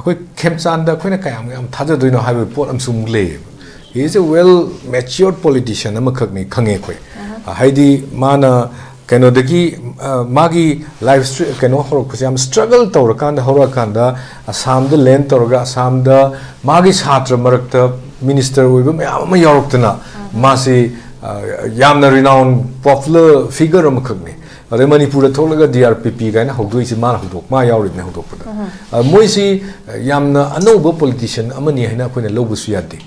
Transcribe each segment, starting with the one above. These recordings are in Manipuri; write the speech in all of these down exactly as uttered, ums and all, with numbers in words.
ꯑꯩꯈꯣꯏ ꯈꯦꯝꯆꯥꯟꯗ ꯑꯩꯈꯣꯏꯅ ꯀꯌꯥꯝ ꯌꯥꯝ ꯊꯥꯖꯗꯣꯏꯅꯣ ꯍꯥꯏꯕꯒꯤ ꯄꯣꯠ ꯑꯃꯁꯨ ꯑꯃꯨꯛ ꯂꯩꯌꯦꯕ꯫ He is a well matured politician ꯑꯃꯈꯛꯅꯤ, ꯈꯪꯉꯦ ꯑꯩꯈꯣꯏ꯫ ꯍꯥꯏꯗꯤ ꯃꯥꯅ ꯀꯩꯅꯣꯗꯒꯤ, ꯑ, ꯃꯥꯒꯤ ꯂꯥꯏꯐ ꯁ꯭ꯇ꯭ꯔꯤ-, ꯀꯩꯅꯣ ꯍꯧꯔꯛꯄꯁꯦ ꯌꯥꯝ ꯁ꯭ꯇ꯭ꯔꯒꯜ ꯇꯧꯔꯀꯥꯟꯗ ꯍꯧꯔꯛꯑꯀꯥꯟꯗ, ꯑꯁꯥꯝꯗ ꯂꯦꯟ ꯇꯧꯔꯒ ꯑꯁꯥꯝꯗ ꯃꯥꯒꯤ ꯁꯥꯇ꯭ꯔ ꯃꯔꯛꯇ ꯃꯤꯅꯤꯁꯇꯔ ꯑꯣꯏꯕ ꯃꯌꯥꯝ ꯑꯃ ꯌꯥꯎꯔꯛꯇꯅ, ꯃꯥꯁꯤ, ꯑ, ꯌꯥꯝꯅ ꯔꯤꯅꯥꯎꯟ ꯄꯣꯄꯨꯂꯔ ꯐꯤꯒꯔ ꯑꯃꯈꯛꯅꯤ꯫ ꯑꯗꯩ ꯃꯅꯤꯄꯨꯔꯗ ꯊꯣꯛꯂꯒ ꯗꯤ ꯑꯥꯔ ꯄꯤ ꯄꯤ ꯀꯥꯏꯅ ꯍꯧꯗꯣꯛꯏꯁꯤ ꯃꯥꯅ ꯍꯧꯗꯣꯛ-, ꯃꯥ ꯌꯥꯎꯔꯤꯕꯅꯦ ꯍꯧꯗꯣꯛꯄꯗ꯫ ꯑ, ꯃꯣꯏꯁꯤ ꯌꯥꯝꯅ ꯑꯅꯧꯕ ꯄꯣꯂꯤꯇꯤꯁꯤꯌꯟ ꯑꯃꯅꯤ ꯍꯥꯏꯅ ꯑꯩꯈꯣꯏꯅ ꯂꯧꯕꯁꯨ ꯌꯥꯗꯦ꯫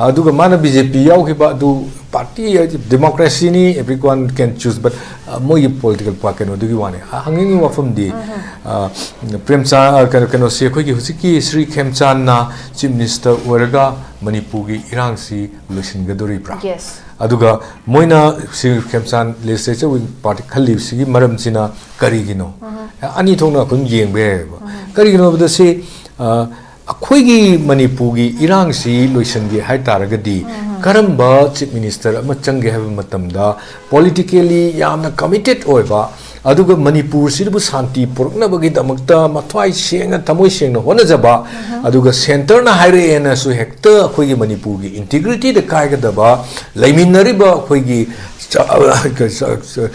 ꯑꯗꯨꯒ ꯃꯥꯅ ꯕꯤ ꯖꯦ ꯄꯤ ꯌꯥꯎꯈꯤꯕ ꯑꯗꯨ, ꯄꯥꯔꯇꯤ ꯍꯥꯏꯗꯤ democracy ꯅꯤ, everyone can choose, but, ꯑ, ꯃꯣꯏꯒꯤ ꯄꯣꯂꯤꯇꯤꯀꯦꯜ ꯄꯥ-, ꯀꯩꯅꯣꯗꯨꯒꯤ ꯋꯥꯅꯤ꯫ ꯑ, ꯍꯪꯅꯤꯡꯉꯤꯕ ꯋꯥꯐꯝꯗꯤ, ꯑ, ꯄ꯭ꯔꯦꯝꯆꯥ-, ꯑ, ꯀꯩꯅꯣ, ꯀꯩꯅꯣꯁꯤ ꯑꯩꯈꯣꯏꯒꯤ ꯍꯧꯖꯤꯛꯀꯤ ꯁ꯭ꯔꯤ ꯈꯦꯝꯆꯥꯟꯅ ꯆꯤꯐ ꯃꯤꯅꯤꯁꯇꯔ ꯑꯣꯏꯔꯒ ꯃꯅꯤꯄꯨꯔꯒꯤ ꯏꯔꯥꯡꯁꯤ ꯂꯣꯏꯁꯤꯟꯒꯗꯧꯔꯤꯕ꯭ꯔꯥ? Yes. ꯑꯗꯨꯒ ꯃꯣꯏꯅ ꯁ꯭ꯔꯤ ꯈꯦꯝꯆꯥꯟ ꯂꯦꯖꯤꯁꯂꯦꯆꯔ ꯋꯤꯡ ꯄꯥꯔꯇꯤ ꯈꯜꯂꯤꯕꯁꯤꯒꯤ ꯃꯔꯝꯁꯤꯅ ꯀꯔꯤꯒꯤꯅꯣ? ꯑꯅꯤ ꯊꯣꯛꯅ ꯑꯩꯈꯣꯏꯅ ꯌꯦꯡꯕ ꯌꯥꯏꯑꯕ꯫ ꯀꯔꯤꯒꯤꯅꯣ ꯍꯥꯏꯕꯗ ꯁꯤ, ꯑ, ꯑꯩꯈꯣꯏꯒꯤ ꯃꯅꯤꯄꯨꯔꯒꯤ ꯏꯔꯥꯡꯁꯤ ꯂꯣꯏꯁꯤꯟꯒꯦ ꯍꯥꯏ ꯇꯥꯔꯒꯗꯤ ꯀꯔꯝꯕ ꯆꯤꯐ ꯃꯤꯅꯤꯁꯇꯔ ꯑꯃ ꯆꯪꯒꯦ ꯍꯥꯏꯕ ꯃꯇꯝꯗ ꯄꯣꯂꯤꯇꯤꯀꯦꯜꯂꯤ ꯌꯥꯝꯅ ꯀꯃꯤꯇꯦꯠ ꯑꯣꯏꯕ, ꯑꯗꯨꯒ ꯃꯅꯤꯄꯨꯔꯁꯤꯗꯕꯨ ꯁꯥꯟꯇꯤ ꯄꯨꯔꯛꯅꯕꯒꯤꯗꯃꯛꯇ ꯃꯊ꯭ꯋꯥꯏ ꯁꯦꯡꯅ, ꯊꯃꯣꯏ ꯁꯦꯡꯅ ꯍꯣꯠꯅꯖꯕ, ꯑꯗꯨꯒ ꯁꯦꯟꯇꯔꯅ ꯍꯥꯏꯔꯛꯑꯦꯅꯁꯨ ꯍꯦꯛꯇ ꯑꯩꯈꯣꯏꯒꯤ ꯃꯅꯤꯄꯨꯔꯒꯤ ꯏꯟꯇꯤꯒ꯭ꯔꯤꯇꯤꯗ ꯀꯥꯏꯒꯗꯕ, ꯂꯩꯃꯤꯟꯅꯔꯤꯕ ꯑꯩꯈꯣꯏꯒꯤ ꯆ-, ꯆ-, ꯆ-,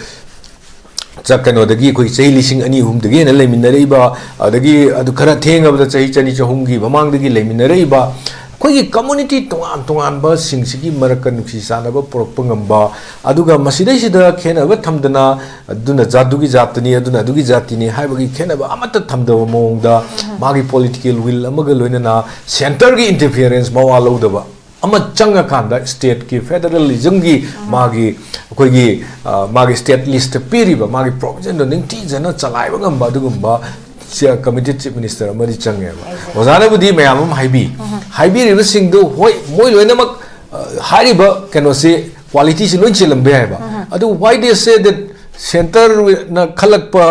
ꯆ-, ꯀꯩꯅꯣꯗꯒꯤ ꯑꯩꯈꯣꯏꯒꯤ ꯆꯍꯤ ꯂꯤꯁꯤꯡ ꯑꯅꯤ ꯑꯍꯨꯝꯗꯒꯤ ꯍꯦꯟꯅ ꯂꯩꯃꯤꯟꯅꯔꯛꯏꯕ, ꯑꯗꯒꯤ ꯑꯗꯨ ꯈꯔ ꯊꯦꯡꯉꯕꯗ ꯆꯍꯤ ꯆꯅꯤ ꯆꯍꯨꯝꯒꯤ ꯃꯃꯥꯡꯗꯒꯤ ꯂꯩꯃꯤꯟꯅꯔꯛꯏꯕ ꯑꯩꯈꯣꯏꯒꯤ ꯀꯝꯃꯨꯅꯤꯇꯤ ꯇꯣꯉꯥꯟ ꯇꯣꯉꯥꯟꯕꯁꯤꯡꯁꯤꯒꯤ ꯃꯔꯛꯇ ꯅꯨꯡꯁꯤ ꯆꯥꯟꯅꯕ ꯄꯨꯔꯛꯄ ꯉꯝꯕ, ꯑꯗꯨꯒ ꯃꯁꯤꯗꯩꯁꯤꯗ ꯈꯦꯠꯅꯕ ꯊꯝꯗꯅ ꯑꯗꯨꯅ ꯖꯥꯠꯇꯨꯒꯤ ꯖꯥꯠꯇꯅꯤ, ꯑꯗꯨꯅ ꯑꯗꯨꯒꯤ ꯖꯥꯇꯤꯅꯤ ꯍꯥꯏꯕꯒꯤ ꯈꯦꯠꯅꯕ ꯑꯃꯠꯇ ꯊꯝꯗꯕ ꯃꯑꯣꯡꯗ ꯃꯥꯒꯤ ꯄꯣꯂꯤꯇꯤꯀꯦꯜ ꯋꯤꯜ ꯑꯃꯒ ꯂꯣꯏꯅꯅ ꯁꯦꯟꯇꯔꯒꯤ ꯏꯟꯇꯔꯐꯤꯌꯔꯦꯟꯁ ꯃꯋꯥ ꯂꯧꯗꯕ ꯑꯃ ꯆꯪꯉꯀꯥꯟꯗ ꯁ꯭ꯇꯦꯠꯀꯤ ꯐꯦꯗꯔꯦꯂꯤꯖꯝꯒꯤ ꯃꯥꯒꯤ, ꯑꯩꯈꯣꯏꯒꯤ, ꯑ, ꯃꯥꯒꯤ ꯁ꯭ꯇꯦꯠ ꯂꯤꯁꯇ ꯄꯤꯔꯤꯕ ꯃꯥꯒꯤ ꯄ꯭ꯔꯣꯕꯤꯖꯟꯗꯣ ꯅꯤꯡꯊꯤꯖꯅ ꯆꯂꯥꯏꯕ ꯉꯝꯕ ꯑꯗꯨꯒꯨꯝꯕ ꯆꯤꯐ ꯃꯤꯅꯤꯁꯇꯔ ꯑꯃꯗꯤ ꯆꯪꯉꯦꯕ꯫ ꯑꯣꯖꯥꯅꯕꯨꯗꯤ ꯃꯌꯥꯝ ꯑꯃ ꯍꯥꯏꯕꯤ, ꯍꯥꯏꯕꯤꯔꯤꯕꯁꯤꯡꯗꯨ ꯍꯣꯏ, ꯃꯣꯏ ꯂꯣꯏꯅꯃꯛ, ꯑ, ꯍꯥꯏꯔꯤꯕ ꯀꯩꯅꯣꯁꯤ, ꯀ꯭ꯋꯥꯂꯤꯇꯤꯁꯤ ꯂꯣꯏ ꯆꯦꯜꯂꯝꯕ ꯌꯥꯏꯕ꯫ ꯑꯗꯨ why they say that ꯁꯦꯟꯇꯔꯅ ꯈꯜꯂꯛꯄ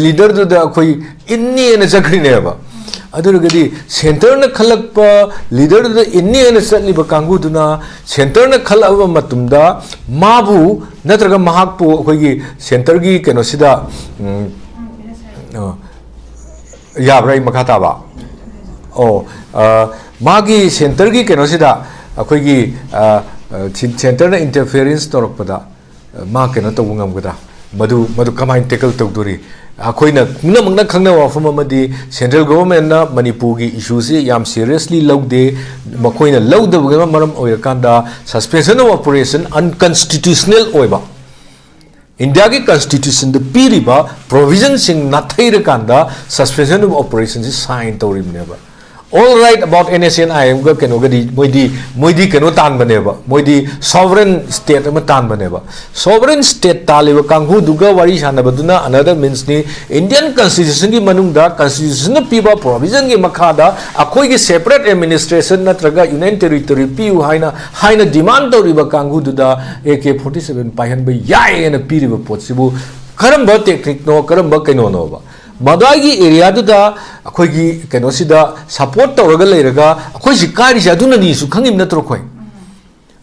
ꯂꯤꯗꯔꯗꯨꯗ ꯑꯩꯈꯣꯏ ꯏꯟꯅꯦꯅ ꯆꯠꯈ꯭ꯔꯤꯅꯦꯕ? ꯑꯗꯨ ꯑꯣꯏꯔꯒꯗꯤ ꯁꯦꯟꯇꯔꯅ ꯈꯜꯂꯛꯄ ꯂꯤꯗꯔꯗꯨꯗ ꯏꯟꯅꯦꯅ ꯆꯠꯂꯤꯕ ꯀꯥꯡꯕꯨꯗꯨꯅ ꯁꯦꯟꯇꯔꯅ ꯈꯜꯂꯛꯑꯕ ꯃꯇꯝꯗ ꯃꯥꯕꯨ ꯅꯠꯇ꯭ꯔꯒ ꯃꯍꯥꯛꯄꯨ ꯑꯩꯈꯣꯏꯒꯤ ꯁꯦꯟꯇꯔꯒꯤ ꯀꯩꯅꯣꯁꯤꯗ, ꯎꯝ, ꯑ, ꯌꯥꯕ꯭ꯔꯥ ꯑꯩ ꯃꯈꯥ ꯇꯥꯕ? ꯑꯣ, ꯑ, ꯃꯥꯒꯤ centreꯒꯤ ꯀꯩꯅꯣꯁꯤꯗ ꯑꯩꯈꯣꯏꯒꯤ, ꯑ, ꯑ, ꯁꯤ-, centreꯅ interference ꯇꯧꯔꯛꯄꯗ, ꯑ, ꯃꯥ ꯀꯩꯅꯣ ꯇꯧꯕ ꯉꯝꯒꯗ꯭ꯔꯥ? ꯃꯗꯨ, ꯃꯗꯨ ꯀꯃꯥꯏꯅ tackle ꯇꯧꯗꯣꯔꯤ? ꯑꯩꯈꯣꯏꯅ ꯄꯨꯝꯅꯃꯛꯅ ꯈꯪꯅꯕ ꯋꯥꯐꯝ ꯑꯃꯗꯤ central governmentꯅ ꯃꯅꯤꯄꯨꯔꯒꯤ issueꯁꯤ ꯌꯥꯝ seriously ꯂꯧꯗꯦ꯫ ꯃꯈꯣꯏꯅ ꯂꯧꯗꯕꯒꯤ ꯃꯔꯝ ꯑꯣꯏꯔꯀꯥꯟꯗ suspension of operation unconstitutional ꯑꯣꯏꯕ, ꯏꯟꯗꯤꯌꯥꯒꯤ constitutionꯗ ꯄꯤꯔꯤꯕ provisionꯁꯤꯡ ꯅꯥꯊꯩꯔꯀꯥꯟꯗ suspension of operationꯁꯤ sign ꯇꯧꯔꯤꯕꯅꯦꯕ꯫ All right about NSCN-IMꯒ ꯀꯩꯅꯣꯒꯗꯤ ꯃꯣꯏꯗꯤ, ꯃꯣꯏꯗꯤ ꯀꯩꯅꯣ ꯇꯥꯟꯕꯅꯦꯕ, ꯃꯣꯏꯗꯤ sovereign state ꯑꯃ ꯇꯥꯟꯕꯅꯦꯕ꯫ Sovereign state ꯇꯥꯜꯂꯤꯕ ꯀꯥꯡꯕꯨꯗꯨꯒ ꯋꯥꯔꯤ ꯁꯥꯟꯅꯕꯗꯨꯅ another meansꯅꯤ꯫ Indian constitutionꯒꯤ ꯃꯅꯨꯡꯗ constitutionꯅ ꯄꯤꯕ provisionꯒꯤ ꯃꯈꯥꯗ ꯑꯩꯈꯣꯏꯒꯤ separate administration ꯅꯠꯇ꯭ꯔꯒ union territory ꯄꯤꯌꯨ ꯍꯥꯏꯅ, ꯍꯥꯏꯅ demand ꯇꯧꯔꯤꯕ ꯀꯥꯡꯕꯨꯗꯨꯗ AK forty seven ꯄꯥꯏꯍꯟꯕ ꯌꯥꯏ ꯍꯥꯏꯅ ꯄꯤꯔꯤꯕ ꯄꯣꯠꯁꯤꯕꯨ ꯀꯔꯝꯕ technicꯅꯣ, ꯀꯔꯝꯕ ꯀꯩꯅꯣꯅꯣꯕ? ꯃꯗꯨꯒꯤ areaꯗꯨꯗ ꯑꯩꯈꯣꯏꯒꯤ ꯀꯩꯅꯣꯁꯤꯗ support ꯇꯧꯔꯒ ꯂꯩꯔꯒ ꯑꯩꯈꯣꯏꯁꯤ ꯀꯥꯏꯔꯤꯁꯦ ꯑꯗꯨꯅꯅꯤꯁꯨ ꯈꯪꯉꯤꯕ ꯅꯠꯇ꯭ꯔꯣ ꯑꯩꯈꯣꯏ?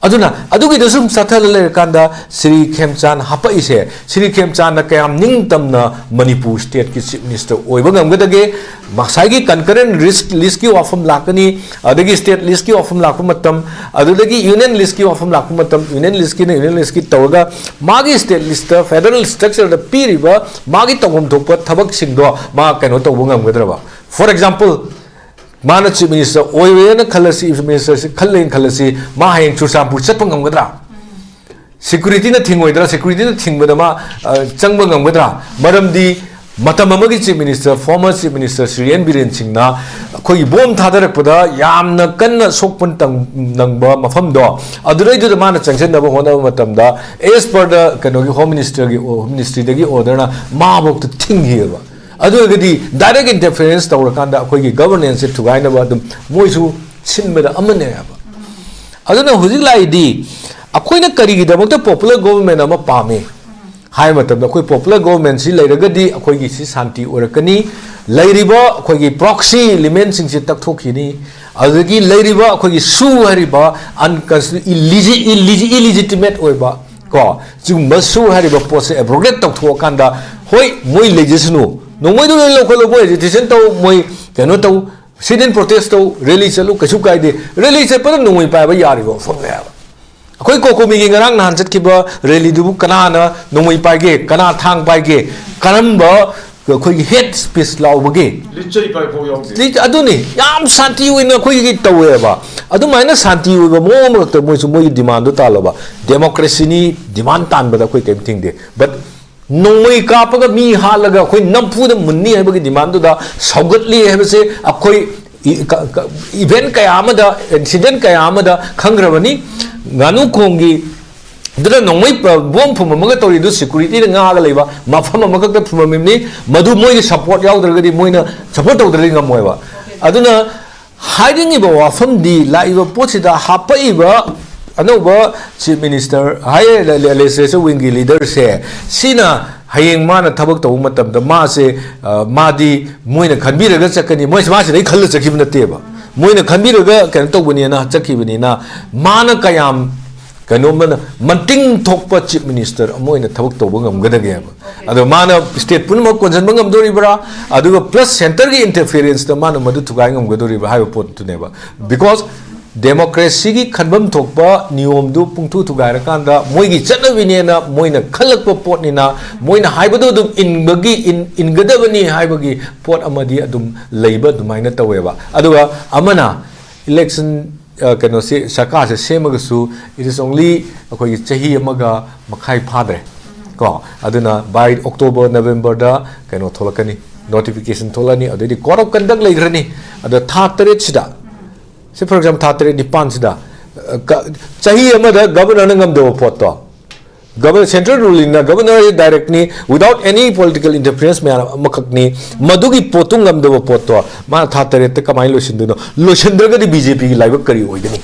ꯑꯗꯨꯅ ꯑꯗꯨꯒꯤꯗ ꯁꯨꯝ ꯆꯠꯊꯔ ꯂꯩꯔꯀꯥꯟꯗ ꯁ꯭ꯔꯤ ꯈꯦꯝꯆꯥꯟ ꯍꯥꯄꯛꯏꯁꯦ, ꯁ꯭ꯔꯤ ꯈꯦꯝꯆꯥꯟꯅ ꯀꯌꯥꯝ ꯅꯤꯡꯇꯝꯅ ꯃꯅꯤꯄꯨꯔ stateꯀꯤ chief minister ꯑꯣꯏꯕ ꯉꯝꯒꯗꯒꯦ? ꯉꯁꯥꯏꯒꯤ concurrent list, listꯀꯤ ꯋꯥꯐꯝ ꯂꯥꯛꯀꯅꯤ, ꯑꯗꯒꯤ state listꯀꯤ ꯋꯥꯐꯝ ꯂꯥꯛꯄ ꯃꯇꯝ, ꯑꯗꯨꯗꯒꯤ union listꯀꯤ ꯋꯥꯐꯝ ꯂꯥꯛꯄ ꯃꯇꯝ, union listꯀꯤꯅ union listꯀꯤ ꯇꯧꯔꯒ ꯃꯥꯒꯤ state listꯇ federal structureꯗ ꯄꯤꯔꯤꯕ ꯃꯥꯒꯤ ꯇꯧꯐꯝ ꯊꯣꯛꯄ ꯊꯕꯛꯁꯤꯡꯗꯣ ꯃꯥ ꯀꯩꯅꯣ ꯇꯧꯕ ꯉꯝꯒꯗ꯭ꯔꯕ? For example, ꯃꯥꯅ chief minister ꯑꯣꯏꯔꯦꯅ ꯈꯜꯂꯁꯤ, chief ministerꯁꯤ ꯈꯜꯂꯦꯅ ꯈꯜꯂꯁꯤ, ꯃꯥ ꯍꯌꯦꯡ ꯆꯨꯔꯆꯥꯟꯄꯨꯔ ꯆꯠꯄ ꯉꯝꯒꯗ꯭ꯔꯥ? Securityꯅ ꯊꯤꯡꯉꯣꯏꯗ꯭ꯔꯥ? Securityꯅ ꯊꯤꯡꯕꯗ ꯃꯥ, ꯑ, ꯆꯪꯕ ꯉꯝꯒꯗ꯭ꯔꯥ? ꯃꯔꯝꯗꯤ ꯃꯇꯝ ꯑꯃꯒꯤ chief minister, former chief minister Shri N Biren ꯁꯤꯡꯅ ꯑꯩꯈꯣꯏꯒꯤ bomb ꯊꯥꯗꯔꯛꯄꯗ ꯌꯥꯝꯅ ꯀꯟꯅ ꯁꯣꯛꯄ ꯇꯪ-, ꯅꯪꯕ ꯃꯐꯝꯗꯣ, ꯑꯗꯨꯗꯩꯗꯨꯗ ꯃꯥꯅ ꯆꯪꯁꯤꯟꯅꯕ ꯍꯣꯠꯅꯕ ꯃꯇꯝꯗ, as per the ꯀꯩꯅꯣꯒꯤ home ministerꯒꯤ, home ministryꯗꯒꯤ orderꯅ ꯃꯥꯕꯧꯇ ꯊꯤꯡꯈꯤꯑꯕ꯫ ꯑꯗꯨ ꯑꯣꯏꯔꯒꯗꯤ direct interference ꯇꯧꯔꯀꯥꯟꯗ ꯑꯩꯈꯣꯏꯒꯤ governanceꯁꯦ ꯊꯨꯒꯥꯏꯅꯕ ꯑꯗꯨꯝ ꯃꯣꯏꯁꯨ ꯁꯤꯟꯕꯗ ꯑꯃꯅꯦ ꯍꯥꯏꯕ꯫ ꯑꯗꯨꯅ ꯍꯧꯖꯤꯛ ꯂꯥꯛꯏꯗꯤ ꯑꯩꯈꯣꯏꯅ ꯀꯔꯤꯒꯤꯗꯃꯛꯇ popular government ꯑꯃ ꯄꯥꯝꯃꯤ ꯍꯥꯏꯕ ꯃꯇꯝꯗ, ꯑꯩꯈꯣꯏ popular governmentꯁꯤ ꯂꯩꯔꯒꯗꯤ ꯑꯩꯈꯣꯏꯒꯤ ꯁꯤ ꯁꯥꯟꯇꯤ ꯑꯣꯏꯔꯛꯀꯅꯤ, ꯂꯩꯔꯤꯕ ꯑꯩꯈꯣꯏꯒꯤ proxy elementꯁꯤꯡꯁꯤ ꯇꯛꯊꯣꯛꯈꯤꯅꯤ, ꯑꯗꯨꯗꯒꯤ ꯂꯩꯔꯤꯕ ꯑꯩꯈꯣꯏꯒꯤ ꯁꯨ ꯍꯥꯏꯔꯤꯕ unconstitu-, illegit-, illegit-, illegitimate ꯑꯣꯏꯕ ꯀꯣ, ꯁꯤꯒꯨꯝꯕ ꯁꯨ ꯍꯥꯏꯔꯤꯕ ꯄꯣꯠꯁꯦ abrogate ꯇꯧꯊꯣꯛꯑꯀꯥꯟꯗ, ꯍꯣꯏ, ꯃꯣꯏ ꯂꯩꯖꯁꯅꯨ, ꯅꯣꯡꯃꯩꯗꯣ ꯂꯣꯏ ꯂꯧꯈꯠꯂꯣ, ꯃꯣꯏ agitation ꯇꯧ, ꯃꯣꯏ ꯀꯩꯅꯣ ꯇꯧ, Sit-in protest ꯇꯧ, rally ꯆꯠꯂꯨ, ꯀꯩꯁꯨ ꯀꯥꯏꯗꯦ꯫ Rally ꯆꯠꯄꯗ ꯅꯣꯡꯃꯩ ꯄꯥꯏꯕ ꯌꯥꯔꯤꯕ ꯋꯥꯐꯝꯅꯦ ꯍꯥꯏꯕ꯫ ꯑꯩꯈꯣꯏ ꯀꯣꯀꯣꯃꯤꯒꯤ ꯉꯔꯥꯡ ꯅꯍꯥꯟ ꯆꯠꯈꯤꯕ rally ꯗꯨꯕꯨ ꯀꯅꯥꯅ ꯅꯣꯡꯃꯩ ꯄꯥꯏꯒꯦ, ꯀꯅꯥ ꯊꯥꯡ ꯄꯥꯏꯒꯦ, ꯀꯔꯝꯕ ꯑꯩꯈꯣꯏꯒꯤ hate speech ꯂꯥꯎꯕꯒꯦ? ꯂꯤꯠꯆꯩ ꯄꯥꯏꯐꯥꯎ ꯌꯥꯎꯗꯦ꯫ ꯂꯤꯠ-, ꯑꯗꯨꯅꯤ, ꯌꯥꯝ ꯁꯥꯟꯇꯤ ꯑꯣꯏꯅ ꯑꯩꯈꯣꯏꯒꯤ ꯇꯧꯋꯦꯕ꯫ ꯑꯗꯨꯃꯥꯏꯅ ꯁꯥꯟꯇꯤ ꯑꯣꯏꯕ ꯃꯑꯣꯡ ꯑꯃꯈꯛꯇ ꯃꯣꯏꯁꯨ ꯃꯣꯏꯒꯤ demand ꯗꯣ ꯇꯥꯜꯂꯣꯕ꯫ Democracy ꯅꯤ, demand ꯇꯥꯟꯕꯗ ꯑꯩꯈꯣꯏ ꯀꯔꯤꯝ ꯊꯤꯡꯗꯦ꯫ But ꯅꯣꯡꯃꯩ ꯀꯥꯞꯄꯒ ꯃꯤ ꯍꯥꯠꯂꯒ ꯑꯩꯈꯣꯏ ꯅꯝꯐꯨꯗ ꯃꯨꯟꯅꯤ ꯍꯥꯏꯕꯒꯤ demand ꯗꯨꯗ ꯁꯧꯒꯠꯂꯤ ꯍꯥꯏꯕꯁꯦ ꯑꯩꯈꯣꯏ ꯏ-, ꯀ-, ꯀ-, event ꯀꯌꯥ ꯑꯃꯗ, incident ꯀꯌꯥ ꯑꯃꯗ ꯈꯪꯈ꯭ꯔꯕꯅꯤ꯫ ꯉꯥꯅꯨ ꯈꯣꯡꯒꯤ ꯑꯗꯨꯅ ꯅꯣꯡꯃꯩ ꯄ-, ꯕꯣꯝ ꯐꯨꯝꯃꯝꯃꯒ ꯇꯧꯔꯤꯗꯨ security ꯅ ꯉꯥꯛꯑꯒ ꯂꯩꯕ ꯃꯐꯝ ꯑꯃꯈꯛꯇ ꯐꯨꯝꯃꯝꯃꯤꯕꯅꯤ꯫ ꯃꯗꯨ ꯃꯣꯏꯒꯤ support ꯌꯥꯎꯗ꯭ꯔꯒꯗꯤ, ꯃꯣꯏꯅ support ꯇꯧꯗ꯭ꯔꯗꯤ ꯉꯝꯃꯣꯏꯕ꯫ ꯑꯗꯨꯅ ꯍꯥꯏꯅꯤꯡꯉꯤꯕ ꯋꯥꯐꯝꯗꯤ, ꯂꯥꯛꯏꯕ ꯄꯣꯠꯁꯤꯗ ꯍꯥꯞꯄꯛꯏꯕ ꯑꯅꯧꯕ Chief Minister ꯍꯥꯏ, le-, le-, Legislature Wing ꯒꯤ leader ꯁꯦ, ꯁꯤꯅ ꯍꯌꯦꯡ ꯃꯥꯅ ꯊꯕꯛ ꯇꯧꯕ ꯃꯇꯝꯗ ꯃꯥꯁꯦ, ꯑ, ꯃꯥꯗꯤ ꯃꯣꯏꯅ ꯈꯟꯕꯤꯔꯒ ꯆꯠꯀꯅꯤ, ꯃꯣꯏ ꯃꯥ ꯁꯤꯗꯩ ꯈꯜꯂ ꯆꯠꯈꯤꯕ ꯅꯠꯇꯦꯕ꯫ ꯃꯣꯏꯅ ꯈꯟꯕꯤꯔꯒ ꯀꯩꯅꯣ ꯇꯧꯕꯅꯦꯅ ꯆꯠꯈꯤꯕꯅꯤꯅ, ꯃꯥꯅ ꯀꯌꯥꯝ ꯀꯩꯅꯣꯝꯃꯅ ꯃꯟꯇꯤꯡ ꯊꯣꯛꯄ Chief Minister ꯑꯃ ꯑꯣꯏꯅ ꯊꯕꯛ ꯇꯧꯕ ꯉꯝꯒꯗꯒꯦꯕ꯫ ꯑꯗꯣ ꯃꯥꯅ state ꯄꯨꯝꯅꯃꯛ ꯀꯣꯟꯁꯤꯟꯕ ꯉꯝꯗꯣꯔꯤꯕ꯭ꯔꯥ? ꯑꯗꯨꯒ plus centre ꯒꯤ interference ꯇ ꯃꯥꯅ ꯃꯗꯨ ꯊꯨꯒꯥꯏ ꯉꯝꯒꯗꯣꯔꯤꯕ꯭ꯔꯥ ꯍꯥꯏꯕ ꯄꯣꯠꯇꯨꯅꯦꯕ꯫ Because democracy ꯒꯤ ꯈꯟꯐꯝ ꯊꯣꯛꯄ ꯅꯤꯌꯣꯝꯗꯨ ꯄꯨꯡꯊꯨ ꯊꯨꯒꯥꯏꯔꯀꯥꯟꯗ, ꯃꯣꯏꯒꯤ ꯆꯠꯅꯕꯤꯅꯦꯅ ꯃꯣꯏꯅ ꯈꯜꯂꯛꯄ ꯄꯣꯠꯅꯤꯅ, ꯃꯣꯏꯅ ꯍꯥꯏꯕꯗꯨ ꯑꯗꯨꯝ ꯏꯟꯕꯒꯤ, ꯏꯟ-, ꯏꯟꯒꯗꯕꯅꯤ ꯍꯥꯏꯕꯒꯤ ꯄꯣꯠ ꯑꯃꯗꯤ ꯑꯗꯨꯝ ꯂꯩꯕ ꯑꯗꯨꯃꯥꯏꯅ ꯇꯧꯋꯦꯕ꯫ ꯑꯗꯨꯒ ꯑꯃꯅ election, ꯑ, ꯀꯩꯅꯣꯁꯤ, ꯁꯔꯀꯥꯔꯁꯦ ꯁꯦꯝꯃꯒꯁꯨ, it is only ꯑꯩꯈꯣꯏꯒꯤ ꯆꯍꯤ ꯑꯃꯒ ꯃꯈꯥꯏ ꯐꯥꯗ꯭ꯔꯦ ꯀꯣ꯫ ꯑꯗꯨꯅ by October, November ꯗ ꯀꯩꯅꯣ ꯊꯣꯛꯂꯛꯀꯅꯤ, notification ꯊꯣꯛꯂꯛꯑꯅꯤ, ꯑꯗꯩꯗꯤ code of conduct ꯂꯩꯈ꯭ꯔꯅꯤ꯫ ꯑꯗ ꯊꯥ ꯇꯔꯦꯠꯁꯤꯗ, say for example, ꯊꯥ ꯇꯔꯦꯠ ꯅꯤꯄꯥꯟꯁꯤꯗ, ꯑ, ꯀ-, ꯆꯍꯤ ꯑꯃꯗ Governor ꯅ ꯉꯝꯗꯕ ꯄꯣꯠꯇꯣ, Governor, central ruling ꯅ, Governor ꯁꯤ direct ꯅꯤ, without any political interference ꯃꯌꯥꯝ ꯑꯃꯈꯛꯅꯤ꯫ ꯃꯗꯨꯒꯤ ꯄꯣꯠꯇꯨ ꯉꯝꯗꯕ ꯄꯣꯠꯇꯣ ꯃꯥꯅ ꯊꯥ ꯇꯔꯦꯠꯇ ꯀꯃꯥꯏꯅ ꯂꯣꯏꯁꯤꯟꯗꯣꯏꯅꯣ? ꯂꯣꯏꯁꯤꯟꯗ꯭ꯔꯒꯗꯤ B J P ꯒꯤ ꯂꯥꯏꯕꯛ ꯀꯔꯤ ꯑꯣꯏꯒꯅꯤ?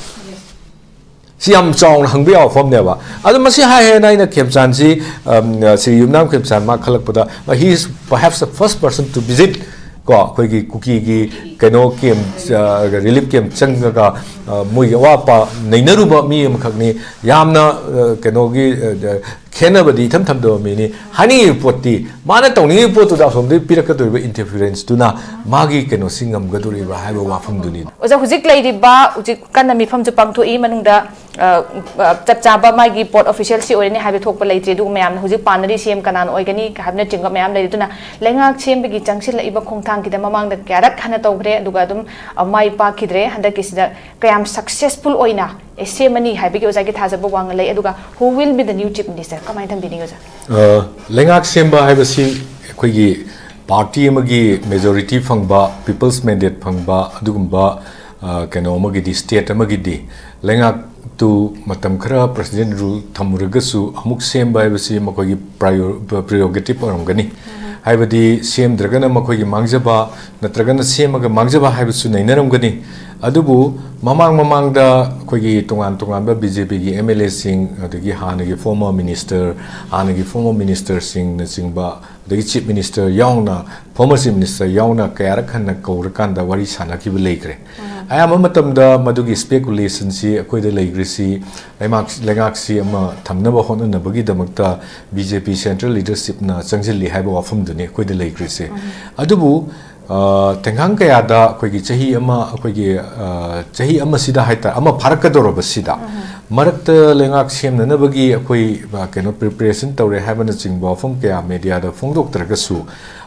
ꯁꯤ ꯌꯥꯝ ꯆꯥꯎꯅ ꯍꯪꯕ ꯌꯥꯕ ꯋꯥꯐꯝꯅꯦꯕ꯫ ꯑꯗꯣ ꯃꯁꯤ ꯍꯥꯏ ꯍꯥꯏꯅ ꯑꯩꯅ ꯈꯦꯝꯆꯥꯟꯁꯤ, ꯑꯝ, ꯁ꯭ꯔꯤ ꯌꯨꯝꯅꯥꯝ ꯈꯦꯝꯆꯥꯟ ꯃꯥ ꯈꯜꯂꯛꯄꯗ, he is perhaps the first person to visit ꯀꯣ, ꯑꯩꯈꯣꯏꯒꯤ ꯀꯨꯀꯤꯒꯤ ꯀꯩꯅꯣ camp, ꯑ, relief camp ꯆꯪꯉꯒ, ꯑ, ꯃꯣꯏꯒꯤ ꯑꯋꯥꯠ ꯑꯄꯥ ꯅꯩꯅꯔꯨꯕ ꯃꯤ ꯑꯃꯈꯛꯅꯤ꯫ ꯌꯥꯝꯅ, ꯑ, ꯀꯩꯅꯣꯒꯤ, ꯑ, ꯈꯦꯠꯅꯕꯗꯤ ꯏꯊꯝ ꯊꯝꯗꯕ ꯃꯤꯅꯤ꯫ ꯍꯥꯏꯅꯤꯡꯉꯤꯕ ꯄꯣꯠꯇꯤ, ꯃꯥꯅ ꯇꯧꯅꯤꯡꯉꯤꯕ ꯄꯣꯠꯇꯨꯗ ꯑꯁꯣꯝꯗꯒꯤ ꯄꯤꯔꯛꯀꯗꯧꯔꯤꯕ interference ꯇꯨꯅ ꯃꯥꯒꯤ ꯀꯩꯅꯣꯁꯤ ꯉꯝꯒꯗꯧꯔꯤꯕ꯭ꯔꯥ ꯍꯥꯏꯕ ꯋꯥꯐꯝꯗꯨꯅꯤ꯫ ꯑꯣꯖꯥ, ꯍꯧꯖꯤꯛ ꯂꯩꯔꯤꯕ, ꯍꯧꯖꯤꯛ ꯀꯟꯅ ꯃꯤꯐꯝꯁꯨ ꯄꯥꯡꯊꯣꯛꯏ, ꯃꯅꯨꯡꯗ, ꯑ, ꯑ, ꯆꯞ ꯆꯥꯕ ꯃꯥꯒꯤ ꯄꯣꯠ official ꯁꯤ ꯑꯣꯏꯔꯅꯤ ꯍꯥꯏꯕ ꯊꯣꯛꯄ ꯂꯩꯇ꯭ꯔꯤ꯫ ꯑꯗꯨꯒ ꯃꯌꯥꯝꯅ ꯍꯧꯖꯤꯛ ꯄꯥꯅꯔꯤ C M ꯀꯅꯥꯅ ꯑꯣꯏꯒꯅꯤ ꯍꯥꯏꯕꯅꯆꯤꯡꯕ ꯃꯌꯥꯝ ꯂꯩꯔꯤ꯫ ꯑꯗꯨꯅ ꯂꯩꯉꯥꯛ ꯁꯦꯝꯕꯒꯤ ꯆꯪꯁꯤꯜꯂꯛꯏꯕ ꯈꯣꯡꯊꯥꯡꯒꯤꯗ ꯃꯃꯥꯡꯗ ꯀꯌꯥꯔꯛ ꯍꯟꯅ ꯇꯧꯈ꯭ꯔꯦ, ꯑꯗꯨꯒ ꯑꯗꯨꯝ, ꯑ, ꯃꯥꯏ ꯄꯥꯛꯈꯤꯗ꯭ꯔꯦ꯫ ꯍꯟꯗꯛꯀꯤꯁꯤꯗ ꯀꯌꯥꯝ successful ꯑꯣꯏꯅ, ꯑꯦ, ꯁꯦꯝꯃꯅꯤ ꯍꯥꯏꯕꯒꯤ ꯑꯣꯖꯥꯒꯤ ꯊꯥꯖꯕ ꯋꯥꯡꯅ ꯂꯩ꯫ ꯑꯗꯨꯒ who will be the new chief minister? ꯀꯃꯥꯏꯅ ꯊꯝꯕꯤꯅꯤꯡꯉꯤ, ꯑꯣꯖꯥ? ꯑ, ꯂꯩꯉꯥꯛ ꯁꯦꯝꯕ ꯍꯥꯏꯕꯁꯤ ꯑꯩꯈꯣꯏꯒꯤ party ꯑꯃꯒꯤ majority ꯐꯪꯕ, people's mandate ꯐꯪꯕ, ꯑꯗꯨꯒꯨꯝꯕ, ꯑ, ꯀꯩꯅꯣ ꯑꯃꯒꯤꯗꯤ, state ꯑꯃꯒꯤꯗꯤ ꯂꯩꯉꯥꯛꯇꯨ ꯃꯇꯝ ꯈꯔ president rule ꯊꯝꯃꯨꯔꯒꯁꯨ, ꯑꯃꯨꯛ ꯁꯦꯝꯕ ꯍꯥꯏꯕꯁꯤ ꯃꯈꯣꯏꯒꯤ prior-, prerogative ꯑꯣꯏꯔꯝꯒꯅꯤ꯫ ꯍꯥꯏꯕꯗꯤ ꯁꯦꯝꯗ꯭ꯔꯒꯅ ꯃꯈꯣꯏꯒꯤ ꯃꯥꯡꯖꯕ, ꯅꯠꯇ꯭ꯔꯒꯅ ꯁꯦꯝꯃꯒ ꯃꯥꯡꯖꯕ ꯍꯥꯏꯕꯁꯨ ꯅꯩꯅꯔꯝꯒꯅꯤ꯫ ꯑꯗꯨꯕꯨ ꯃꯃꯥꯡ ꯃꯃꯥꯡꯗ ꯑꯩꯈꯣꯏꯒꯤ ꯇꯣꯉꯥꯟ ꯇꯣꯉꯥꯟꯕ B J P ꯒꯤ M L A ꯁꯤꯡ, ꯑꯗꯒꯤ ꯍꯥꯟꯅꯒꯤ former minister, ꯍꯥꯟꯅꯒꯤ former minister ꯁꯤꯡꯅꯆꯤꯡꯕ, ꯑꯗꯒꯤ chief minister ꯌꯥꯎꯅ, former chief minister ꯌꯥꯎꯅ ꯀꯌꯥꯔꯛ ꯍꯟꯅ ꯀꯧꯔꯀꯥꯟꯗ ꯋꯥꯔꯤ ꯁꯥꯟꯅꯈꯤꯕ ꯂꯩꯈ꯭ꯔꯦ꯫ ꯑꯌꯥꯝꯕ ꯃꯇꯝꯗ ꯃꯗꯨꯒꯤ speculation ꯁꯤ ꯑꯩꯈꯣꯏꯗ ꯂꯩꯈ꯭ꯔꯤꯁꯤ ꯂꯩꯉꯥꯛ-, ꯂꯩꯉꯥꯛꯁꯤ ꯑꯃ ꯊꯝꯅꯕ ꯍꯣꯠꯅꯅꯕꯒꯤꯗꯃꯛꯇ B J P central leadership ꯅ ꯆꯪꯁꯤꯜꯂꯤ ꯍꯥꯏꯕ ꯋꯥꯐꯝꯗꯨꯅꯤ ꯑꯩꯈꯣꯏꯗ ꯂꯩꯈ꯭ꯔꯤꯁꯦ꯫ ꯑꯗꯨꯕꯨ, ꯑ, ꯇꯦꯡꯈꯥꯡ ꯀꯌꯥꯗ ꯑꯩꯈꯣꯏꯒꯤ ꯆꯍꯤ ꯑꯃ, ꯑꯩꯈꯣꯏꯒꯤ, ꯑ, ꯆꯍꯤ ꯑꯃꯁꯤꯗ ꯍꯥꯏꯇꯥꯔꯦ, ꯑꯃ ꯐꯥꯔꯛꯀꯗꯧꯔꯕꯁꯤꯗ ꯃꯔꯛꯇ ꯂꯩꯉꯥꯛ ꯁꯦꯝꯅꯅꯕꯒꯤ ꯑꯩꯈꯣꯏ, ꯑ, ꯀꯩꯅꯣ, preparation ꯇꯧꯔꯦ ꯍꯥꯏꯕꯅꯆꯤꯡꯕ ꯋꯥꯐꯝ ꯀꯌꯥ media ꯗ ꯐꯣꯡꯗꯣꯛꯇ꯭ꯔꯒꯁꯨ,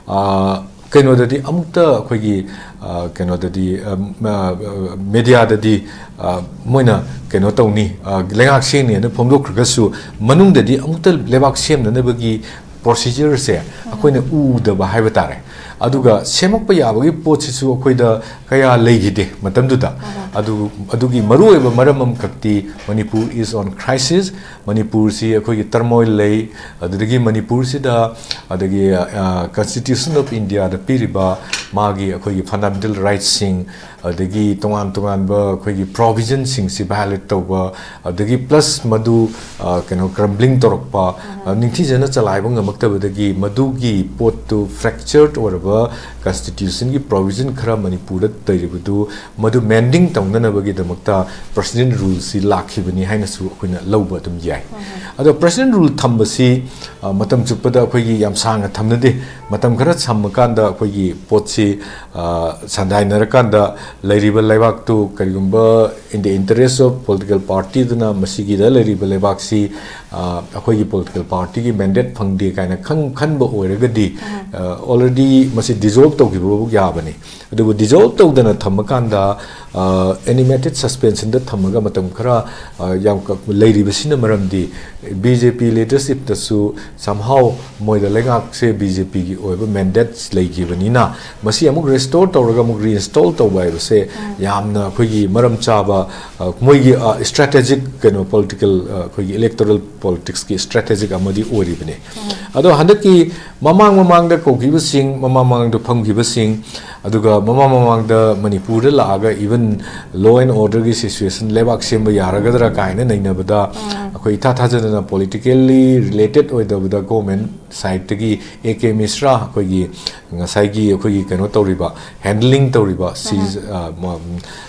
ꯑ, ꯀꯩꯅꯣꯗꯗꯤ ꯑꯃꯨꯛꯇ ꯑꯩꯈꯣꯏꯒꯤ, ꯑ, ꯀꯩꯅꯣꯗꯗꯤ, ꯑ, ꯑ, media ꯗꯗꯤ, ꯑ, ꯃꯣꯏꯅ ꯀꯩꯅꯣ ꯇꯧꯅꯤ, ꯑ, ꯂꯩꯉꯥꯛ ꯁꯦꯝꯅꯤꯅ ꯐꯣꯡꯗꯣꯛꯈ꯭ꯔꯒꯁꯨ ꯃꯅꯨꯡꯗꯗꯤ ꯑꯃꯨꯛꯇ ꯂꯩꯕꯥꯛ ꯁꯦꯝꯅꯅꯕꯒꯤ procedure ꯁꯦ ꯑꯩꯈꯣꯏꯅ ꯎꯗꯕ ꯍꯥꯏꯕ ꯇꯥꯔꯦ꯫ ꯑꯗꯨꯒ ꯁꯦꯝꯃꯛꯄ ꯌꯥꯕꯒꯤ ꯄꯣꯠꯁꯤꯁꯨ ꯑꯩꯈꯣꯏꯗ ꯀꯌꯥ ꯂꯩꯈꯤꯗꯦ ꯃꯇꯝꯗꯨꯗ꯫ ꯑꯗꯨ, ꯑꯗꯨꯒꯤ ꯃꯔꯨꯑꯣꯏꯕ ꯃꯔꯝ ꯑꯃꯈꯛꯇꯤ Manipur is on crisis, ꯃꯅꯤꯄꯨꯔꯁꯤ ꯑꯩꯈꯣꯏꯒꯤ turmoil ꯂꯩ, ꯑꯗꯨꯗꯒꯤ ꯃꯅꯤꯄꯨꯔꯁꯤꯗ, ꯑꯗꯒꯤ, ꯑ, Constitution of India ꯗ ꯄꯤꯔꯤꯕ ꯃꯥꯒꯤ ꯑꯩꯈꯣꯏꯒꯤ fundamental rights ꯁꯤꯡ, ꯑꯗꯒꯤ ꯇꯣꯉꯥꯟ ꯇꯣꯉꯥꯟꯕ ꯑꯩꯈꯣꯏꯒꯤ provision ꯁꯤꯡꯁꯤ violate ꯇꯧꯕ, ꯑꯗꯒꯤ plus ꯃꯗꯨ, ꯑ, ꯀꯩꯅꯣ, crumbling ꯇꯧꯔꯛꯄ, ꯑ, ꯅꯤꯡꯊꯤꯖꯅ ꯆꯂꯥꯏꯕ ꯉꯝꯃꯛꯇꯕꯗꯒꯤ ꯃꯗꯨꯒꯤ ꯄꯣꯠꯇꯨ fractured ꯑꯣꯏꯔꯕ ꯀꯟꯁꯇꯤꯇ꯭ꯌꯨꯁꯟꯒꯤ ꯄ꯭ꯔꯣꯕꯤꯖꯟ ꯈꯔ ꯃꯅꯤꯄꯨꯔꯗ ꯂꯩꯔꯤꯕꯗꯨ ꯃꯗꯨ ꯃꯦꯟꯗꯤꯡ ꯇꯧꯅꯅꯕꯒꯤꯗꯃꯛꯇ ꯄ꯭ꯔꯁꯤꯗꯦꯟ ꯔꯨꯜꯁꯤ ꯂꯥꯛꯈꯤꯕꯅꯤ ꯍꯥꯏꯅꯁꯨ ꯑꯩꯈꯣꯏꯅ ꯂꯧꯕ ꯑꯗꯨꯝ ꯌꯥꯏ꯫ ꯑꯗꯣ ꯄ꯭ꯔꯁꯤꯗꯦꯟ ꯔꯨꯜ ꯊꯝꯕꯁꯤ, ꯑ, ꯃꯇꯝ ꯆꯨꯞꯄꯗ ꯑꯩꯈꯣꯏꯒꯤ ꯌꯥꯝ ꯁꯥꯡꯅ ꯊꯝꯅꯗꯦ꯫ ꯃꯇꯝ ꯈꯔ ꯊꯝꯃꯀꯥꯟꯗ ꯑꯩꯈꯣꯏꯒꯤ ꯄꯣꯠꯁꯤ, ꯑ, ꯁꯟꯗꯥꯏꯅꯔꯀꯥꯟꯗ ꯂꯩꯔꯤꯕ ꯂꯩꯕꯥꯛꯇꯨ ꯀꯔꯤꯒꯨꯝꯕ in the interest of political party ꯗꯨꯅ ꯃꯁꯤꯒꯤꯗ ꯂꯩꯔꯤꯕ ꯂꯩꯕꯥꯛꯁꯤ, ꯑ, ꯑꯩꯈꯣꯏꯒꯤ ꯄꯣꯂꯤꯇꯤꯀꯦꯜ ꯄꯥꯔꯇꯤꯒꯤ ꯃꯦꯟꯗꯦꯠ ꯐꯪꯗꯦ ꯀꯥꯏꯅ ꯈꯪ-, ꯈꯟꯕ ꯑꯣꯏꯔꯒꯗꯤ, ꯑ, already ꯃꯁꯤ ꯗꯤꯖꯣꯜꯕ ꯇꯧꯈꯤꯕ ꯐꯥꯎ ꯌꯥꯕꯅꯤ꯫ ꯑꯗꯨꯕꯨ ꯗꯤꯖꯣꯜꯕ ꯇꯧꯗꯅ ꯊꯝꯃꯀꯥꯟꯗ, ꯑ, animated suspension ꯗ ꯊꯝꯃꯒ ꯃꯇꯝ ꯈꯔ, ꯑ, ꯌꯥꯝ ꯀ-, ꯂꯩꯔꯤꯕꯁꯤꯅ ꯃꯔꯝꯗꯤ ꯕꯤ ꯖꯦ ꯄꯤ ꯂꯤꯗꯔꯁꯤꯞꯇꯁꯨ somehow ꯃꯣꯏꯗ ꯂꯩꯉꯥꯛꯁꯦ ꯕꯤ ꯖꯦ ꯄꯤꯒꯤ ꯑꯣꯏꯕ ꯃꯦꯟꯗꯦꯠꯁ ꯂꯩꯈꯤꯕꯅꯤꯅ ꯃꯁꯤ ꯑꯃꯨꯛ ꯔꯤꯁꯇꯣꯔ ꯇꯧꯔꯒ ꯑꯃꯨꯛ ꯔꯤꯏꯟꯁꯇꯣꯜ ꯇꯧꯕ ꯍꯥꯏꯕꯁꯦ ꯌꯥꯝꯅ ꯑꯩꯈꯣꯏꯒꯤ ꯃꯔꯝ ꯆꯥꯕ, ꯑ, ꯃꯣꯏꯒꯤ, ꯑ, ꯏꯁꯇ꯭ꯔꯦꯇꯦꯖꯤꯛ ꯀꯩꯅꯣ ꯄꯣꯂꯤꯇꯤꯀꯦꯜ, ꯑ, ꯑꯩꯈꯣꯏꯒꯤ ꯏꯂꯦꯛꯇꯣꯔꯦꯜ ꯄꯣꯂꯤꯇꯤꯛꯁꯀꯤ ꯏꯁꯇ꯭ꯔꯦꯇꯦꯖꯤꯛ ꯑꯃꯗꯤ ꯑꯣꯏꯔꯤꯕꯅꯤ꯫ ꯑꯗꯣ ꯍꯟꯗꯛꯀꯤ ꯃꯃꯥꯡ ꯃꯃꯥꯡꯗ ꯀꯧꯈꯤꯕꯁꯤꯡ, ꯃꯃꯥꯡ ꯃꯃꯥꯡꯗ ꯐꯝꯈꯤꯕꯁꯤꯡ, ꯑꯗꯨꯒ ꯃꯃꯥꯡ ꯃꯃꯥꯡꯗ ꯃꯅꯤꯄꯨꯔꯗ ꯂꯥꯛꯑꯒ even law and order ꯒꯤ situation ꯂꯩꯕꯥꯛ ꯁꯦꯝꯕ ꯌꯥꯔꯒꯗ꯭ꯔꯥ ꯀꯥꯏꯅ ꯅꯩꯅꯕꯗ ꯑꯩꯈꯣꯏ ꯏꯊꯥ ꯊꯥꯖꯗꯅ ꯄꯣꯂꯤꯇꯤꯀꯦꯜꯂꯤ ꯔꯤꯂꯦꯇꯦꯠ ꯑꯣꯏꯗꯕꯗ ꯒꯣꯔꯃꯦꯟ ꯁꯥꯏꯠꯇꯒꯤ ꯑꯦ ꯀꯦ ꯃꯤꯁ꯭ꯔꯥ ꯑꯩꯈꯣꯏꯒꯤ ꯉꯁꯥꯏꯒꯤ ꯑꯩꯈꯣꯏꯒꯤ ꯀꯩꯅꯣ ꯇꯧꯔꯤꯕ, ꯍꯦꯟꯗꯂꯤꯡ ꯇꯧꯔꯤꯕ ꯁꯤ, ꯑ, ꯃ-,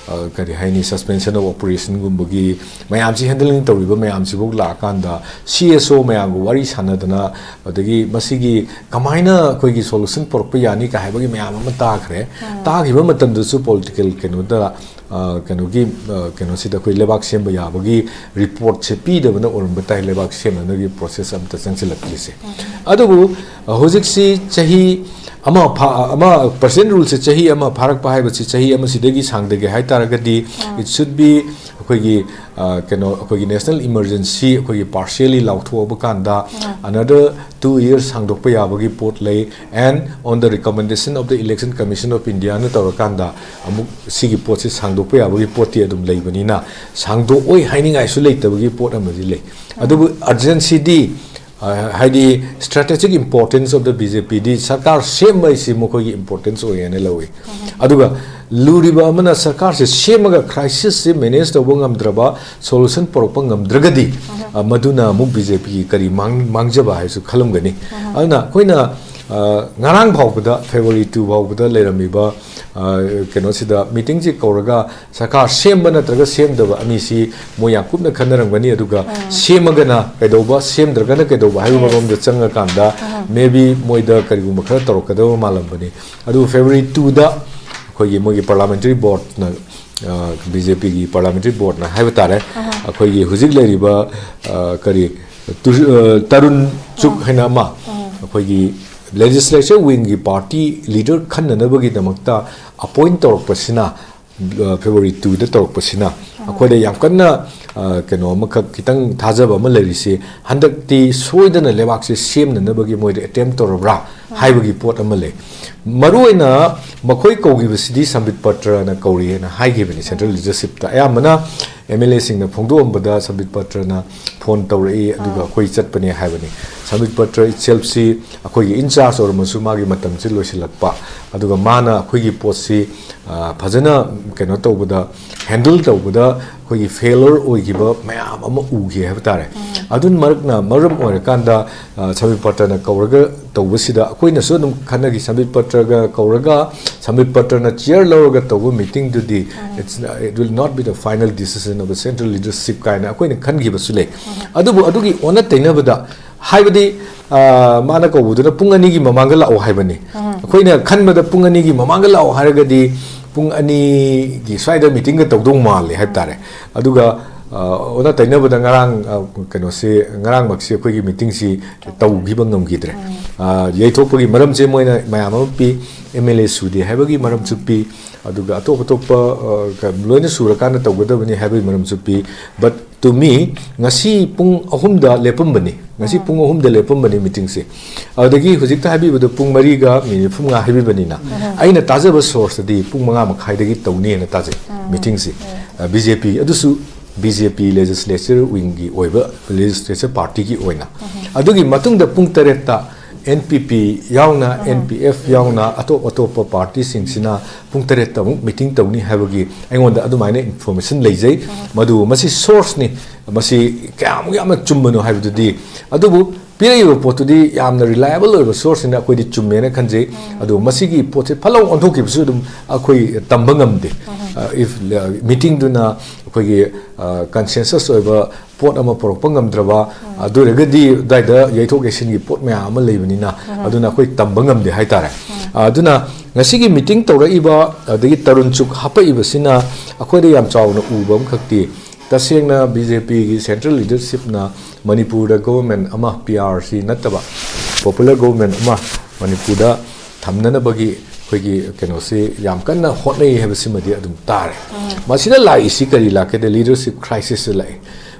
ꯑ, ꯀꯔꯤ ꯍꯥꯏꯅꯤ, suspension of operation ꯒꯨꯝꯕꯒꯤ ꯃꯌꯥꯝꯁꯤ ꯍꯦꯟꯗꯂꯤꯡ ꯇꯧꯔꯤꯕ ꯃꯌꯥꯝꯁꯤꯐꯥꯎ ꯂꯥꯛꯑꯀꯥꯟꯗ ꯁꯤ ꯑꯦꯁ ꯑꯣ ꯃꯌꯥꯝꯒ ꯋꯥꯔꯤ ꯁꯥꯟꯅꯗꯅ ꯑꯗꯒꯤ ꯃꯁꯤꯒꯤ ꯀꯃꯥꯏꯅ ꯑꯩꯈꯣꯏꯒꯤ ꯁꯣꯂꯨꯁꯟ ꯄꯨꯔꯛꯄ ꯌꯥꯅꯤ ꯀꯥꯏ ꯍꯥꯏꯕꯒꯤ ꯃꯌꯥꯝ ꯑꯃ ꯇꯥꯈ꯭ꯔꯦ꯫ ꯇꯥꯈꯤꯕ ꯃꯇꯝꯗꯁꯨ ꯄꯣꯂꯤꯇꯤꯀꯦꯜ ꯀꯩꯅꯣꯗ, ꯑ, ꯀꯩꯅꯣꯒꯤ, ꯑ, ꯀꯩꯅꯣꯁꯤꯗ ꯑꯩꯈꯣꯏ ꯂꯩꯕꯥꯛ ꯁꯦꯝꯕ ꯌꯥꯕꯒꯤ ꯔꯤꯄꯣꯔꯠꯁꯦ ꯄꯤꯗꯕꯅ ꯑꯣꯏꯔꯝꯕ ꯇꯥꯏ, ꯂꯩꯕꯥꯛ ꯁꯦꯝꯅꯅꯕꯒꯤ ꯄ꯭ꯔꯣꯁꯦꯁ ꯑꯝꯇ ꯆꯪꯁꯤꯜꯂꯛꯇ꯭ꯔꯤꯁꯦ꯫ ꯑꯗꯨꯕꯨ, ꯑ, ꯍꯧꯖꯤꯛꯁꯤ ꯆꯍꯤ ꯑꯃ ꯐꯥ-, ꯑꯃ, ꯄ꯭ꯔꯁꯤꯗꯦꯟ ꯔꯨꯜꯁꯦ ꯆꯍꯤ ꯑꯃ ꯐꯥꯔꯛꯄ ꯍꯥꯏꯕꯁꯤ ꯆꯍꯤ ꯑꯃꯁꯤꯗꯒꯤ ꯁꯥꯡꯗꯒꯦ ꯍꯥꯏ ꯇꯥꯔꯒꯗꯤ, it should be ꯑꯩꯈꯣꯏꯒꯤ, ꯑ, ꯀꯩꯅꯣ, ꯑꯩꯈꯣꯏꯒꯤ ꯅꯦꯁꯅꯦꯜ ꯏꯃꯔꯖꯦꯟꯁꯤ ꯑꯩꯈꯣꯏꯒꯤ ꯄꯥꯔꯁꯤꯌꯦꯂꯤ ꯂꯥꯎꯊꯣꯛꯑꯕ ꯀꯥꯟꯗ another two years ꯁꯥꯡꯗꯣꯛꯄ ꯌꯥꯕꯒꯤ ꯄꯣꯠ ꯂꯩ꯫ And on the recommendation of the Election Commission of India ꯅ ꯇꯧꯔꯀꯥꯟꯗ ꯑꯃꯨꯛ ꯁꯤꯒꯤ ꯄꯣꯠꯁꯤ ꯁꯥꯡꯗꯣꯛꯄ ꯌꯥꯕꯒꯤ ꯄꯣꯠꯇꯤ ꯑꯗꯨꯝ ꯂꯩꯕꯅꯤꯅ ꯁꯥꯡꯗꯣꯛꯑꯣꯏ ꯍꯥꯏꯅꯤꯡꯉꯥꯏꯁꯨ ꯂꯩꯇꯕꯒꯤ ꯄꯣꯠ ꯑꯃꯗꯤ ꯂꯩ꯫ ꯑꯗꯨꯕꯨ urgency ꯗꯤ, ꯑ, ꯍꯥꯏꯗꯤ strategic importance of the B J P ꯗꯤ ꯁꯔꯀꯥꯔ ꯁꯦꯝꯕ ꯍꯥꯏꯁꯤ ꯃꯈꯣꯏꯒꯤ importance ꯑꯣꯏꯌꯦꯅ ꯂꯧꯏ꯫ ꯑꯗꯨꯒ ꯂꯨꯔꯤꯕ ꯑꯃꯅ ꯁꯔꯀꯥꯔꯁꯦ ꯁꯦꯝꯃꯒ crisis ꯁꯦ manage ꯇꯧꯕ ꯉꯝꯗ꯭ꯔꯕ, solution ꯄꯨꯔꯛꯄ ꯉꯝꯗ꯭ꯔꯒꯗꯤ, ꯑ, ꯃꯗꯨꯅ ꯑꯃꯨꯛ B J P ꯒꯤ ꯀꯔꯤ ꯃꯥꯡ-, ꯃꯥꯡꯖꯕ ꯍꯥꯏꯕꯁꯨ ꯈꯜꯂꯝꯒꯅꯤ꯫ ꯑꯗꯨꯅ ꯑꯩꯈꯣꯏꯅ ꯑ, ꯉꯔꯥꯡ ꯐꯥꯎꯕꯗ, February two ꯐꯥꯎꯕꯗ ꯂꯩꯔꯝꯃꯤꯕ, ꯑ, ꯀꯩꯅꯣꯁꯤꯗ meetingꯁꯤ ꯀꯧꯔꯒ ꯁꯔꯀꯥꯔ ꯁꯦꯝꯕ ꯅꯠꯇ꯭ꯔꯒ ꯁꯦꯝꯗꯕ ꯑꯅꯤꯁꯤ ꯃꯣꯏ ꯌꯥꯝ ꯀꯨꯞꯅ ꯈꯟꯅꯔꯝꯒꯅꯤ꯫ ꯑꯗꯨꯒ ꯁꯦꯝꯃꯒꯅ ꯀꯩꯗꯧꯕ, ꯁꯦꯝꯗ꯭ꯔꯒꯅ ꯀꯩꯗꯧꯕ ꯍꯥꯏꯕ ꯃꯔꯣꯝꯗ ꯆꯪꯉꯀꯥꯟꯗ maybe ꯃꯣꯏꯗ ꯀꯔꯤꯒꯨꯝꯕ ꯈꯔ ꯇꯧꯔꯛꯀꯗꯕ ꯃꯥꯜꯂꯝꯕꯅꯤ꯫ ꯑꯗꯨꯕꯨ February twoꯗ ꯑꯩꯈꯣꯏꯒꯤ ꯃꯣꯏꯒꯤ parliamentary boardꯅ, ꯑ, BJPꯒꯤ parliamentary boardꯅ ꯍꯥꯏꯕ ꯇꯥꯔꯦ, ꯑꯩꯈꯣꯏꯒꯤ ꯍꯧꯖꯤꯛ ꯂꯩꯔꯤꯕ, ꯑ, ꯀꯔꯤ, ꯇꯨ-, ꯑ, ꯇꯔꯨꯟ ꯆꯨꯛ ꯍꯥꯏꯅ ꯑꯃ, ꯑꯩꯈꯣꯏꯒꯤ legislature wingꯒꯤ party leader ꯈꯟꯅꯅꯕꯒꯤꯗꯃꯛꯇ appoint ꯇꯧꯔꯛꯄꯁꯤꯅ, ꯑ, February twoꯗ ꯇꯧꯔꯛꯄꯁꯤꯅ ꯑꯩꯈꯣꯏꯗ ꯌꯥꯝ ꯀꯟꯅ, ꯑ, ꯀꯩꯅꯣ ꯑꯃꯈꯛ ꯈꯤꯇꯪ ꯊꯥꯖꯕ ꯑꯃ ꯂꯩꯔꯤꯁꯤ, ꯍꯟꯗꯛꯇꯤ ꯁꯣꯏꯗꯅ ꯂꯩꯕꯥꯛꯁꯦ ꯁꯦꯝꯅꯅꯕꯒꯤ ꯃꯣꯏꯗ attempt ꯇꯧꯔꯕ꯭ꯔꯥ ꯍꯥꯏꯕꯒꯤ ꯄꯣꯠ ꯑꯃ ꯂꯩ꯫ ꯃꯔꯨꯑꯣꯏꯅ ꯃꯈꯣꯏ ꯀꯧꯈꯤꯕꯁꯤꯗꯤ ꯁꯝꯕꯤꯠ ꯄꯇ꯭ꯔꯅ ꯀꯧꯔꯤꯑꯅ ꯍꯥꯏꯈꯤꯕꯅꯤ central leadershipꯇ꯫ ꯑꯌꯥꯝꯕꯅ MLAꯁꯤꯡꯅ ꯐꯣꯡꯗꯣꯛꯑꯝꯕꯗ ꯁꯝꯕꯤꯠ ꯄꯇ꯭ꯔꯅ phone ꯇꯧꯔꯛꯏ, ꯑꯗꯨꯒ ꯑꯩꯈꯣꯏ ꯆꯠꯄꯅꯦ ꯍꯥꯏꯕꯅꯤ꯫ ꯁꯝꯕꯤꯠ ꯄꯇ꯭ꯔ itselfꯁꯤ ꯑꯩꯈꯣꯏꯒꯤ in charge ꯑꯣꯏꯔꯝꯃꯁꯨ ꯃꯥꯒꯤ ꯃꯇꯝꯁꯤ ꯂꯣꯏꯁꯤꯜꯂꯛꯄ, ꯑꯗꯨꯒ ꯃꯥꯅ ꯑꯩꯈꯣꯏꯒꯤ ꯄꯣꯠꯁꯤ, ꯑ, ꯐꯖꯅ ꯀꯩꯅꯣ ꯇꯧꯕꯗ, handle ꯇꯧꯕꯗ ꯑꯩꯈꯣꯏꯒꯤ failure ꯑꯣꯏꯈꯤꯕ ꯃꯌꯥꯝ ꯑꯃ ꯎꯈꯤ ꯍꯥꯏꯕ ꯇꯥꯔꯦ꯫ ꯑꯗꯨꯅ ꯃꯔꯛꯅ ꯃꯔꯝ ꯑꯣꯏꯔꯀꯥꯟꯗ, ꯑ, ꯁꯝꯕꯤꯠ ꯄꯇ꯭ꯔꯅ ꯀꯧꯔꯒ ꯇꯧꯕꯁꯤꯗ ꯑꯩꯈꯣꯏꯅꯁꯨ ꯑꯗꯨꯝ ꯈꯟꯅꯈꯤ, ꯁꯝꯕꯤꯠ ꯄꯇ꯭ꯔꯒ ꯀꯧꯔꯒ ꯁꯝꯕꯤꯠ ꯄꯇ꯭ꯔꯅ chair ꯂꯧꯔꯒ ꯇꯧꯕ meetingꯗꯨꯗꯤ, it's, it will not be the final decision of the central leadership ꯀꯥꯏꯅ ꯑꯩꯈꯣꯏꯅ ꯈꯟꯈꯤꯕꯁꯨ ꯂꯩ꯫ ꯑꯗꯨꯕꯨ ꯑꯗꯨꯒꯤ ꯑꯣꯟꯅ ꯇꯩꯅꯕꯗ, ꯍꯥꯏꯕꯗꯤ, ꯑ, ꯃꯥꯅ ꯀꯧꯕꯗꯨꯅ ꯄꯨꯡ ꯑꯅꯤꯒꯤ ꯃꯃꯥꯡꯗ ꯂꯥꯛꯑꯣ ꯍꯥꯏꯕꯅꯤ꯫ ꯑꯩꯈꯣꯏꯅ ꯈꯟꯕꯗ ꯄꯨꯡ ꯑꯅꯤꯒꯤ ꯃꯃꯥꯡꯗ ꯂꯥꯛꯑꯣ ꯍꯥꯏꯔꯒꯗꯤ ꯄꯨꯡ ꯑꯅꯤꯒꯤ ꯁ꯭ꯋꯥꯏꯗ meetingꯒ ꯇꯧꯗꯧ ꯃꯥꯜꯂꯦ ꯍꯥꯏꯕ ꯇꯥꯔꯦ꯫ ꯑꯗꯨꯒ, ꯑ, ꯑꯣꯟꯅ ꯇꯩꯅꯕꯗ ꯉꯔꯥꯡ, ꯑ, ꯀꯩꯅꯣꯁꯤ, ꯉꯔꯥꯡꯃꯛꯁꯤ ꯑꯩꯈꯣꯏꯒꯤ meetingꯁꯤ ꯇꯧꯈꯤꯕ ꯉꯝꯈꯤꯗ꯭ꯔꯦ꯫ ꯑ, ꯌꯩꯊꯣꯛꯄꯒꯤ ꯃꯔꯝꯁꯦ ꯃꯣꯏꯅ ꯃꯌꯥꯝ ꯑꯃ ꯄꯤ, MLA ꯁꯨꯗꯦ ꯍꯥꯏꯕꯒꯤ ꯃꯔꯝꯁꯨ ꯄꯤ, ꯑꯗꯨꯒ ꯑꯇꯣꯞ ꯑꯇꯣꯞꯄ, ꯑ, ꯀ-, ꯂꯣꯏꯅ ꯁꯨꯔꯀꯥꯟꯗ ꯇꯧꯒꯗꯕꯅꯤ ꯍꯥꯏꯕꯒꯤ ꯃꯔꯝꯁꯨ ꯄꯤ꯫ But to me, ꯉꯁꯤ ꯄꯨꯡ ꯑꯍꯨꯝꯗ ꯂꯦꯞꯄꯝꯕꯅꯤ, ꯉꯁꯤ ꯄꯨꯡ ꯑꯍꯨꯝꯗ ꯂꯦꯞꯄꯝꯕꯅꯤ meetingꯁꯦ꯫ ꯑꯗꯨꯗꯒꯤ ꯍꯧꯖꯤꯛꯇ ꯍꯥꯏꯕꯤꯕꯗꯣ ꯄꯨꯡ ꯃꯔꯤꯒ minute ꯅꯤꯐꯨ ꯃꯉꯥ ꯍꯥꯏꯕꯤꯕꯅꯤꯅ, ꯑꯩꯅ ꯇꯥꯖꯕ sourceꯇꯗꯤ ꯄꯨꯡ ꯃꯉꯥ ꯃꯈꯥꯏꯗꯒꯤ ꯇꯧꯅꯤꯅ ꯇꯥꯖꯩ meetingꯁꯦ꯫ ꯑ, BJP, ꯑꯗꯨꯁꯨ BJP legislature wingꯒꯤ ꯑꯣꯏꯕ, legislature partyꯒꯤ ꯑꯣꯏꯅ꯫ ꯑꯗꯨꯒꯤ ꯃꯇꯨꯡꯗ ꯄꯨꯡ ꯇꯔꯦꯠꯇ NPP ꯌꯥꯎꯅ, NPF ꯌꯥꯎꯅ, ꯑꯇꯣꯞ ꯑꯇꯣꯞꯄ partyꯁꯤꯡꯁꯤꯅ ꯄꯨꯡ ꯇꯔꯦꯠꯇ ꯑꯃꯨꯛ meeting ꯇꯧꯅꯤ ꯍꯥꯏꯕꯒꯤ ꯑꯩꯉꯣꯟꯗ ꯑꯗꯨꯃꯥꯏꯅ information ꯂꯩꯖꯩ꯫ ꯃꯗꯨ ꯃꯁꯤ sourceꯅꯤ, ꯃꯁꯤ ꯀꯌꯥꯃꯨꯛ ꯌꯥꯝꯅ ꯆꯨꯝꯕꯅꯣ ꯍꯥꯏꯕꯗꯨꯗꯤ꯫ ꯑꯗꯨꯕꯨ ꯄꯤꯔꯛꯏꯕ ꯄꯣꯠꯇꯨꯗꯤ ꯌꯥꯝꯅ reliable ꯑꯣꯏꯕ source ꯅꯤꯅ ꯑꯩꯈꯣꯏꯗꯤ ꯆꯨꯝꯃꯦꯅ ꯈꯟꯖꯩ꯫ ꯑꯗꯨ ꯃꯁꯤꯒꯤ ꯄꯣꯠꯁꯦ ꯐꯠ ꯂꯥꯎ ꯑꯣꯟꯊꯣꯛꯈꯤꯕꯁꯨ ꯑꯗꯨꯝ ꯑꯩꯈꯣꯏ ꯇꯝꯕ ꯉꯝꯗꯦ꯫ If meeting ꯗꯨꯅ ꯑꯩꯈꯣꯏꯒꯤ consensus ꯑꯣꯏꯕ ꯄꯣꯠ ꯑꯃ ꯄꯨꯔꯛꯄ ꯉꯝꯗ꯭ꯔꯕ, ꯑꯗꯨ ꯑꯣꯏꯔꯒꯗꯤ ꯑꯗꯨꯋꯥꯏꯗ ꯌꯩꯊꯣꯛ ꯌꯩꯁꯤꯟꯒꯤ ꯄꯣꯠ ꯃꯌꯥꯝ ꯑꯃ ꯂꯩꯕꯅꯤꯅ, ꯑꯗꯨꯅ ꯑꯩꯈꯣꯏ ꯇꯝꯕ ꯉꯝꯗꯦ ꯍꯥꯏꯇꯥꯔꯦ꯫ ꯑꯗꯨꯅ ꯉꯁꯤꯒꯤ meeting ꯇꯧꯔꯛꯏꯕ ꯑꯗꯒꯤ ꯇꯔꯨꯟ ꯆꯨꯛ ꯍꯥꯞꯄꯛꯏꯕꯁꯤꯅ ꯑꯩꯈꯣꯏꯗ ꯌꯥꯝ ꯆꯥꯎꯅ ꯎꯕ ꯑꯃꯈꯛꯇꯤ, ꯇꯁꯦꯡꯅ BJP ꯒꯤ central leadership ꯅ ꯃꯅꯤꯄꯨꯔꯗ government ꯑꯃ, PRC ꯅꯠꯇꯕ popular government ꯑꯃ ꯃꯅꯤꯄꯨꯔꯗ ꯊꯝꯅꯅꯕꯒꯤ ꯑꯩꯈꯣꯏꯒꯤ ꯀꯩꯅꯣꯁꯤ ꯌꯥꯝ ꯀꯟꯅ ꯍꯣꯠꯅꯩ ꯍꯥꯏꯕꯁꯤꯃꯗꯤ ꯑꯗꯨꯝ ꯇꯥꯔꯦ꯫ ꯃꯁꯤꯗ ꯂꯥꯛꯏꯁꯤ ꯀꯔꯤ ꯂꯥꯛꯀꯦꯗ, leadership crisis ꯁꯤ ꯂꯥꯛꯏ꯫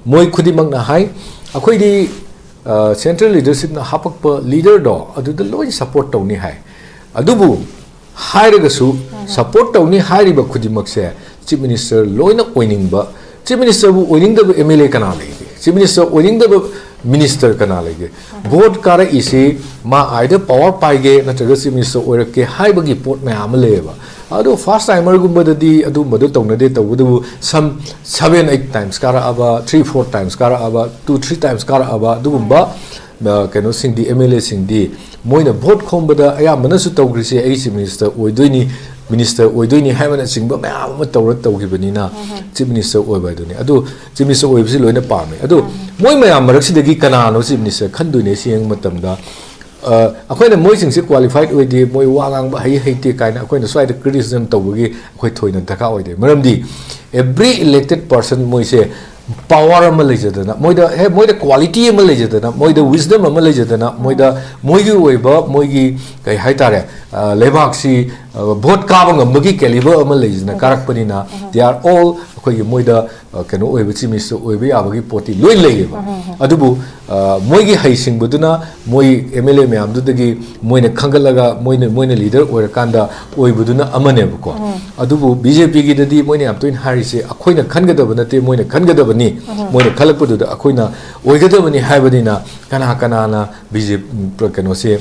ꯃꯣꯏ ꯈꯨꯗꯤꯡꯃꯛꯅ ꯍꯥꯏ, ꯑꯩꯈꯣꯏꯗꯤ central leadership ꯅ ꯍꯥꯄꯛꯄ leader ꯗꯣ ꯑꯗꯨꯗ ꯂꯣꯏ support ꯇꯧꯅꯤ ꯍꯥꯏ꯫ ꯑꯗꯨꯕꯨ ꯍꯥꯏꯔꯒꯁꯨ support ꯇꯧꯅꯤ ꯍꯥꯏꯔꯤꯕ ꯈꯨꯗꯤꯡꯃꯛꯁꯦ Chief Minister ꯂꯣꯏꯅ ꯑꯣꯏꯅꯤꯡꯕ, Chief Minister ꯕꯨ ꯑꯣꯏꯅꯤꯡꯗꯕ MLA ꯀꯅꯥ ꯂꯩꯒꯦ? Chief Minister ꯑꯣꯏꯅꯤꯡꯗꯕ minister ꯀꯅꯥ ꯂꯩꯒꯦ? Vote ꯀꯥꯔꯛꯏꯁꯤ ꯃꯥ either power ꯄꯥꯏꯒꯦ ꯅꯠꯇ꯭ꯔꯒ Chief Minister ꯑꯣꯏꯔꯛꯀꯦ ꯍꯥꯏꯕꯒꯤ ꯄꯣꯠ ꯃꯌꯥꯝ ꯑꯃ ꯂꯩꯌꯦꯕ꯫ ꯑꯗꯣ first timer ꯒꯨꯝꯕꯗꯗꯤ ꯑꯗꯨꯝꯕꯗꯣ ꯇꯧꯅꯗꯦ, ꯇꯧꯕꯇꯕꯨ some seven eight times ꯀꯥꯔꯛꯑꯕ, three four times ꯀꯥꯔꯛꯑꯕ, two three times ꯀꯥꯔꯛꯑꯕ ꯑꯗꯨꯒꯨꯝꯕ ꯀꯩꯅꯣꯁꯤꯡꯗꯤ, MLA ꯁꯤꯡꯗꯤ ꯃꯣꯏꯅ vote ꯈꯣꯝꯕꯗ ꯑꯌꯥꯝꯕꯅꯁꯨ ꯇꯧꯈ꯭ꯔꯤꯁꯦ ꯑꯩ Chief Minister ꯑꯣꯏꯗꯣꯏꯅꯤ, minister ꯑꯣꯏꯗꯣꯏꯅꯤ ꯍꯥꯏꯕꯅꯆꯤꯡꯕ ꯃꯌꯥꯝ ꯑꯃ ꯇꯧꯔ ꯇꯧꯈꯤꯕꯅꯤꯅ Chief Minister ꯑꯣꯏꯕ ꯍꯥꯏꯗꯨꯅꯤ꯫ ꯑꯗꯨ Chief Minister ꯑꯣꯏꯕꯁꯤ ꯂꯣꯏꯅ ꯄꯥꯝꯃꯤ꯫ ꯑꯗꯨ ꯃꯣꯏ ꯃꯌꯥꯝ ꯃꯔꯛꯁꯤꯗꯒꯤ ꯀꯅꯥꯅꯣ Chief Minister ꯈꯟꯗꯣꯏꯅꯦ ꯁꯤ ꯌꯦꯡꯕ ꯃꯇꯝꯗ, ꯑ, ꯑꯩꯈꯣꯏꯅ ꯃꯣꯏꯁꯤꯡꯁꯦ qualified ꯑꯣꯏꯗꯦ, ꯃꯣꯏ ꯋꯥ ꯉꯥꯡꯕ ꯍꯩ ꯍꯩꯇꯦ ꯀꯥꯏꯅ ꯑꯩꯈꯣꯏꯅ ꯁ꯭ꯋꯥꯏꯗ criticism ꯇꯧꯕꯒꯤ ꯑꯩꯈꯣꯏ ꯊꯣꯏꯅ ꯗꯔꯀꯥꯔ ꯑꯣꯏꯗꯦ꯫ ꯃꯔꯝꯗꯤ every elected person ꯃꯣꯏꯁꯦ power ꯑꯃ ꯂꯩꯖꯗꯅ, ꯃꯣꯏꯗ, ꯍꯦ, ꯃꯣꯏꯗ quality ꯑꯃ ꯂꯩꯖꯗꯅ, ꯃꯣꯏꯗ wisdom ꯑꯃ ꯂꯩꯖꯗꯅ, ꯃꯣꯏꯗ ꯃꯣꯏꯒꯤ ꯑꯣꯏꯕ, ꯃꯣꯏꯒꯤ ꯀꯩ ꯍꯥꯏꯇꯥꯔꯦ, ꯑ, ꯂꯩꯕꯥꯛꯁꯤ, ꯑ, vote ꯀꯥꯕ ꯉꯝꯕꯒꯤ caliber ꯑꯃ ꯂꯩꯖꯗꯅ ꯀꯥꯔꯛꯄꯅꯤꯅ, they are all ꯑꯩꯈꯣꯏꯒꯤ ꯃꯣꯏꯗ, ꯑ, ꯀꯩꯅꯣ ꯑꯣꯏꯕ, Chief Minister ꯑꯣꯏꯕ ꯌꯥꯕꯒꯤ ꯄꯣꯠꯇꯤ ꯂꯣꯏ ꯂꯩꯌꯦꯕ꯫ ꯑꯗꯨꯕꯨ, ꯑ, ꯃꯣꯏꯒꯤ ꯍꯩꯁꯤꯡꯕꯗꯨꯅ ꯃꯣꯏ MLA ꯃꯌꯥꯝꯗꯨꯗꯒꯤ ꯃꯣꯏꯅ ꯈꯟꯒꯠꯂꯒ ꯃꯣꯏꯅ, ꯃꯣꯏꯅ leader ꯑꯣꯏꯔꯀꯥꯟꯗ ꯑꯣꯏꯕꯗꯨꯅ ꯑꯃꯅꯦꯕꯀꯣ꯫ ꯑꯗꯨꯕꯨ BJP ꯒꯤꯗꯗꯤ ꯃꯣꯏꯅ ꯌꯥꯝ ꯇꯣꯏꯅ ꯍꯥꯏꯔꯤꯁꯦ, "ꯑꯩꯈꯣꯏꯅ ꯈꯟꯒꯗꯕ ꯅꯠꯇꯦ, ꯃꯣꯏꯅ ꯈꯟꯒꯗꯕꯅꯤ꯫ ꯃꯣꯏꯅ ꯈꯜꯂꯛꯄꯗꯨꯗ ꯑꯩꯈꯣꯏꯅ ꯑꯣꯏꯒꯗꯕꯅꯤ" ꯍꯥꯏꯕꯅꯤꯅ ꯀꯅꯥ ꯀꯅꯥꯅ BJP, ꯀꯩꯅꯣꯁꯦ,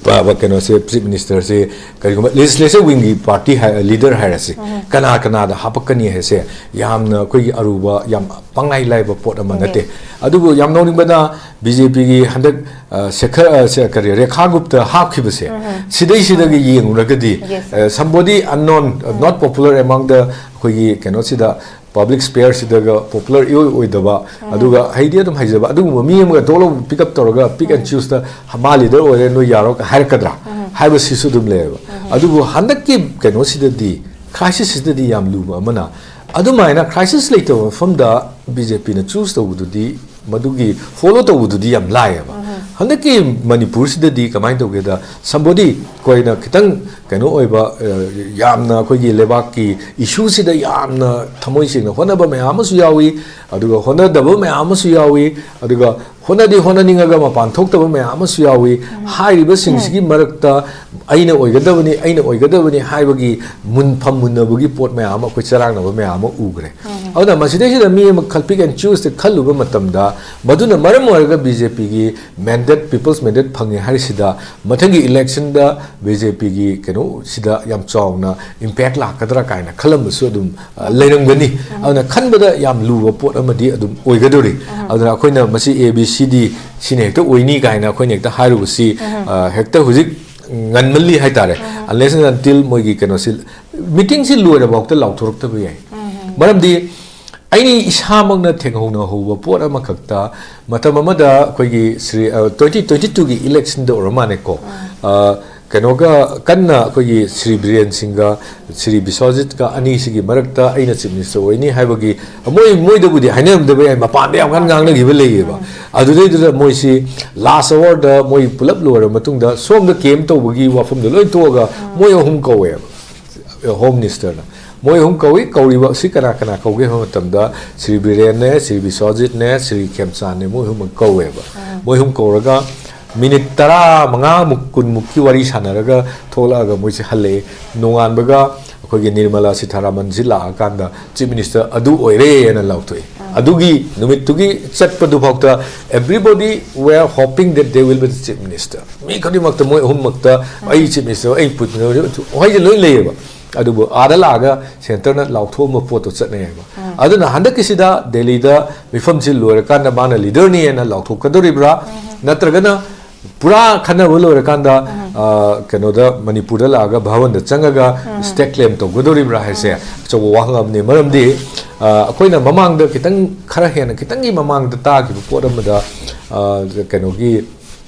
ꯄ-, ꯄ-, ꯀꯩꯅꯣꯁꯦ, ꯆꯤꯐ ꯃꯤꯅꯤꯁꯇꯔꯁꯦ ꯀꯔꯤꯒꯨꯝꯕ ꯂꯦꯖꯤꯁꯂꯦꯆꯔ ꯋꯤꯡꯒꯤ ꯄꯥꯔꯇꯤ ꯍꯥꯏ-, ꯂꯤꯗꯔ ꯍꯥꯏꯔꯁꯤ, ꯀꯅꯥ ꯀꯅꯥꯗ ꯍꯥꯞꯄꯛꯀꯅꯤ ꯍꯥꯏꯁꯦ ꯌꯥꯝꯅ ꯑꯩꯈꯣꯏꯒꯤ ꯑꯔꯨꯕ, ꯌꯥꯝ ꯄꯪꯂꯥꯏ ꯂꯥꯏꯕ ꯄꯣꯠ ꯑꯃ ꯅꯠꯇꯦ꯫ ꯑꯗꯨꯕꯨ ꯌꯥꯝ ꯅꯣꯛꯅꯤꯡꯕꯅ, ꯕꯤ ꯖꯦ ꯄꯤꯒꯤ ꯍꯟꯗꯛ, ꯑ, ꯁꯦꯈꯔ, ꯑ, ꯁꯦ-, ꯀꯔꯤ, ꯔꯦꯈꯥ ꯒꯨꯞꯇ ꯍꯥꯞꯈꯤꯕꯁꯦ, ꯁꯤꯗꯩꯁꯤꯗꯒꯤ ꯌꯦꯡꯉꯨꯔꯒꯗꯤ, Yes. ꯑ, somebody unknown, not popular among the, ꯑꯩꯈꯣꯏꯒꯤ ꯀꯩꯅꯣꯁꯤꯗ, ꯄꯕ꯭ꯂꯤꯛ ꯁ꯭ꯄꯦꯌꯔꯁꯤꯗꯒ ꯄꯣꯄꯨꯂꯔ ꯏꯑꯣꯏ ꯑꯣꯏꯗꯕ, ꯑꯗꯨꯒ ꯍꯩꯗꯤ ꯑꯗꯨꯝ ꯍꯩꯖꯕ, ꯑꯗꯨꯒꯨꯝꯕ ꯃꯤ ꯑꯃꯒ ꯊꯣꯛꯂꯒ ꯄꯤꯛ ꯑꯞ ꯇꯧꯔꯒ ꯄꯤꯛ ꯑꯦꯟ ꯆꯨꯁꯇ ꯃꯥ ꯂꯤꯗꯔ ꯑꯣꯏꯔꯦ, ꯅꯣꯏ ꯌꯥꯔꯣ ꯀ ꯍꯥꯏꯔꯛꯀꯗ꯭ꯔꯥ ꯍꯥꯏꯕꯁꯤꯁꯨ ꯑꯗꯨꯝ ꯂꯩꯌꯦꯕ꯫ ꯑꯗꯨꯕꯨ ꯍꯟꯗꯛꯀꯤ ꯀꯩꯅꯣꯁꯤꯗꯗꯤ, ꯀ꯭ꯔꯥꯏꯁꯤꯁꯁꯤꯗꯗꯤ ꯌꯥꯝ ꯂꯨꯕ ꯑꯃꯅ, ꯑꯗꯨꯃꯥꯏꯅ ꯀ꯭ꯔꯥꯏꯁꯤꯁ ꯂꯩꯇꯕ ꯃꯐꯝꯗ ꯕꯤ ꯖꯦ ꯄꯤꯅ ꯆꯨꯁ ꯇꯧꯕꯗꯨꯗꯤ, ꯃꯗꯨꯒꯤ ꯐꯣꯂꯣ ꯇꯧꯕꯗꯨꯗꯤ ꯌꯥꯝ ꯂꯥꯏꯌꯦꯕ꯫ ꯍꯟꯗꯛꯀꯤ ꯃꯅꯤꯄꯨꯔꯁꯤꯗꯗꯤ ꯀꯃꯥꯏꯅ ꯇꯧꯒꯦꯗ, somebody ꯑꯩꯈꯣꯏꯅ ꯈꯤꯇꯪ ꯀꯩꯅꯣ ꯑꯣꯏꯕ, ꯑ, ꯌꯥꯝꯅ ꯑꯩꯈꯣꯏꯒꯤ ꯂꯩꯕꯥꯛꯀꯤ ꯏꯁꯨꯁꯤꯗ ꯌꯥꯝꯅ ꯊꯃꯣꯏ ꯁꯦꯡꯅ ꯍꯣꯠꯅꯕ ꯃꯌꯥꯝ ꯑꯃꯁꯨ ꯌꯥꯎꯏ, ꯑꯗꯨꯒ ꯍꯣꯠꯅꯗꯕ ꯃꯌꯥꯝ ꯑꯃꯁꯨ ꯌꯥꯎꯏ, ꯑꯗꯨꯒ ꯍꯣꯠꯅꯗꯤ ꯍꯣꯠꯅꯅꯤꯡꯉꯒ ꯃꯄꯥꯟ ꯊꯣꯛꯇꯕ ꯃꯌꯥꯝ ꯑꯃꯁꯨ ꯌꯥꯎꯏ꯫ ꯍꯥꯏꯔꯤꯕꯁꯤꯡꯁꯤꯒꯤ ꯃꯔꯛꯇ ꯑꯩꯅ ꯑꯣꯏꯒꯗꯕꯅꯤ, ꯑꯩꯅ ꯑꯣꯏꯒꯗꯕꯅꯤ ꯍꯥꯏꯕꯒꯤ ꯃꯨꯟꯐꯝ ꯃꯨꯟꯅꯕꯒꯤ ꯄꯣꯠ ꯃꯌꯥꯝ ꯑꯃ, ꯑꯩꯈꯣꯏ ꯆꯔꯥꯡꯅꯕ ꯃꯌꯥꯝ ꯑꯃ ꯎꯈ꯭ꯔꯦ꯫ ꯑꯗꯨꯅ ꯃꯁꯤꯗꯩꯁꯤꯗ ꯃꯤ ꯑꯃ ꯈꯜ-, pick and chooseꯇ ꯈꯜꯂꯨꯕ ꯃꯇꯝꯗ, ꯃꯗꯨꯅ ꯃꯔꯝ ꯑꯣꯏꯔꯒ ꯕꯤ ꯖꯦ ꯄꯤꯒꯤ ꯃꯦꯟꯗꯦꯠ, ꯄꯤꯄꯜꯁ ꯃꯦꯟꯗꯦꯠ ꯐꯪꯉꯦ ꯍꯥꯏꯔꯤꯁꯤꯗ, ꯃꯊꯪꯒꯤ ꯏꯂꯦꯛꯁꯟꯗ ꯕꯤ ꯖꯦ ꯄꯤꯒꯤ ꯀꯩꯅꯣꯁꯤꯗ ꯌꯥꯝ ꯆꯥꯎꯅ ꯏꯝꯄꯦꯛ ꯂꯥꯛꯀꯗ꯭ꯔꯥ ꯀꯥꯏꯅ ꯈꯜꯂꯝꯕꯁꯨ ꯑꯗꯨꯝ, ꯑ, ꯂꯩꯔꯝꯒꯅꯤ꯫ ꯑꯗꯨꯅ ꯈꯟꯕꯗ ꯌꯥꯝ ꯂꯨꯕ ꯄꯣꯠ ꯑꯃꯗꯤ ꯑꯗꯨꯝ ꯑꯣꯏꯒꯗꯧꯔꯤ꯫ ꯑꯗꯨꯅ ꯑꯩꯈꯣꯏꯅ ꯃꯁꯤ ꯑꯦ ꯕꯤ ꯁꯤ ꯗꯤ ꯁꯤꯅ ꯍꯦꯛꯇ ꯑꯣꯏꯅꯤ ꯀꯥꯏꯅ ꯑꯩꯈꯣꯏꯅ ꯍꯦꯛꯇ ꯍꯥꯏꯔꯨꯕꯁꯤ, ꯑ, ꯍꯦꯛꯇ ꯍꯧꯖꯤꯛ ꯉꯟꯃꯜꯂꯤ ꯍꯥꯏꯇꯥꯔꯦ꯫ Unless and until ꯃꯣꯏꯒꯤ ꯀꯩꯅꯣꯁꯤ, ꯃꯤꯇꯤꯡꯁꯤ ꯂꯣꯏꯔꯐꯥꯎꯗ ꯂꯥꯎꯊꯣꯔꯛꯇꯕ ꯌꯥꯏ꯫ ꯃꯔꯝꯗꯤ ꯑꯩ ꯏꯁꯥꯃꯛꯅ ꯊꯦꯡꯍꯧꯅꯍꯧꯕ ꯄꯣꯠ ꯑꯃꯈꯛꯇ, ꯃꯇꯝ ꯑꯃꯗ ꯑꯩꯈꯣꯏꯒꯤ ꯁ꯭ꯔꯤ, ꯑ, twenty twenty twoꯒꯤ ꯏꯂꯦꯛꯁꯟꯗ ꯑꯣꯏꯔ ꯃꯥꯜꯂꯦꯀꯣ, ꯑ, ꯀꯩꯅꯣꯒ ꯀꯟꯅ ꯑꯩꯈꯣꯏꯒꯤ ꯁ꯭ꯔꯤ ꯕꯤꯔꯦꯟ ꯁꯤꯡꯒ ꯁ꯭ꯔꯤ ꯕꯤꯁ꯭ꯋꯖꯤꯠꯀ ꯑꯅꯤꯁꯤꯒꯤ ꯃꯔꯛꯇ ꯑꯩꯅ ꯆꯤꯐ ꯃꯤꯅꯤꯁꯇꯔ ꯑꯣꯏꯅꯤ ꯍꯥꯏꯕꯒꯤ, ꯃꯣꯏ, ꯃꯣꯏꯗꯕꯨꯗꯤ ꯍꯥꯏꯅꯔꯝꯗꯕ ꯌꯥꯏ, ꯃꯄꯥꯟꯗ ꯌꯥꯝ ꯀꯟꯅ ꯉꯥꯡꯅꯈꯤꯕ ꯂꯩꯌꯦꯕ꯫ ꯑꯗꯨꯗꯩꯗꯨꯗ ꯃꯣꯏꯁꯤ ꯂꯥꯁ ꯑꯋꯥꯔꯗ ꯃꯣꯏ ꯄꯨꯂꯞ ꯂꯣꯏꯔ ꯃꯇꯨꯡꯗ ꯁꯣꯝꯗ ꯀꯦꯝ ꯇꯧꯕꯒꯤ ꯋꯥꯐꯝꯗꯣ ꯂꯣꯏ ꯇꯣꯛꯑꯒ ꯃꯣꯏ ꯑꯍꯨꯝ ꯀꯧꯋꯦꯕ꯫ ꯍꯣꯝ ꯃꯤꯅꯤꯁꯇꯔꯅ꯫ ꯃꯣꯏ ꯑꯍꯨꯝ ꯀꯧꯏ꯫ ꯀꯧꯔꯤꯕ ꯑꯁꯤ ꯀꯅꯥ ꯀꯅꯥ ꯀꯧꯒꯦ ꯍꯥꯏꯕ ꯃꯇꯝꯗ, ꯁ꯭ꯔꯤ ꯕꯤꯔꯦꯟꯅꯦ, ꯁ꯭ꯔꯤ ꯕꯤꯁ꯭ꯋꯖꯤꯠꯅꯦ, ꯁ꯭ꯔꯤ ꯈꯦꯝꯆꯥꯟꯅꯦ, ꯃꯣꯏ ꯑꯍꯨꯝꯃꯛ ꯀꯧꯋꯦꯕ꯫ ꯃꯣꯏ ꯑꯍꯨꯝ ꯀꯧꯔꯒ ꯃꯤꯅꯤꯠ ꯇꯔꯥꯃꯉꯥꯃꯨꯛ, ꯀꯨꯟꯃꯨꯛꯀꯤ ꯋꯥꯔꯤ ꯁꯥꯟꯅꯔꯒ ꯊꯣꯛꯂꯛꯑꯒ ꯃꯣꯏꯁꯦ ꯍꯜꯂꯛꯑꯦ꯫ ꯅꯣꯡꯉꯥꯟꯕꯒ ꯑꯩꯈꯣꯏꯒꯤ ꯅꯤꯔꯃꯂꯥ ꯁꯤꯊꯥꯔꯥꯃꯟꯁꯤ ꯂꯥꯛꯑꯀꯥꯟꯗ ꯆꯤꯐ ꯃꯤꯅꯤꯁꯇꯔ ꯑꯗꯨ ꯑꯣꯏꯔꯦꯅ ꯂꯥꯎꯊꯣꯛꯏ꯫ ꯑꯗꯨꯒꯤ ꯅꯨꯃꯤꯠꯇꯨꯒꯤ ꯆꯠꯄꯗꯨꯐꯥꯎꯗ everybody were hoping that they will be the chief minister. ꯃꯤ ꯈꯨꯗꯤꯡꯃꯛꯇ, ꯃꯣꯏ ꯑꯍꯨꯝꯃꯛꯇ, "ꯑꯩ ꯆꯤꯐ ꯃꯤꯅꯤꯁꯇꯔ, ꯑꯩ ꯄꯨꯠ ꯃꯤꯅꯤꯁꯇꯔ", ꯋꯥꯍꯩꯁꯦ ꯂꯣꯏ ꯂꯩꯌꯦꯕ꯫ ꯑꯗꯨꯕꯨ ꯑꯥꯗ ꯂꯥꯛꯑꯒ ꯁꯦꯟꯇꯔꯅ ꯂꯥꯎꯊꯣꯛꯑꯝꯕ ꯄꯣꯠꯇꯣ ꯆꯠꯅꯩꯌꯦꯕ꯫ ꯑꯗꯨꯅ ꯍꯟꯗꯛꯀꯤꯁꯤꯗ ꯗꯦꯜꯂꯤꯗ ꯃꯤꯐꯝꯁꯤ ꯂꯣꯏꯔꯀꯥꯟꯗ ꯃꯥꯅ ꯂꯤꯗꯔꯅꯤ ꯍꯥꯏꯅ ꯂꯥꯎꯊꯣꯛꯀꯗꯧꯔꯤꯕ꯭ꯔꯥ? ꯅꯠꯇ꯭ꯔꯒꯅ ꯄꯨꯔꯥ ꯈꯟꯅꯕ ꯂꯣꯏꯔꯀꯥꯟꯗ, ꯑ, ꯀꯩꯅꯣꯗ, ꯃꯅꯤꯄꯨꯔꯗ ꯂꯥꯛꯑꯒ ꯚꯋꯟꯗ ꯆꯪꯉꯒ ꯁ꯭ꯇꯦꯠ ꯀ꯭ꯂꯦꯝ ꯇꯧꯒꯗꯧꯔꯤꯕ꯭ꯔꯥ ꯍꯥꯏꯁꯦ ꯑꯆꯧꯕ ꯋꯥꯍꯪ ꯑꯃꯅꯤ꯫ ꯃꯔꯝꯗꯤ, ꯑ, ꯑꯩꯈꯣꯏꯅ ꯃꯃꯥꯡꯗ ꯈꯤꯇꯪ, ꯈꯔ ꯍꯦꯟꯅ, ꯈꯤꯇꯪꯒꯤ ꯃꯃꯥꯡꯗ ꯇꯥꯈꯤꯕ ꯄꯣꯠ ꯑꯃꯗ, ꯑ, ꯀꯩꯅꯣꯒꯤ,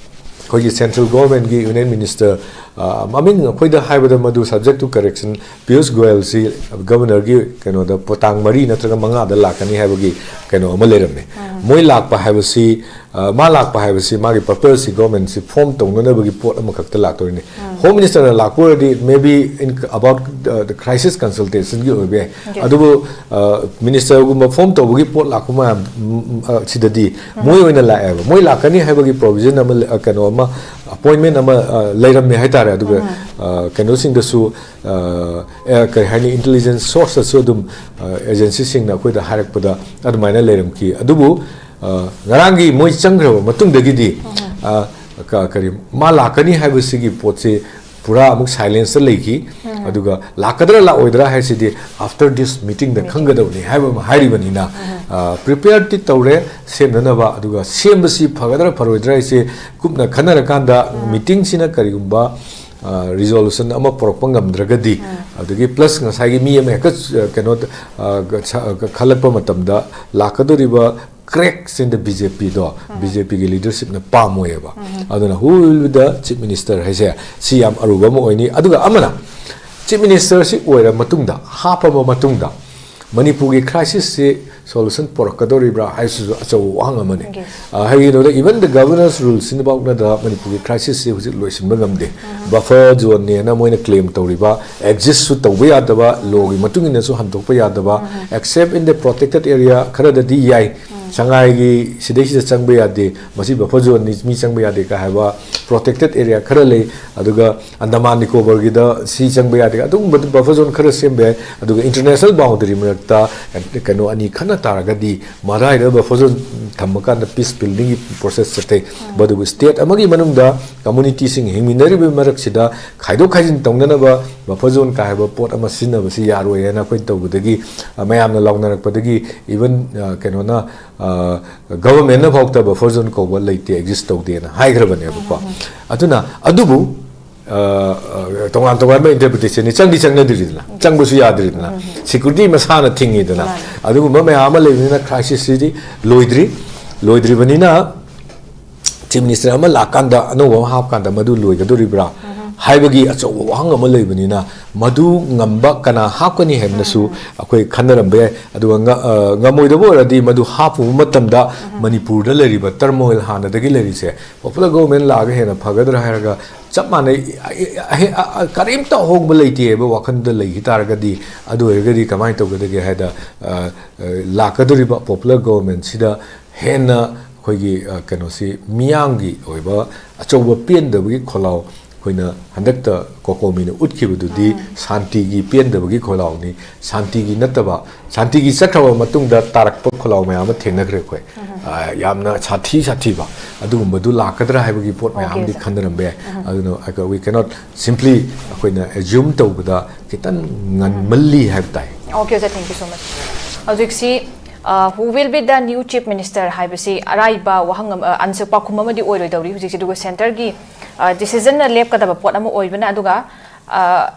ꯑꯩꯈꯣꯏꯒꯤ ꯁꯦꯟꯇ꯭ꯔꯦꯜ ꯒꯣꯔꯃꯦꯟꯒꯤ ꯌꯨꯅꯤꯌꯟ ꯃꯤꯅꯤꯁꯇꯔ, ꯑ, ꯃꯃꯤꯡ ꯑꯩꯈꯣꯏꯗ ꯍꯥꯏꯕꯗ ꯃꯗꯨ subject to correction, ꯄꯤꯌꯨꯁ ꯒꯣꯌꯜꯁꯤ ꯒꯕꯔꯅꯔꯒꯤ ꯀꯩꯅꯣꯗ ꯄꯣ-, ꯇꯥꯡ ꯃꯔꯤ ꯅꯠꯇ꯭ꯔꯒ ꯃꯉꯥꯗ ꯂꯥꯛꯀꯅꯤ ꯍꯥꯏꯕꯒꯤ ꯀꯩꯅꯣ ꯑꯃ ꯂꯩꯔꯝꯃꯦ꯫ ꯃꯣꯏ ꯂꯥꯛꯄ ꯍꯥꯏꯕꯁꯤ, ꯑ, ꯃꯥ ꯂꯥꯛꯄ ꯍꯥꯏꯕꯁꯤ ꯃꯥꯒꯤ purpose ꯁꯤ ꯒꯣꯔꯃꯦꯟꯁꯤ ꯐꯣꯔꯝ ꯇꯧꯅꯅꯕꯒꯤ ꯄꯣꯠ ꯑꯃꯈꯛꯇ ꯂꯥꯛꯇꯣꯔꯤꯅꯤ꯫ ꯍꯣꯝ ꯃꯤꯅꯤꯁꯇꯔꯅ ꯂꯥꯛꯄ ꯑꯣꯏꯔꯗꯤ maybe in about, uh, the crisis consultation ꯒꯤ ꯑꯣꯏꯕ ꯌꯥꯏ꯫ ꯑꯗꯨꯕꯨ, ꯑ, ꯃꯤꯅꯤꯁꯇꯔꯒꯨꯝꯕ ꯐꯣꯔꯝ ꯇꯧꯕꯒꯤ ꯄꯣꯠ ꯂꯥꯛꯄ ꯃꯌꯥꯝ, ꯎꯝ, ꯎꯝ, ꯑ, ꯁꯤꯗꯗꯤ ꯃꯣꯏ ꯑꯣꯏꯅ ꯂꯥꯛꯑꯦꯕ꯫ ꯃꯣꯏ ꯂꯥꯛꯀꯅꯤ ꯍꯥꯏꯕꯒꯤ ꯄ꯭ꯔꯣꯕꯤꯖꯟ ꯑꯃ ꯂꯩ-, ꯑ, ꯀꯩꯅꯣ ꯑꯃ, ꯑꯄꯣꯏꯟꯃꯦꯟ ꯑꯃ, ꯑ, ꯂꯩꯔꯝꯃꯦ ꯍꯥꯏꯇꯥꯔꯦ꯫ ꯑꯗꯨꯒ, ꯑ, ꯀꯩꯅꯣꯁꯤꯡꯗꯁꯨ, ꯑ, ꯑꯦ, ꯀꯔꯤ ꯍꯥꯏꯅꯤ, ꯏꯟꯇꯦꯂꯤꯖꯦꯟꯁ ꯁꯣꯔꯁꯇꯁꯨ ꯑꯗꯨꯝ, ꯑ, ꯑꯦꯖꯦꯟꯁꯤꯁꯤꯡꯅ ꯑꯩꯈꯣꯏꯗ ꯍꯥꯏꯔꯛꯄꯗ ꯑꯗꯨꯃꯥꯏꯅ ꯂꯩꯔꯝꯈꯤ꯫ ꯑꯗꯨꯕꯨ, ꯑ, ꯉꯔꯥꯡꯒꯤ ꯃꯣꯏ ꯆꯪꯈ꯭ꯔꯕ ꯃꯇꯨꯡꯗꯒꯤꯗꯤ, ꯑ, ꯀ-, ꯀꯔꯤ, ꯃꯥ ꯂꯥꯛꯀꯅꯤ ꯍꯥꯏꯕꯁꯤꯒꯤ ꯄꯣꯠꯁꯤ ꯄꯨꯔꯥ ꯑꯃꯨꯛ ꯁꯥꯏꯂꯦꯟꯁꯇ ꯂꯩꯈꯤ꯫ ꯑꯗꯨꯒ ꯂꯥꯛꯀꯗ꯭ꯔꯥ ꯂꯥꯛꯑꯣꯏꯗ꯭ꯔꯥ ꯍꯥꯏꯁꯤꯗꯤ after this meeting ꯗ ꯈꯪꯒꯗꯕꯅꯤ ꯍꯥꯏꯕ ꯑꯃ ꯍꯥꯏꯔꯤꯕꯅꯤꯅ, ꯑ, prepared ꯇꯤ ꯇꯧꯔꯦ ꯁꯦꯝꯅꯅꯕ꯫ ꯑꯗꯨꯒ ꯁꯦꯝꯕꯁꯤ ꯐꯒꯗ꯭ꯔꯥ ꯐꯔꯣꯏꯗ꯭ꯔꯥ ꯍꯥꯏꯁꯦ ꯀꯨꯞꯅ ꯈꯟꯅꯔꯀꯥꯟꯗ, meeting ꯁꯤꯅ ꯀꯔꯤꯒꯨꯝꯕ, ꯑ, resolution ꯑꯃ ꯄꯨꯔꯛꯄ ꯉꯝꯗ꯭ꯔꯒꯗꯤ, ꯑꯗꯒꯤ plus ꯉꯁꯥꯏꯒꯤ ꯃꯤ ꯑꯃ ꯍꯦꯛꯇ, ꯑ, ꯀꯩꯅꯣ, ꯑ, ꯈꯜꯂꯛꯄ ꯃꯇꯝꯗ ꯂꯥꯛꯀꯗꯧꯔꯤꯕ cracks in the B J P ꯗꯣ, ꯕꯤ ꯖꯦ ꯄꯤ ꯒꯤ leadership ꯅ ꯄꯥꯝꯃꯣꯏꯌꯦꯕ꯫ ꯑꯗꯨꯅ who will be the chief minister ꯍꯥꯏꯁꯦ ꯁꯤ ꯌꯥꯝ ꯑꯔꯨꯕ ꯑꯃ ꯑꯣꯏꯅꯤ꯫ ꯑꯗꯨꯒ ꯑꯃꯅ, ꯆꯤꯐ ꯃꯤꯅꯤꯁꯇꯔꯁꯤ ꯑꯣꯏꯔ ꯃꯇꯨꯡꯗ, ꯍꯥꯞꯄꯕ ꯃꯇꯨꯡꯗ, ꯃꯅꯤꯄꯨꯔꯒꯤ crisis ꯁꯤ solution ꯄꯨꯔꯛꯀꯗꯧꯔꯤꯕ꯭ꯔꯥ ꯍꯥꯏꯁꯤꯁꯨ ꯑꯆꯧꯕ ꯋꯥꯍꯪ ꯑꯃꯅꯤ꯫ ꯑ, ꯀꯩꯒꯤꯅꯣꯗ, even the governor's rule ꯁꯤꯐꯥꯎꯗ ꯃꯅꯤꯄꯨꯔꯒꯤ crisis ꯁꯤ ꯍꯧꯖꯤꯛ ꯂꯣꯏꯁꯤꯟꯕ ꯉꯝꯗꯦ꯫ Buffer zone ꯅꯦꯅ ꯃꯣꯏꯅ claim ꯇꯧꯔꯤꯕ, exist ꯁꯨ ꯇꯧꯕ ꯌꯥꯗꯕ, law ꯒꯤ ꯃꯇꯨꯡ ꯏꯟꯅꯁꯨ ꯍꯟꯗꯣꯛꯄ ꯌꯥꯗꯕ, except in the protected area ꯈꯔꯗꯗꯤ ꯌꯥꯏ꯫ ꯁꯉꯥꯏꯒꯤ ꯁꯤꯗꯩꯁꯤꯗ ꯆꯪꯕ ꯌꯥꯗꯦ, ꯃꯁꯤ buffer zoneꯅꯤ, ꯃꯤ ꯆꯪꯕ ꯌꯥꯗꯦ ꯀ ꯍꯥꯏꯕ protected area ꯈꯔ ꯂꯩ꯫ ꯑꯗꯨꯒ ꯑꯟꯗꯃꯥꯟ ꯅꯤꯀꯣꯕꯔꯒꯤꯗ ꯁꯤ ꯆꯪꯕ ꯌꯥꯗꯦ, ꯑꯗꯨꯒꯨꯝꯕꯗꯨ buffer zone ꯈꯔ ꯁꯦꯝꯕ ꯌꯥꯏ꯫ ꯑꯗꯨꯒ international boundary ꯃꯔꯛꯇ ꯀꯩꯅꯣ ꯑꯅꯤ ꯈꯟꯅ ꯇꯥꯔꯒꯗꯤ, ꯃꯗꯥꯏꯗ buffer zone ꯊꯝꯃꯀꯥꯟꯗ peace buildingꯒꯤ process ꯆꯠꯊꯩ꯫ ꯑꯗꯨꯕꯨ state ꯑꯃꯒꯤ ꯃꯅꯨꯡꯗ communityꯁꯤꯡ ꯍꯤꯡꯃꯤꯟꯅꯔꯤꯕ ꯃꯔꯛꯁꯤꯗ ꯈꯥꯏꯗꯣꯛ ꯈꯥꯏꯖꯤꯟ ꯇꯧꯅꯅꯕ buffer zone ꯀ ꯍꯥꯏꯕ ꯄꯣꯠ ꯑꯃ ꯁꯤꯖꯤꯟꯅꯕꯁꯤ ꯌꯥꯔꯣꯏ ꯍꯥꯏꯅ ꯑꯩꯈꯣꯏꯅ ꯇꯧꯕꯗꯒꯤ, ꯑ, ꯃꯌꯥꯝꯅ ꯂꯥꯎꯅꯔꯛꯄꯗꯒꯤ, even, ꯑ, ꯀꯩꯅꯣꯅ, ꯑ, governmentꯅ ꯐꯥꯎꯗ buffer zone ꯀꯧꯕ ꯂꯩꯇꯦ, exist ꯇꯧꯗꯦꯅ ꯍꯥꯏꯈ꯭ꯔꯕꯅꯦꯕꯀꯣ꯫ ꯑꯗꯨꯅ ꯑꯗꯨꯕꯨ, ꯑ, ꯑ, ꯇꯣꯉꯥꯟ ꯇꯣꯉꯥꯟꯕ interpretationꯅꯤ, ꯆꯪꯗꯤ ꯆꯪꯅꯗ꯭ꯔꯤꯗꯅ, ꯆꯪꯕꯁꯨ ꯌꯥꯗ꯭ꯔꯤꯗꯅ, security ꯃꯁꯥꯅ ꯊꯤꯡꯉꯤꯗꯅ꯫ ꯃꯥꯅꯤ꯫ ꯑꯗꯨꯒꯨꯝꯕ ꯃꯌꯥꯝ ꯑꯃ ꯂꯩꯕꯅꯤꯅ crisisꯁꯤꯗꯤ ꯂꯣꯏꯗ꯭ꯔꯤ꯫ ꯂꯣꯏꯗ꯭ꯔꯤꯕꯅꯤꯅ Chief Minister ꯑꯃ ꯂꯥꯛꯀꯥꯟꯗ, ꯑꯅꯧꯕ ꯑꯃ ꯍꯥꯞꯀꯥꯟꯗ ꯃꯗꯨ ꯂꯣꯏꯒꯗꯣꯔꯤꯕ꯭ꯔꯥ ꯍꯥꯏꯕꯒꯤ ꯑꯆꯧꯕ ꯋꯥꯍꯪ ꯑꯃ ꯂꯩꯕꯅꯤꯅ, ꯃꯗꯨ ꯉꯝꯕ ꯀꯅꯥ ꯍꯥꯞꯀꯅꯤ ꯍꯥꯏꯕꯅꯁꯨ ꯑꯩꯈꯣꯏ ꯈꯟꯅꯔꯝꯕ ꯌꯥꯏ꯫ ꯑꯗꯨꯒ ꯉ-, ꯑ, ꯉꯝꯃꯣꯏꯗꯕ ꯑꯣꯏꯔꯗꯤ ꯃꯗꯨ ꯍꯥꯞꯄꯨꯕ ꯃꯇꯝꯗ ꯃꯅꯤꯄꯨꯔꯗ ꯂꯩꯔꯤꯕ turmoil ꯍꯥꯟꯅꯗꯒꯤ ꯂꯩꯔꯤꯁꯦ popular government ꯂꯥꯛꯑꯒ ꯍꯦꯟꯅ ꯐꯒꯗ꯭ꯔꯥ ꯍꯥꯏꯔꯒ ꯆꯞ ꯃꯥꯟꯅꯩ, ꯑ, ꯑ, ꯑ, ꯀꯔꯤꯝꯇ ꯑꯍꯣꯡꯕ ꯂꯩꯇꯦ ꯍꯥꯏꯕ ꯋꯥꯈꯜꯗ ꯂꯩꯈꯤ ꯇꯥꯔꯒꯗꯤ, ꯑꯗꯨ ꯑꯣꯏꯔꯒꯗꯤ ꯀꯃꯥꯏꯅ ꯇꯧꯒꯗꯒꯦ ꯍꯥꯏꯗ, ꯑ, ꯑ, ꯂꯥꯛꯀꯗꯧꯔꯤꯕ popular governmentꯁꯤꯗ ꯍꯦꯟꯅ ꯑꯩꯈꯣꯏꯒꯤ, ꯑ, ꯀꯩꯅꯣꯁꯤ, ꯃꯤꯌꯥꯝꯒꯤ ꯑꯣꯏꯕ ꯑꯆꯧꯕ ꯄꯦꯟꯗꯕꯒꯤ ꯈꯣꯜꯂꯥꯎ ꯑꯩꯈꯣꯏꯅ ꯍꯟꯗꯛꯇ ꯀꯣꯀꯣꯃꯤꯅ ꯎꯠꯈꯤꯕꯗꯨꯗꯤ ꯁꯥꯟꯇꯤꯒꯤ ꯄꯦꯟꯗꯕꯒꯤ ꯈꯣꯜꯂꯥꯎꯅꯤ꯫ ꯁꯥꯟꯇꯤꯒꯤ ꯅꯠꯇꯕ, ꯁꯥꯟꯇꯤꯒꯤ ꯆꯠꯈ꯭ꯔꯕ ꯃꯇꯨꯡꯗ ꯇꯥꯔꯛꯄ ꯈꯣꯜꯂꯥꯎ ꯃꯌꯥꯝ ꯑꯃ ꯊꯦꯡꯅꯈ꯭ꯔꯦ ꯑꯩꯈꯣꯏ꯫ ꯑ, ꯌꯥꯝꯅ ꯁꯥꯊꯤ ꯁꯥꯊꯤꯕ ꯑꯗꯨꯒꯨꯝꯕꯗꯨ ꯂꯥꯛꯀꯗ꯭ꯔꯥ ꯍꯥꯏꯕꯒꯤ ꯄꯣꯠ ꯃꯌꯥꯝ ꯑꯃꯗꯤ ꯈꯟꯅꯔꯝꯕ ꯌꯥꯏ꯫ ꯑꯗꯨꯅ ꯑꯩꯈꯣꯏ, we cannot simply ꯑꯩꯈꯣꯏꯅ assume ꯇꯧꯕꯗ ꯈꯤꯇꯪ ꯉꯟꯃꯜꯂꯤ ꯍꯥꯏꯕ ꯇꯥꯏ꯫ Okay, sir, thank you so much. ꯍꯧꯖꯤꯛꯁꯤ, ꯑ, who will be the new chief minister ꯍꯥꯏꯕꯁꯤ ꯑꯔꯥꯏꯕ ꯋꯥꯍꯪ ꯑꯃ, ꯑ, answer, ꯄꯥꯎꯈꯨꯝ ꯑꯃꯗꯤ ꯑꯣꯏꯔꯣꯏꯗꯧꯔꯤ ꯍꯧꯖꯤꯛꯁꯤ꯫ ꯑꯗꯨꯒ centreꯒꯤ, ꯑ, decisionꯅ ꯂꯦꯞꯀꯗꯕ ꯄꯣꯠ ꯑꯃ ꯑꯣꯏꯕꯅ, ꯑꯗꯨꯒ, ꯑ,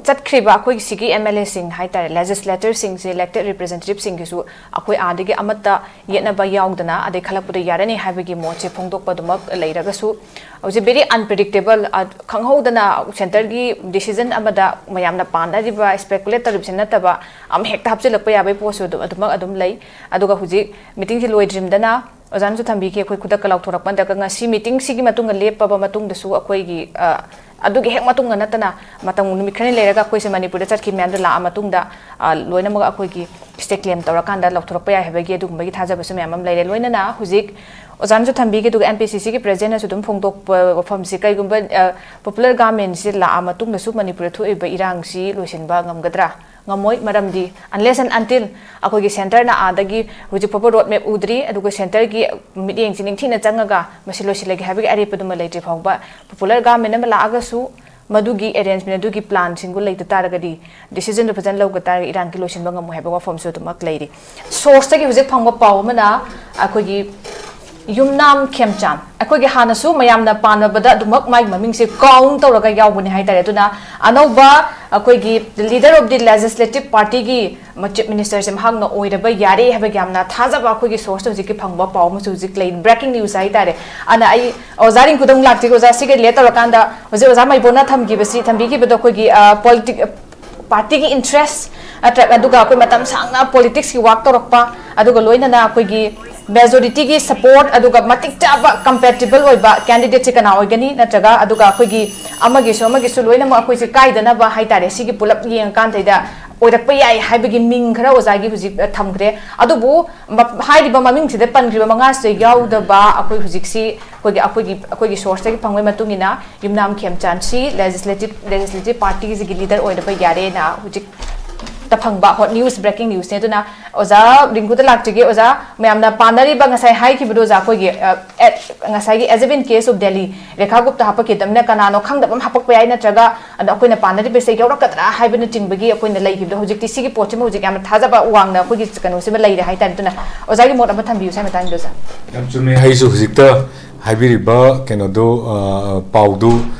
ꯆꯠꯈ꯭ꯔꯤꯕ ꯑꯩꯈꯣꯏꯒꯤ ꯁꯤꯒꯤ MLAꯁꯤꯡ ꯍꯥꯏꯇꯥꯔꯦ, legislatorꯁꯤꯡꯁꯦ, elected representativeꯁꯤꯡꯒꯤꯁꯨ ꯑꯩꯈꯣꯏ ꯑꯥꯗꯒꯤ ꯑꯃꯠꯇ ꯌꯦꯠꯅꯕ ꯌꯥꯎꯗꯅ, ꯑꯗꯩ ꯈꯜꯂꯛꯄꯗ ꯌꯥꯔꯅꯤ ꯍꯥꯏꯕꯒꯤ ꯃꯣꯠꯁꯦ ꯐꯣꯡꯗꯣꯛꯄ ꯑꯗꯨꯃꯛ ꯂꯩꯔꯒꯁꯨ, ꯍꯧꯖꯤꯛ very unpredictable, ꯑ, ꯈꯪꯍꯧꯗꯅ centreꯒꯤ decision ꯑꯃꯗ ꯃꯌꯥꯝꯅ ꯄꯥꯅꯔꯤꯕ, speculate ꯇꯧꯔꯤꯕꯁꯤ ꯅꯠꯇꯕ, ꯑꯃ ꯍꯦꯛꯇ ꯍꯥꯞꯆꯤꯜꯂꯛꯄ ꯌꯥꯕꯒꯤ ꯄꯣꯠꯁꯨ ꯑꯗꯨ-, ꯑꯗꯨꯃꯛ ꯑꯗꯨꯝ ꯂꯩ꯫ ꯑꯗꯨꯒ ꯍꯧꯖꯤꯛ meetingꯁꯤ ꯂꯣꯏꯗ꯭ꯔꯤꯝꯗꯅ ꯑꯣꯖꯥꯅꯁꯨ ꯊꯝꯕꯤꯈꯤ, ꯑꯩꯈꯣꯏ ꯈꯨꯗꯛꯀ ꯂꯥꯎꯊꯣꯔꯛꯄ ꯅꯠꯇ꯭ꯔꯒ ꯉꯁꯤ meetingꯁꯤꯒꯤ ꯃꯇꯨꯡꯗ ꯂꯦꯞꯄꯕ ꯃꯇꯨꯡꯗꯁꯨ ꯑꯩꯈꯣꯏꯒꯤ, ꯑ, ꯑꯗꯨꯒꯤ ꯍꯦꯛ ꯃꯇꯨꯡꯗ ꯅꯠꯇꯅ ꯃꯇꯝ ꯅꯨꯃꯤꯠ ꯈꯔꯅꯤ ꯂꯩꯔꯒ ꯑꯩꯈꯣꯏꯁꯦ ꯃꯅꯤꯄꯨꯔꯗ ꯆꯠꯈꯤꯕ ꯃꯌꯥꯝꯗꯣ ꯂꯥꯛꯑ ꯃꯇꯨꯡꯗ, ꯑ, ꯂꯣꯏꯅꯃꯛ ꯑꯩꯈꯣꯏꯒꯤ ꯁꯦ ꯀ꯭ꯂꯦꯝ ꯇꯧꯔꯀꯥꯟꯗ ꯂꯧꯊꯣꯔꯛꯄ ꯌꯥꯏ ꯍꯥꯏꯕꯒꯤ ꯑꯗꯨꯒꯨꯝꯕꯒꯤ ꯊꯥꯖꯕꯁꯨ ꯃꯌꯥꯝ ꯑꯃ ꯂꯩꯔꯦ꯫ ꯂꯣꯏꯅꯅ ꯍꯧꯖꯤꯛ ꯑꯣꯖꯥꯅꯁꯨ ꯊꯝꯕꯤꯈꯤ, ꯑꯗꯨꯒ ꯑꯦꯝ ꯄꯤ ꯁꯤ ꯁꯤꯒꯤ ꯄ꯭ꯔꯦꯁꯤꯗꯦꯟꯅꯁꯨ ꯑꯗꯨꯝ ꯐꯣꯡꯗꯣꯛꯄ ꯋꯥꯐꯝꯁꯤ, ꯀꯩꯒꯨꯝꯕ ꯄꯣꯄꯨꯂꯔ ꯒꯚꯔꯟꯃꯦꯟꯁꯤ ꯂꯥꯛꯑ ꯃꯇꯨꯡꯗꯁꯨ ꯃꯅꯤꯄꯨꯔꯗ ꯊꯣꯛꯏꯕ ꯏꯔꯥꯡꯁꯤ ꯂꯣꯏꯁꯤꯟꯕ ꯉꯝꯒꯗ꯭ꯔꯥ? ꯉꯝꯃꯣꯏ꯫ ꯃꯔꯝꯗꯤ unless and until ꯑꯩꯈꯣꯏꯒꯤ ꯁꯦꯟꯇꯔꯅ ꯑꯥꯗꯒꯤ ꯍꯧꯖꯤꯛ ꯐꯥꯎꯕ ꯔꯣꯗ ꯃꯦꯞ ꯎꯗ꯭ꯔꯤ, ꯑꯗꯨꯒ ꯁꯦꯟꯇꯔꯒꯤ ꯃꯤꯠꯌꯦꯡꯁꯤ ꯅꯤꯡꯊꯤꯅ ꯆꯪꯉꯒ ꯃꯁꯤ ꯂꯣꯏꯁꯤꯜꯂꯒꯦ ꯍꯥꯏꯕꯒꯤ ꯑꯔꯦꯞꯄꯗꯨꯃ ꯂꯩꯇ꯭ꯔꯤ ꯐꯥꯎꯕ, ꯄꯣꯄꯨꯂꯔ ꯒꯚꯔꯟꯃꯦꯟ ꯑꯃ ꯂꯥꯛꯑꯒꯁꯨ ꯃꯗꯨꯒꯤ ꯑꯦꯔꯦꯟꯖꯃꯦꯟ, ꯑꯗꯨꯒꯤ ꯄ꯭ꯂꯥꯟꯁꯤꯡꯗꯨ ꯂꯩꯇ ꯇꯥꯔꯒꯗꯤ, ꯗꯤꯁꯤꯖꯟꯗꯨ ꯐꯖꯅ ꯂꯧꯒ ꯇꯥꯔꯒꯗꯤ ꯏꯔꯥꯡꯒꯤ ꯂꯣꯏꯁꯤꯟꯕ ꯉꯝꯃꯣꯏ ꯍꯥꯏꯕ ꯋꯥꯐꯝꯁꯨ ꯑꯗꯨꯃꯛ ꯂꯩꯔꯤ꯫ ꯁꯣꯔꯁꯇꯒꯤ ꯍꯧꯖꯤꯛ ꯐꯪꯕ ꯄꯥꯎ ꯑꯃꯅ ꯑꯩꯈꯣꯏꯒꯤ ꯌꯨꯝꯅꯥꯝ ꯈꯦꯝꯆꯥꯟ, ꯑꯩꯈꯣꯏꯒꯤ ꯍꯥꯟꯅꯁꯨ ꯃꯌꯥꯝꯅ ꯄꯥꯟꯅꯕꯗ ꯑꯗꯨꯃꯛ ꯃꯥꯒꯤ ꯃꯃꯤꯡꯁꯦ ꯀꯥꯎꯟ ꯇꯧꯔꯒ ꯌꯥꯎꯕꯅꯦ ꯍꯥꯏꯇꯥꯔꯦ꯫ ꯑꯗꯨꯅ ꯑꯅꯧꯕ ꯑꯩꯈꯣꯏꯒꯤ leader of the legislative partyꯒꯤ ꯆꯤꯐ ꯃꯤꯅꯤꯁꯇꯔꯁꯦ ꯃꯍꯥꯛꯅ ꯑꯣꯏꯔꯕ ꯌꯥꯔꯦ ꯍꯥꯏꯕꯒꯤ ꯌꯥꯝꯅ ꯊꯥꯖꯕ ꯑꯩꯈꯣꯏꯒꯤ ꯁꯣꯔꯁꯇ ꯍꯧꯖꯤꯛꯀꯤ ꯐꯪꯕ ꯄꯥꯎ ꯑꯃꯁꯨ ꯍꯧꯖꯤꯛ ꯂꯩ, ꯕ꯭ꯔꯦꯀꯤꯡ ꯅ꯭ꯌꯨꯁ ꯍꯥꯏꯇꯥꯔꯦ꯫ ꯑꯗꯨꯅ ꯑꯩ ꯑꯣꯖꯥ ꯔꯤꯡꯀꯨꯗ ꯑꯃꯨꯛ ꯂꯥꯛꯆꯒꯦ꯫ ꯑꯣꯖꯥ, ꯁꯤꯒ ꯔꯤꯂꯦꯠ ꯇꯧꯔꯀꯥꯟꯗ ꯍꯧꯖꯤꯛ ꯑꯣꯖꯥ ꯃꯩꯕꯣꯟꯅ ꯊꯝꯈꯤꯕꯁꯤ, ꯊꯝꯕꯤꯈꯤꯕꯗꯣ ꯑꯩꯈꯣꯏꯒꯤ, ꯑ, ꯄꯣꯂꯤꯇꯤꯛ-, ꯄꯥꯔꯇꯤꯒꯤ ꯏꯟꯇꯔꯦꯁ ꯅꯠꯇ꯭ꯔꯒ, ꯑꯗꯨꯒ ꯑꯩꯈꯣꯏ ꯃꯇꯝ ꯁꯥꯡꯅ ꯄꯣꯂꯤꯇꯤꯛꯁꯀꯤ ꯋꯥꯛ ꯇꯧꯔꯛꯄ, ꯑꯗꯨꯒ ꯂꯣꯏꯅꯅ ꯑꯩꯈꯣꯏꯒꯤ ꯃꯦꯖꯣꯔꯤꯇꯤꯒꯤ ꯁꯄꯣꯔꯠ, ꯑꯗꯨꯒ ꯃꯇꯤꯛ ꯆꯥꯕ ꯀꯝꯄꯦꯇꯤꯕꯜ ꯑꯣꯏꯕ ꯀꯦꯟꯗꯤꯗꯦꯠꯁꯤ ꯀꯅꯥ ꯑꯣꯏꯒꯅꯤ, ꯅꯠꯇ꯭ꯔꯒ ꯑꯗꯨꯒ ꯑꯩꯈꯣꯏꯒꯤ ꯑꯃꯒꯤꯁꯨ ꯑꯃꯒꯤꯁꯨ ꯂꯣꯏꯅꯃꯛ ꯑꯩꯈꯣꯏꯁꯦ ꯀꯥꯏꯗꯅꯕ ꯍꯥꯏꯇꯥꯔꯦ, ꯁꯤꯒꯤ ꯄꯨꯂꯞ ꯌꯦꯡꯉꯀꯥꯟꯗꯩꯗ ꯑꯣꯏꯔꯛꯄ ꯌꯥꯏ ꯍꯥꯏꯕꯒꯤ ꯃꯤꯡ ꯈꯔ ꯑꯣꯖꯥꯒꯤ ꯍꯧꯖꯤꯛ, ꯑ, ꯊꯝꯈ꯭ꯔꯦ꯫ ꯑꯗꯨꯕꯨ ꯃ-, ꯍꯥꯏꯔꯤꯕ ꯃꯃꯤꯡꯁꯤꯗ ꯄꯟꯈ꯭ꯔꯤꯕ ꯃꯉꯥꯁꯤꯗ ꯌꯥꯎꯗꯕ ꯑꯩꯈꯣꯏ ꯍꯧꯖꯤꯛꯁꯤ ꯑꯩꯈꯣꯏꯒꯤ, ꯑꯩꯈꯣꯏꯒꯤ, ꯑꯩꯈꯣꯏꯒꯤ ꯁꯣꯔꯁꯇꯒꯤ ꯐꯪꯕꯒꯤ ꯃꯇꯨꯡ ꯏꯟꯅ ꯌꯨꯝꯅꯥꯝ ꯈꯦꯝꯆꯥꯟꯁꯤ ꯂꯦꯖꯤꯁꯂꯦꯇꯤꯚ, ꯂꯦꯖꯤꯁꯂꯦꯇꯤꯚ ꯄꯥꯔꯇꯤꯁꯤꯒꯤ ꯂꯤꯗꯔ ꯑꯣꯏꯔꯕ ꯌꯥꯔꯦꯅ ꯍꯧꯖꯤꯛꯇ ꯐꯪꯕ ꯍꯣꯠ ꯅ꯭ꯌꯨꯁ, ꯕ꯭ꯔꯦꯀꯤꯡ ꯅ꯭ꯌꯨꯁꯅꯦ꯫ ꯑꯗꯨꯅ ꯑꯣꯖꯥ ꯔꯤꯡꯀꯨꯗ ꯂꯥꯛꯆꯒꯦ꯫ ꯑꯣꯖꯥ, ꯃꯌꯥꯝꯅ ꯄꯥꯅꯔꯤꯕ ꯉꯁꯥꯏ ꯍꯥꯏꯈꯤꯕꯗꯣ ꯑꯣꯖꯥ, ꯑꯩꯈꯣꯏꯒꯤ, ꯑ, at, ꯉꯁꯥꯏꯒꯤ as if in case of Delhi, Rekha Gupta ꯍꯥꯞꯄꯛꯈꯤꯗꯕꯅꯤꯅ ꯀꯅꯥꯅꯣ ꯈꯪꯗꯕ ꯑꯃ ꯍꯥꯞꯄꯛꯄ ꯌꯥꯏ, ꯅꯠꯇ꯭ꯔꯒ ꯑꯗꯣ ꯑꯩꯈꯣꯏꯅ ꯄꯥꯅꯔꯤꯕꯁꯦ ꯌꯧꯔꯛꯀꯗ꯭ꯔꯥ ꯍꯥꯏꯕꯅꯆꯤꯡꯕꯒꯤ ꯑꯩꯈꯣꯏꯅ ꯂꯩꯈꯤꯕꯗꯣ, ꯍꯧꯖꯤꯛꯇꯤ ꯁꯤꯒꯤ ꯄꯣꯠꯁꯤꯃ ꯍꯧꯖꯤꯛ ꯌꯥꯝꯅ ꯊꯥꯖꯕ ꯋꯥꯡꯅ ꯑꯩꯈꯣꯏꯒꯤ ꯀꯩꯅꯣꯁꯤꯃ ꯂꯩꯔꯦ ꯍꯥꯏꯇꯥꯔꯦ꯫ ꯑꯗꯨꯅ ꯑꯣꯖꯥꯒꯤ ꯃꯣꯠ ꯑꯃ ꯊꯝꯕꯤꯌꯨ ꯁ꯭ꯋꯥꯏ ꯃꯇꯥꯡꯗꯁꯨ꯫ ꯌꯥꯝ ꯆꯨꯝꯃꯦ꯫ ꯑꯩꯁꯨ ꯍꯧꯖꯤꯛꯇ ꯍꯥꯏꯕꯤꯔꯤꯕ ꯀꯩꯅꯣꯗꯣ, ꯑ, ꯄꯥꯎꯗꯨ,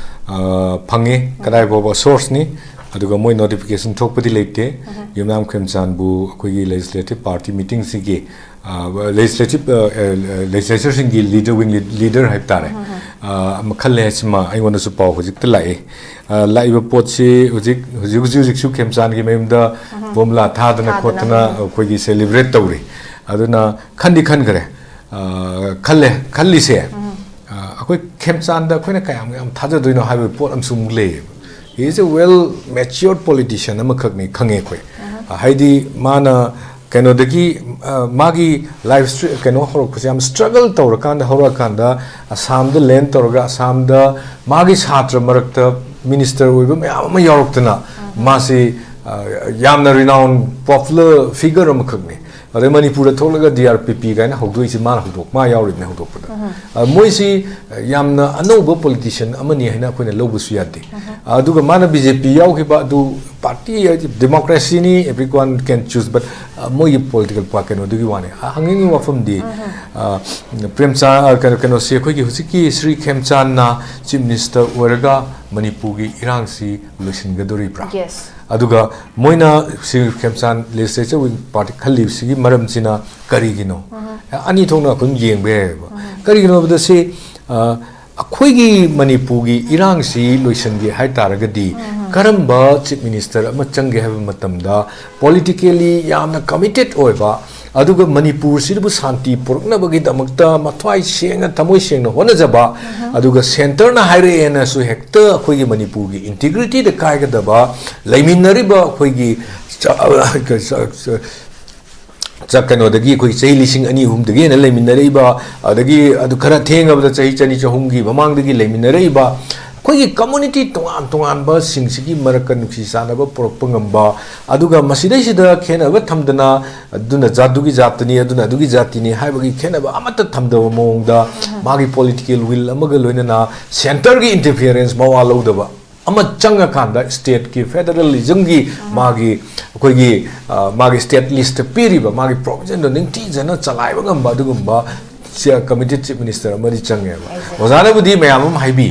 ꯑ, ꯐꯪꯉꯦ꯫ ꯀꯗꯥꯏ ꯐꯥꯎꯕ ꯁꯣꯔꯁꯅꯤ, ꯑꯗꯨꯒ ꯃꯣꯏ ꯅꯣꯇꯤꯐꯤꯀꯦꯁꯟ ꯊꯣꯛꯄꯗꯤ ꯂꯩꯇꯦ꯫ ꯌꯨꯝꯅꯥꯝ ꯈꯦꯝꯆꯥꯟꯕꯨ ꯑꯩꯈꯣꯏꯒꯤ ꯂꯦꯖꯤꯁꯂꯦꯇꯤꯚ ꯄꯥꯔꯇꯤ ꯃꯤꯇꯤꯡꯁꯤꯒꯤ, ꯑ, ꯂꯦꯖꯤꯁꯂꯦꯇꯤꯚ, ꯑ, ꯑ, ꯂꯦꯖꯤꯁꯂꯦꯆꯔꯁꯤꯡꯒꯤ ꯂꯤꯗꯔ, ꯋꯤꯡ ꯂꯤ-, ꯂꯤꯗꯔ ꯍꯥꯏꯕ ꯇꯥꯔꯦ, ꯑ, ꯑꯃ ꯈꯜꯂꯦ ꯍꯥꯏꯁꯤꯃ ꯑꯩꯉꯣꯟꯗꯁꯨ ꯄꯥꯎ ꯍꯧꯖꯤꯛꯇ ꯂꯥꯛꯑꯦ꯫ ꯑ, ꯂꯥꯛꯏꯕ ꯄꯣꯠꯁꯤ ꯍꯧꯖꯤꯛ, ꯍꯧꯖꯤꯛ, ꯍꯧꯖꯤꯛ, ꯍꯧꯖꯤꯛꯁꯨ ꯈꯦꯝꯆꯥꯟꯒꯤ ꯃꯌꯨꯝꯗ ꯕꯣꯝꯂꯥ ꯊꯥꯗꯅ ꯊꯥꯗꯅ, ꯈꯣꯠꯇꯅ ꯑꯩꯈꯣꯏꯒꯤ ꯁꯦꯂꯦꯕ꯭ꯔꯦꯠ ꯇꯧꯔꯤ꯫ ꯑꯗꯨꯅ ꯈꯟꯗꯤ ꯈꯟꯈ꯭ꯔꯦ꯫ ꯑ, ꯈꯜꯂꯦ, ꯈꯜꯂꯤꯁꯦ, ꯑ, ꯑꯩꯈꯣꯏ ꯈꯦꯝꯆꯥꯟꯗ ꯑꯩꯈꯣꯏꯅ ꯀꯌꯥꯝ ꯌꯥꯝ ꯊꯥꯖꯗꯣꯏꯅꯣ ꯍꯥꯏꯕꯒꯤ ꯄꯣꯠ ꯑꯃꯁꯨ ꯑꯃꯨꯛ ꯂꯩꯌꯦꯕ꯫ He is a well matured politician ꯑꯃꯈꯛꯅꯤ ꯈꯪꯉꯦ ꯑꯩꯈꯣꯏ꯫ ꯑ, ꯍꯥꯏꯗꯤ ꯃꯥꯅ, ꯀꯩꯅꯣꯗꯒꯤ, ꯑ, ꯃꯥꯒꯤ ꯂꯥꯏꯐ ꯁ꯭ꯇ꯭ꯔꯤ-, ꯀꯩꯅꯣ ꯍꯧꯔꯛꯄꯁꯦ ꯌꯥꯝ ꯁ꯭ꯇ꯭ꯔꯒꯜ ꯇꯧꯔꯀꯥꯟꯗ, ꯍꯧꯔꯛꯑꯀꯥꯟꯗ ꯑꯁꯥꯝꯗ ꯂꯦꯟ ꯇꯧꯔꯒ ꯑꯁꯥꯝꯗ ꯃꯥꯒꯤ ꯁꯥꯇ꯭ꯔ ꯃꯔꯛꯇ ꯃꯤꯅꯤꯁꯇꯔ ꯑꯣꯏꯕ ꯃꯌꯥꯝ ꯑꯃ ꯌꯥꯎꯔꯛꯇꯅ ꯃꯥꯁꯤ, ꯑ, ꯌꯥꯝꯅ ꯔꯤꯅꯥꯎꯟ ꯄꯣꯄꯨꯂꯔ ꯐꯤꯒꯔ ꯑꯃꯈꯛꯅꯤ꯫ ꯑꯗꯩ ꯃꯅꯤꯄꯨꯔꯗ ꯊꯣꯛꯂꯒ ꯗꯤ ꯑꯥꯔ ꯄꯤ ꯄꯤ ꯀꯥꯏꯅ ꯍꯧꯗꯣꯛꯏꯁꯤ ꯃꯥꯅ ꯍꯧꯗꯣꯛ-, ꯃꯥ ꯌꯥꯎꯔꯤꯕꯅꯦ ꯍꯧꯗꯣꯛꯄꯗ꯫ ꯑ, ꯃꯣꯏꯁꯤ ꯌꯥꯝꯅ ꯑꯅꯧꯕ ꯄꯣꯂꯤꯇꯤꯁꯤꯌꯟ ꯑꯃꯅꯤ ꯍꯥꯏꯅ ꯑꯩꯈꯣꯏꯅ ꯂꯧꯕꯁꯨ ꯌꯥꯗꯦ꯫ ꯑꯗꯨꯒ ꯃꯥꯅ ꯕꯤ ꯖꯦ ꯄꯤ ꯌꯥꯎꯈꯤꯕ ꯑꯗꯨ ꯄꯥꯔꯇꯤ ꯍꯥꯏꯗꯤ democracy ꯅꯤ, everyone can choose, but, ꯑ, ꯃꯣꯏꯒꯤ ꯄꯣꯂꯤꯇꯤꯀꯦꯜ ꯄꯥ-, ꯀꯩꯅꯣꯗꯨꯒꯤ ꯋꯥꯅꯤ꯫ ꯑ, ꯍꯪꯅꯤꯡꯉꯤꯕ ꯋꯥꯐꯝꯗꯤ, ꯑ, ꯄ꯭ꯔꯦꯝꯆꯥꯟ, ꯑ, ꯀꯩꯅꯣ, ꯀꯩꯅꯣꯁꯤ ꯑꯩꯈꯣꯏꯒꯤ ꯍꯧꯖꯤꯛꯀꯤ ꯁ꯭ꯔꯤ ꯈꯦꯝꯆꯥꯟꯅ ꯆꯤꯐ ꯃꯤꯅꯤꯁꯇꯔ ꯑꯣꯏꯔꯒ ꯃꯅꯤꯄꯨꯔꯒꯤ ꯏꯔꯥꯡꯁꯤ ꯂꯣꯏꯁꯤꯟꯒꯗꯧꯔꯤꯕ꯭ꯔꯥ? Yes. ꯑꯗꯨꯒ ꯃꯣꯏꯅ ꯁ꯭ꯔꯤ ꯈꯦꯝꯆꯥꯟ ꯂꯦꯖꯤꯁꯂꯦꯆꯔ ꯋꯤꯡ ꯄꯥꯔꯇꯤ ꯈꯜꯂꯤꯕꯁꯤꯒꯤ ꯃꯔꯝꯁꯤꯅ ꯀꯔꯤꯒꯤꯅꯣ? ꯑꯅꯤ ꯊꯣꯛꯅ ꯑꯩꯈꯣꯏꯅ ꯌꯦꯡꯕ ꯌꯥꯏꯑꯕ꯫ ꯀꯔꯤꯒꯤꯅꯣ ꯍꯥꯏꯕꯗ ꯁꯤ, ꯑ, ꯑꯩꯈꯣꯏꯒꯤ ꯃꯅꯤꯄꯨꯔꯒꯤ ꯏꯔꯥꯡꯁꯤ ꯂꯣꯏꯁꯤꯟꯒꯦ ꯍꯥꯏ ꯇꯥꯔꯒꯗꯤ ꯀꯔꯝꯕ ꯆꯤꯐ ꯃꯤꯅꯤꯁꯇꯔ ꯑꯃ ꯆꯪꯒꯦ ꯍꯥꯏꯕ ꯃꯇꯝꯗ ꯄꯣꯂꯤꯇꯤꯀꯦꯜꯂꯤ ꯌꯥꯝꯅ ꯀꯃꯤꯇꯦꯠ ꯑꯣꯏꯕ, ꯑꯗꯨꯒ ꯃꯅꯤꯄꯨꯔꯁꯤꯗꯕꯨ ꯁꯥꯟꯇꯤ ꯄꯨꯔꯛꯅꯕꯒꯤꯗꯃꯛꯇ ꯃꯊ꯭ꯋꯥꯏ ꯁꯦꯡꯅ, ꯊꯃꯣꯏ ꯁꯦꯡꯅ ꯍꯣꯠꯅꯖꯕ, ꯑꯗꯨꯒ ꯁꯦꯟꯇꯔꯅ ꯍꯥꯏꯔꯛꯑꯦꯅꯁꯨ ꯍꯦꯛꯇ ꯑꯩꯈꯣꯏꯒꯤ ꯃꯅꯤꯄꯨꯔꯒꯤ ꯏꯟꯇꯤꯒ꯭ꯔꯤꯇꯤꯗ ꯀꯥꯏꯒꯗꯕ, ꯂꯩꯃꯤꯟꯅꯔꯤꯕ ꯑꯩꯈꯣꯏꯒꯤ ꯆ-, ꯆ-, ꯆ-, ꯆ-, ꯀꯩꯅꯣꯗꯒꯤ ꯑꯩꯈꯣꯏꯒꯤ ꯆꯍꯤ ꯂꯤꯁꯤꯡ ꯑꯅꯤ ꯑꯍꯨꯝꯗꯒꯤ ꯍꯦꯟꯅ ꯂꯩꯃꯤꯟꯅꯔꯛꯏꯕ, ꯑꯗꯒꯤ ꯑꯗꯨ ꯈꯔ ꯊꯦꯡꯉꯕꯗ ꯆꯍꯤ ꯆꯅꯤ ꯆꯍꯨꯝꯒꯤ ꯃꯃꯥꯡꯗꯒꯤ ꯂꯩꯃꯤꯟꯅꯔꯛꯏꯕ ꯑꯩꯈꯣꯏꯒꯤ ꯀꯝꯃꯨꯅꯤꯇꯤ ꯇꯣꯉꯥꯟ ꯇꯣꯉꯥꯟꯕꯁꯤꯡꯁꯤꯒꯤ ꯃꯔꯛꯇ ꯅꯨꯡꯁꯤ ꯆꯥꯟꯅꯕ ꯄꯨꯔꯛꯄ ꯉꯝꯕ, ꯑꯗꯨꯒ ꯃꯁꯤꯗꯩꯁꯤꯗ ꯈꯦꯠꯅꯕ ꯊꯝꯗꯅ ꯑꯗꯨꯅ ꯖꯥꯠꯇꯨꯒꯤ ꯖꯥꯠꯇꯅꯤ, ꯑꯗꯨꯅ ꯑꯗꯨꯒꯤ ꯖꯥꯇꯤꯅꯤ ꯍꯥꯏꯕꯒꯤ ꯈꯦꯠꯅꯕ ꯑꯃꯠꯇ ꯊꯝꯗꯕ ꯃꯑꯣꯡꯗ ꯃꯥꯒꯤ ꯄꯣꯂꯤꯇꯤꯀꯦꯜ ꯋꯤꯜ ꯑꯃꯒ ꯂꯣꯏꯅꯅ ꯁꯦꯟꯇꯔꯒꯤ ꯏꯟꯇꯔꯐꯤꯌꯔꯦꯟꯁ ꯃꯋꯥ ꯂꯧꯗꯕ ꯑꯃ ꯆꯪꯉꯀꯥꯟꯗ ꯁ꯭ꯇꯦꯠꯀꯤ ꯐꯦꯗꯔꯦꯂꯤꯖꯝꯒꯤ ꯃꯥꯒꯤ ꯑꯩꯈꯣꯏꯒꯤ, ꯑ, ꯃꯥꯒꯤ ꯁ꯭ꯇꯦꯠ ꯂꯤꯁꯇ ꯄꯤꯔꯤꯕ ꯃꯥꯒꯤ ꯄ꯭ꯔꯣꯕꯤꯖꯟꯗꯣ ꯅꯤꯡꯊꯤꯖꯅ ꯆꯂꯥꯏꯕ ꯉꯝꯕ ꯑꯗꯨꯒꯨꯝꯕ ꯆ-, ꯀꯃꯤꯇꯦꯠ ꯆꯤꯐ ꯃꯤꯅꯤꯁꯇꯔ ꯑꯃꯗꯤ ꯆꯪꯉꯦꯕ꯫ ꯑꯣꯖꯥꯅꯕꯨꯗꯤ ꯃꯌꯥꯝ ꯑꯃ ꯍꯥꯏꯕꯤ꯫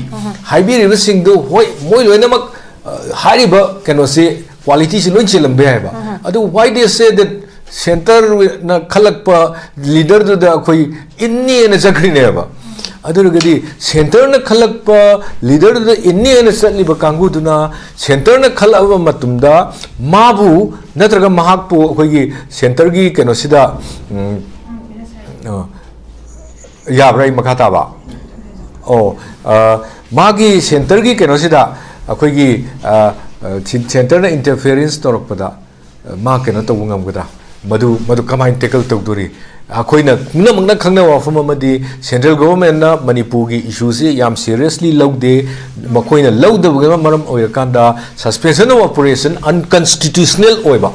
ꯍꯥꯏꯕꯤꯔꯤꯕꯁꯤꯡꯗꯨ ꯍꯣꯏ, ꯃꯣꯏ ꯂꯣꯏꯅꯃꯛ, ꯑ, ꯍꯥꯏꯔꯤꯕ ꯀꯩꯅꯣꯁꯤ, ꯀ꯭ꯋꯥꯂꯤꯇꯤꯁꯤ ꯂꯣꯏ ꯆꯦꯜꯂꯝꯕ ꯌꯥꯏꯕ꯫ ꯑꯗꯨ why they say that ꯁꯦꯟꯇꯔꯅ ꯈꯜꯂꯛꯄ ꯂꯤꯗꯔꯗꯨꯗ ꯑꯩꯈꯣꯏ ꯏꯟꯅꯦꯅ ꯆꯠꯈ꯭ꯔꯤꯅꯦꯕ? ꯑꯗꯨ ꯑꯣꯏꯔꯒꯗꯤ ꯁꯦꯟꯇꯔꯅ ꯈꯜꯂꯛꯄ ꯂꯤꯗꯔꯗꯨꯗ ꯏꯟꯅꯦꯅ ꯆꯠꯂꯤꯕ ꯀꯥꯡꯕꯨꯗꯨꯅ ꯁꯦꯟꯇꯔꯅ ꯈꯜꯂꯛꯑꯕ ꯃꯇꯝꯗ ꯃꯥꯕꯨ ꯅꯠꯇ꯭ꯔꯒ ꯃꯍꯥꯛꯄꯨ ꯑꯩꯈꯣꯏꯒꯤ ꯁꯦꯟꯇꯔꯒꯤ ꯀꯩꯅꯣꯁꯤꯗ, ꯎꯝ, ꯑ, ꯌꯥꯕ꯭ꯔꯥ ꯑꯩ ꯃꯈꯥ ꯇꯥꯕ? ꯑꯣ, ꯑ, ꯃꯥꯒꯤ ꯁꯦꯟꯇꯔꯒꯤ ꯀꯩꯅꯣꯁꯤꯗ ꯑꯩꯈꯣꯏꯒꯤ, ꯑ, ꯑ, ꯁꯤ-, ꯁꯦꯟꯇꯔꯅ ꯏꯟꯇꯔꯐꯤꯌꯔꯦꯟꯁ ꯇꯧꯔꯛꯄꯗ, ꯑ, ꯃꯥ ꯀꯩꯅꯣ ꯇꯧꯕ ꯉꯝꯒꯗ꯭ꯔꯥ? ꯃꯗꯨ ꯃꯗꯨ ꯀꯃꯥꯏꯅ ꯇꯦꯀꯜ ꯇꯧꯗꯣꯔꯤ? ꯑꯩꯈꯣꯏꯅ ꯄꯨꯝꯅꯃꯛꯅ ꯈꯪꯅꯕ ꯋꯥꯐꯝ ꯑꯃꯗꯤ ꯁꯦꯟꯇ꯭ꯔꯦꯜ ꯒꯣꯚꯔꯟꯃꯦꯟꯠꯅ ꯃꯅꯤꯄꯨꯔꯒꯤ ꯏꯁꯨꯁꯤ ꯌꯥꯝ ꯁꯤꯔꯤꯌꯁꯂꯤ ꯂꯧꯗꯦ꯫ ꯃꯈꯣꯏꯅ ꯂꯧꯗꯕꯒꯤ ꯃꯔꯝ ꯑꯣꯏꯔꯀꯥꯟꯗ suspension of operation unconstitutional ꯑꯣꯏꯕ,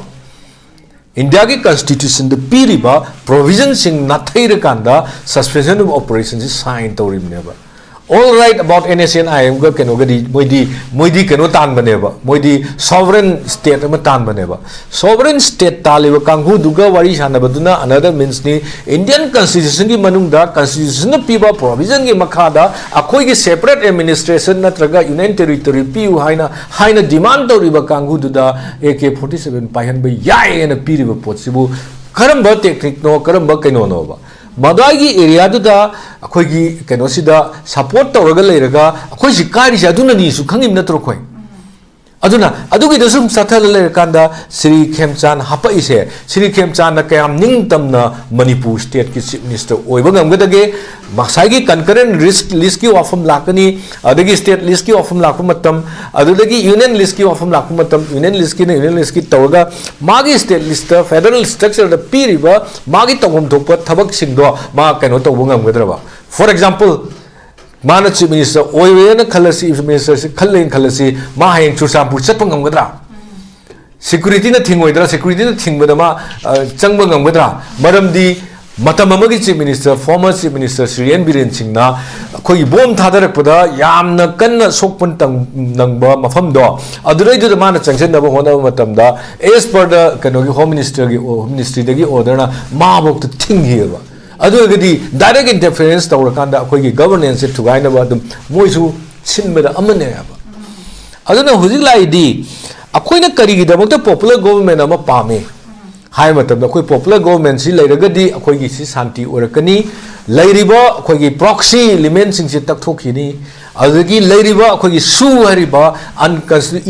ꯏꯟꯗꯤꯌꯥꯒꯤ ꯀꯟꯁꯇꯤꯇ꯭ꯌꯨꯁꯟꯗ ꯄꯤꯔꯤꯕ ꯄ꯭ꯔꯣꯚꯤꯖꯟꯁꯤꯡ ꯅꯥꯊꯩꯔꯀꯥꯟꯗ suspension of operationꯁꯤ ꯁꯥꯏꯟ ꯇꯧꯔꯤꯕꯅꯦꯕ꯫ All right about NSCN IMꯒ ꯀꯩꯅꯣꯒꯗꯤ ꯃꯣꯏꯗꯤ ꯃꯣꯏꯗꯤ ꯀꯩꯅꯣ ꯇꯥꯟꯕꯅꯦꯕ, ꯃꯣꯏꯗꯤ sovereign state ꯑꯃ ꯇꯥꯟꯕꯅꯦꯕ꯫ Sovereign state ꯇꯥꯜꯂꯤꯕ ꯀꯥꯡꯕꯨꯗꯨꯒ ꯋꯥꯔꯤ ꯁꯥꯟꯅꯕꯗꯨꯅ another meansꯅꯤ꯫ ꯏꯟꯗꯤꯌꯟ ꯀꯟꯁꯇꯤꯇ꯭ꯌꯨꯁꯟꯒꯤ ꯃꯅꯨꯡꯗ ꯀꯟꯁꯇꯤꯇ꯭ꯌꯨꯁꯟꯅ ꯄꯤꯕ ꯄ꯭ꯔꯣꯚꯤꯖꯟꯒꯤ ꯃꯈꯥꯗ ꯑꯩꯈꯣꯏꯒꯤ separate administration ꯅꯠꯇ꯭ꯔꯒ union territory ꯄꯤꯌꯨ ꯍꯥꯏꯅ ꯍꯥꯏꯅ ꯗꯤꯃꯥꯟ ꯇꯧꯔꯤꯕ ꯀꯥꯡꯕꯨꯗꯨꯗ AK forty seven ꯄꯥꯏꯍꯟꯕ ꯌꯥꯏ ꯍꯥꯏꯅ ꯄꯤꯔꯤꯕ ꯄꯣꯠꯁꯤꯕꯨ ꯀꯔꯝꯕ ꯇꯦꯛꯅꯤꯛꯅꯣ, ꯀꯔꯝꯕ ꯀꯩꯅꯣꯅꯣꯕ? ꯃꯗꯥꯏꯒꯤ ꯑꯦꯔꯤꯌꯥꯗꯨꯗ ꯑꯩꯈꯣꯏꯒꯤ ꯀꯩꯅꯣꯁꯤꯗ ꯁꯄꯣꯔꯠ ꯇꯧꯔꯒ ꯂꯩꯔꯒ ꯑꯩꯈꯣꯏ ꯁꯤ ꯀꯥꯏꯔꯤꯁꯦ ꯑꯗꯨꯅꯅꯤꯁꯨ ꯈꯪꯉꯤꯕ ꯅꯠꯇ꯭ꯔꯣ ꯑꯩꯈꯣꯏ? ꯑꯗꯨꯅ ꯑꯗꯨꯒꯤꯗ ꯁꯨꯝ ꯆꯠꯊꯔ ꯂꯩꯔꯀꯥꯟꯗ ꯁ꯭ꯔꯤ ꯈꯦꯝꯆꯥꯟ ꯍꯥꯄꯛꯏꯁꯦ, ꯁ꯭ꯔꯤ ꯈꯦꯝꯆꯥꯟꯅ ꯀꯌꯥꯝ ꯅꯤꯡꯇꯝꯅ ꯃꯅꯤꯄꯨꯔ ꯁ꯭ꯇꯦꯠꯀꯤ ꯆꯤꯐ ꯃꯤꯅꯤꯁꯇꯔ ꯑꯣꯏꯕ ꯉꯝꯒꯗꯒꯦ? ꯉꯁꯥꯏꯒꯤ concurrent list, listꯀꯤ ꯋꯥꯐꯝ ꯂꯥꯛꯀꯅꯤ, ꯑꯗꯒꯤ ꯁ꯭ꯇꯦꯠ ꯂꯤꯁ꯭ꯠꯀꯤ ꯋꯥꯐꯝ ꯂꯥꯛꯄ ꯃꯇꯝ, ꯑꯗꯨꯗꯒꯤ ꯌꯨꯅꯤꯌꯟ ꯂꯤꯁ꯭ꯠꯀꯤ ꯋꯥꯐꯝ ꯂꯥꯛꯄ ꯃꯇꯝ, ꯌꯨꯅꯤꯌꯟ ꯂꯤꯁ꯭ꯠꯀꯤꯅ ꯌꯨꯅꯤꯌꯟ ꯂꯤꯁ꯭ꯠꯀꯤ ꯇꯧꯔꯒ ꯃꯥꯒꯤ ꯁ꯭ꯇꯦꯠ ꯂꯤꯁ꯭ꯠꯇ ꯐꯦꯗꯔꯦꯜ ꯁ꯭ꯇ꯭ꯔꯛꯆꯔꯗ ꯄꯤꯔꯤꯕ ꯃꯥꯒꯤ ꯇꯧꯐꯝ ꯊꯣꯛꯄ ꯊꯕꯛꯁꯤꯡꯗꯣ ꯃꯥ ꯀꯩꯅꯣ ꯇꯧꯕ ꯉꯝꯒꯗ꯭ꯔꯕ? For example, ꯃꯥꯅ ꯆꯤꯐ ꯃꯤꯅꯤꯁꯇꯔ ꯑꯣꯏꯔꯦꯅ ꯈꯜꯂꯁꯤ, ꯆꯤꯐ ꯃꯤꯅꯤꯁꯇꯔꯁꯤ ꯈꯜꯂꯦꯅ ꯈꯜꯂꯁꯤ, ꯃꯥ ꯍꯌꯦꯡ ꯆꯨꯔꯆꯥꯟꯄꯨꯔ ꯆꯠꯄ ꯉꯝꯒꯗ꯭ꯔꯥ? ꯁꯦꯀ꯭ꯌꯨꯔꯤꯇꯤꯅ ꯊꯤꯡꯉꯣꯏꯗ꯭ꯔꯥ? ꯁꯦꯀ꯭ꯌꯨꯔꯤꯇꯤꯅ ꯊꯤꯡꯕꯗ ꯃꯥ, ꯑ, ꯆꯪꯕ ꯉꯝꯒꯗ꯭ꯔꯥ? ꯃꯔꯝꯗꯤ ꯃꯇꯝ ꯑꯃꯒꯤ chief minister, former chief minister Shri N Biren ꯁꯤꯡꯅ ꯑꯩꯈꯣꯏꯒꯤ ꯕꯣꯝ ꯊꯥꯗꯔꯛꯄꯗ ꯌꯥꯝꯅ ꯀꯟꯅ ꯁꯣꯛꯄ ꯇꯪ-, ꯅꯪꯕ ꯃꯐꯝꯗꯣ, ꯑꯗꯨꯗꯩꯗꯨꯗ ꯃꯥꯅ ꯆꯪꯁꯤꯟꯅꯕ ꯍꯣꯠꯅꯕ ꯃꯇꯝꯗ, as per the ꯀꯩꯅꯣꯒꯤ ꯍꯣꯝ ꯃꯤꯅꯤꯁꯇꯔꯒꯤ, ꯍꯣꯝ ꯃꯤꯅꯤꯁꯇ꯭ꯔꯤꯗꯒꯤ ꯑꯣꯔꯗꯔꯅ ꯃꯥꯕꯣꯛꯇ ꯊꯤꯡꯈꯤꯑꯕ꯫ ꯑꯗꯨ ꯑꯣꯏꯔꯒꯗꯤ ꯗꯥꯏꯔꯦꯛ ꯏꯟꯇꯔꯐꯤꯌꯔꯦꯟꯁ ꯇꯧꯔꯀꯥꯟꯗ ꯑꯩꯈꯣꯏꯒꯤ ꯒꯕꯔꯅꯦꯟꯁꯁꯦ ꯊꯨꯒꯥꯏꯅꯕ ꯑꯗꯨꯝ ꯃꯣꯏꯁꯨ ꯁꯤꯟꯕꯗ ꯑꯃꯅꯦ ꯍꯥꯏꯕ꯫ ꯑꯗꯨꯅ ꯍꯧꯖꯤꯛ ꯂꯥꯛꯏꯗꯤ ꯑꯩꯈꯣꯏꯅ ꯀꯔꯤꯒꯤꯗꯃꯛꯇ ꯄꯣꯄꯨꯂꯔ ꯒꯣꯕꯔꯃꯦꯟ ꯑꯃ ꯄꯥꯝꯃꯤ ꯍꯥꯏꯕ ꯃꯇꯝꯗ, ꯑꯩꯈꯣꯏ ꯄꯣꯄꯨꯂꯔ ꯒꯣꯕꯔꯃꯦꯟꯁꯤ ꯂꯩꯔꯒꯗꯤ ꯑꯩꯈꯣꯏꯒꯤ ꯁꯤ ꯁꯥꯟꯇꯤ ꯑꯣꯏꯔꯛꯀꯅꯤ, ꯂꯩꯔꯤꯕ ꯑꯩꯈꯣꯏꯒꯤ ꯄ꯭ꯔꯣꯛꯁꯤ ꯏꯂꯤꯃꯦꯟꯁꯤꯡꯁꯦ ꯇꯛꯊꯣꯛꯈꯤꯅꯤ, ꯑꯗꯨꯗꯒꯤ ꯂꯩꯔꯤꯕ ꯑꯩꯈꯣꯏꯒꯤ ꯁꯨ ꯍꯥꯏꯔꯤꯕ unconsti-,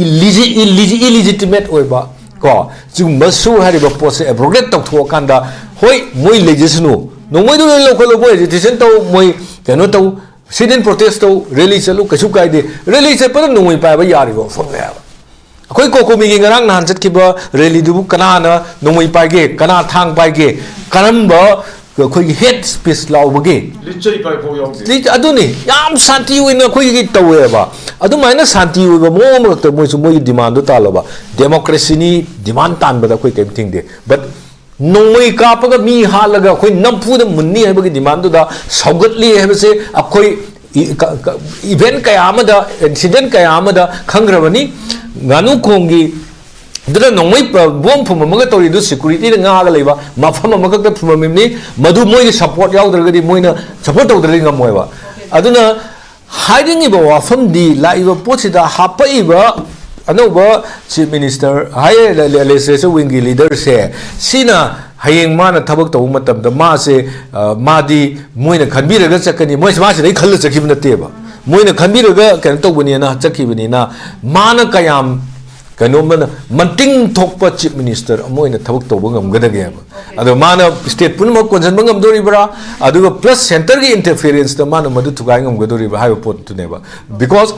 illegitimate ꯑꯣꯏꯕ ꯀꯣ, ꯁꯤꯒꯨꯝꯕ ꯁꯨ ꯍꯥꯏꯔꯤꯕ ꯄꯣꯠꯁꯦ ꯑꯦꯕ꯭ꯔꯣꯒꯦꯠ ꯇꯧꯊꯣꯛꯑꯀꯥꯟꯗ, ꯍꯣꯏ, ꯃꯣꯏ ꯂꯩꯖꯁꯅꯨ, ꯅꯣꯡꯃꯩꯗꯨ ꯂꯣꯏ ꯂꯧꯈꯠꯂꯣ, ꯃꯣꯏ ꯑꯦꯖꯤꯇꯦꯁꯟ ꯇꯧ, ꯃꯣꯏ ꯀꯩꯅꯣ ꯇꯧ, sit in protest ꯇꯧ, ꯔꯦꯂꯤ ꯆꯠꯂꯨ, ꯀꯩꯁꯨ ꯀꯥꯏꯗꯦ꯫ ꯔꯦꯂꯤ ꯆꯠꯄꯗ ꯅꯣꯡꯃꯩ ꯄꯥꯏꯕ ꯌꯥꯔꯤꯕ ꯋꯥꯐꯝꯅꯦ ꯍꯥꯏꯕ꯫ ꯑꯩꯈꯣꯏ ꯀꯣꯀꯣꯃꯤꯒꯤ ꯉꯔꯥꯡ ꯅꯍꯥꯟ ꯆꯠꯈꯤꯕ ꯔꯦꯂꯤꯗꯨꯕꯨ ꯀꯅꯥꯅ ꯅꯣꯡꯃꯩ ꯄꯥꯏꯒꯦ, ꯀꯅꯥ ꯊꯥꯡ ꯄꯥꯏꯒꯦ, ꯀꯔꯝꯕ ꯑꯩꯈꯣꯏꯒꯤ ꯍꯦꯠ ꯁ꯭ꯄꯤꯆ ꯂꯥꯎꯕꯒꯦ? ꯂꯤꯠꯆꯩ ꯄꯥꯏꯐꯥꯎ ꯌꯥꯎꯗꯦ꯫ ꯂꯤꯠ-, ꯑꯗꯨꯅꯤ, ꯌꯥꯝ ꯁꯥꯟꯇꯤ ꯑꯣꯏꯅ ꯑꯩꯈꯣꯏꯒꯤ ꯇꯧꯋꯦꯕ꯫ ꯑꯗꯨꯃꯥꯏꯅ ꯁꯥꯟꯇꯤ ꯑꯣꯏꯕ ꯃꯑꯣꯡ ꯑꯃꯈꯛꯇ ꯃꯣꯏꯁꯨ ꯃꯣꯏꯒꯤ ꯗꯤꯃꯥꯟꯗꯣ ꯇꯥꯜꯂꯣꯕ꯫ ꯗꯦꯃꯣꯀ꯭ꯔꯦꯁꯤꯅꯤ, ꯗꯤꯃꯥꯟ ꯇꯥꯟꯕꯗ ꯑꯩꯈꯣꯏ ꯀꯔꯤꯝ ꯊꯤꯡꯗꯦ꯫ But ꯅꯣꯡꯃꯩ ꯀꯥꯞꯄꯒ ꯃꯤ ꯍꯥꯠꯂꯒ ꯑꯩꯈꯣꯏ ꯅꯝꯐꯨꯗ ꯃꯨꯟꯅꯤ ꯍꯥꯏꯕꯒꯤ ꯗꯤꯃꯥꯟꯗꯨꯗ ꯁꯧꯒꯠꯂꯤ ꯍꯥꯏꯕꯁꯦ ꯑꯩꯈꯣꯏ ꯏ-, ꯀ-, ꯀ-, ꯏꯚꯦꯟꯠ ꯀꯌꯥ ꯑꯃꯗ, ꯏꯟꯁꯤꯗꯦꯟꯠ ꯀꯌꯥ ꯑꯃꯗ ꯈꯪꯈ꯭ꯔꯕꯅꯤ꯫ ꯉꯥꯅꯨꯈꯣꯡꯒꯤ ꯑꯗꯨꯅ ꯅꯣꯡꯃꯩ ꯄ-, ꯕꯣꯝ ꯐꯨꯝꯃꯝꯃꯒ ꯇꯧꯔꯤꯗꯨ ꯁꯦꯀ꯭ꯌꯨꯔꯤꯇꯤꯅ ꯉꯥꯛꯑꯒ ꯂꯩꯕ ꯃꯐꯝ ꯑꯃꯈꯛꯇ ꯐꯨꯝꯃꯝꯃꯤꯕꯅꯤ꯫ ꯃꯗꯨ ꯃꯣꯏꯒꯤ ꯁꯄꯣꯔꯠ ꯌꯥꯎꯗ꯭ꯔꯒꯗꯤ, ꯃꯣꯏꯅ ꯁꯄꯣꯔꯠ ꯇꯧꯗ꯭ꯔꯗꯤ ꯉꯝꯃꯣꯏꯕ꯫ ꯑꯗꯨꯅ ꯍꯥꯏꯅꯤꯡꯉꯤꯕ ꯋꯥꯐꯝꯗꯤ, ꯂꯥꯛꯏꯕ ꯄꯣꯠꯁꯤꯗ ꯍꯥꯞꯄꯛꯏꯕ ꯑꯅꯧꯕ ꯆꯤꯐ ꯃꯤꯅꯤꯁꯇꯔ ꯍꯥꯏ, ꯂꯦ-, ꯂꯦ-, ꯂꯦꯖꯤꯁꯂꯦꯆꯔ ꯋꯤꯡꯒꯤ ꯂꯤꯗꯔꯁꯦ, ꯁꯤꯅ ꯍꯌꯦꯡ ꯃꯥꯅ ꯊꯕꯛ ꯇꯧꯕ ꯃꯇꯝꯗ ꯃꯥꯁꯦ, ꯑ, ꯃꯥꯗꯤ ꯃꯣꯏꯅ ꯈꯟꯕꯤꯔꯒ ꯆꯠꯀꯅꯤ, ꯃꯣꯏ ꯃꯥꯁꯤꯗꯩ ꯈꯜꯂ ꯆꯠꯈꯤꯕ ꯅꯠꯇꯦꯕ꯫ ꯃꯣꯏꯅ ꯈꯟꯕꯤꯔꯒ ꯀꯩꯅꯣ ꯇꯧꯕꯅꯦꯅ ꯆꯠꯈꯤꯕꯅꯤꯅ, ꯃꯥꯅ ꯀꯌꯥꯝ ꯀꯩꯅꯣꯝꯃꯅ ꯃꯇꯤꯡ ꯊꯣꯛꯄ ꯆꯤꯐ ꯃꯤꯅꯤꯁꯇꯔ ꯑꯃ ꯑꯣꯏꯅ ꯊꯕꯛ ꯇꯧꯕ ꯉꯝꯒꯗꯒꯦꯕ꯫ ꯑꯗꯣ ꯃꯥꯅ ꯁ꯭ꯇꯦꯠ ꯄꯨꯝꯅꯃꯛ ꯀꯣꯟꯁꯤꯟꯕ ꯉꯝꯗꯣꯔꯤꯕ꯭ꯔꯥ? ꯑꯗꯨꯒ ꯄ꯭ꯂꯁ ꯁꯦꯟꯇꯔꯒꯤ ꯏꯟꯇꯔꯐꯤꯌꯔꯦꯟꯁꯇ ꯃꯥꯅ ꯃꯗꯨ ꯊꯨꯒꯥꯏ ꯉꯝꯒꯗꯣꯔꯤꯕ꯭ꯔꯥ ꯍꯥꯏꯕ ꯄꯣꯠꯇꯨꯅꯦꯕ꯫ ꯕꯤꯀꯣꯁ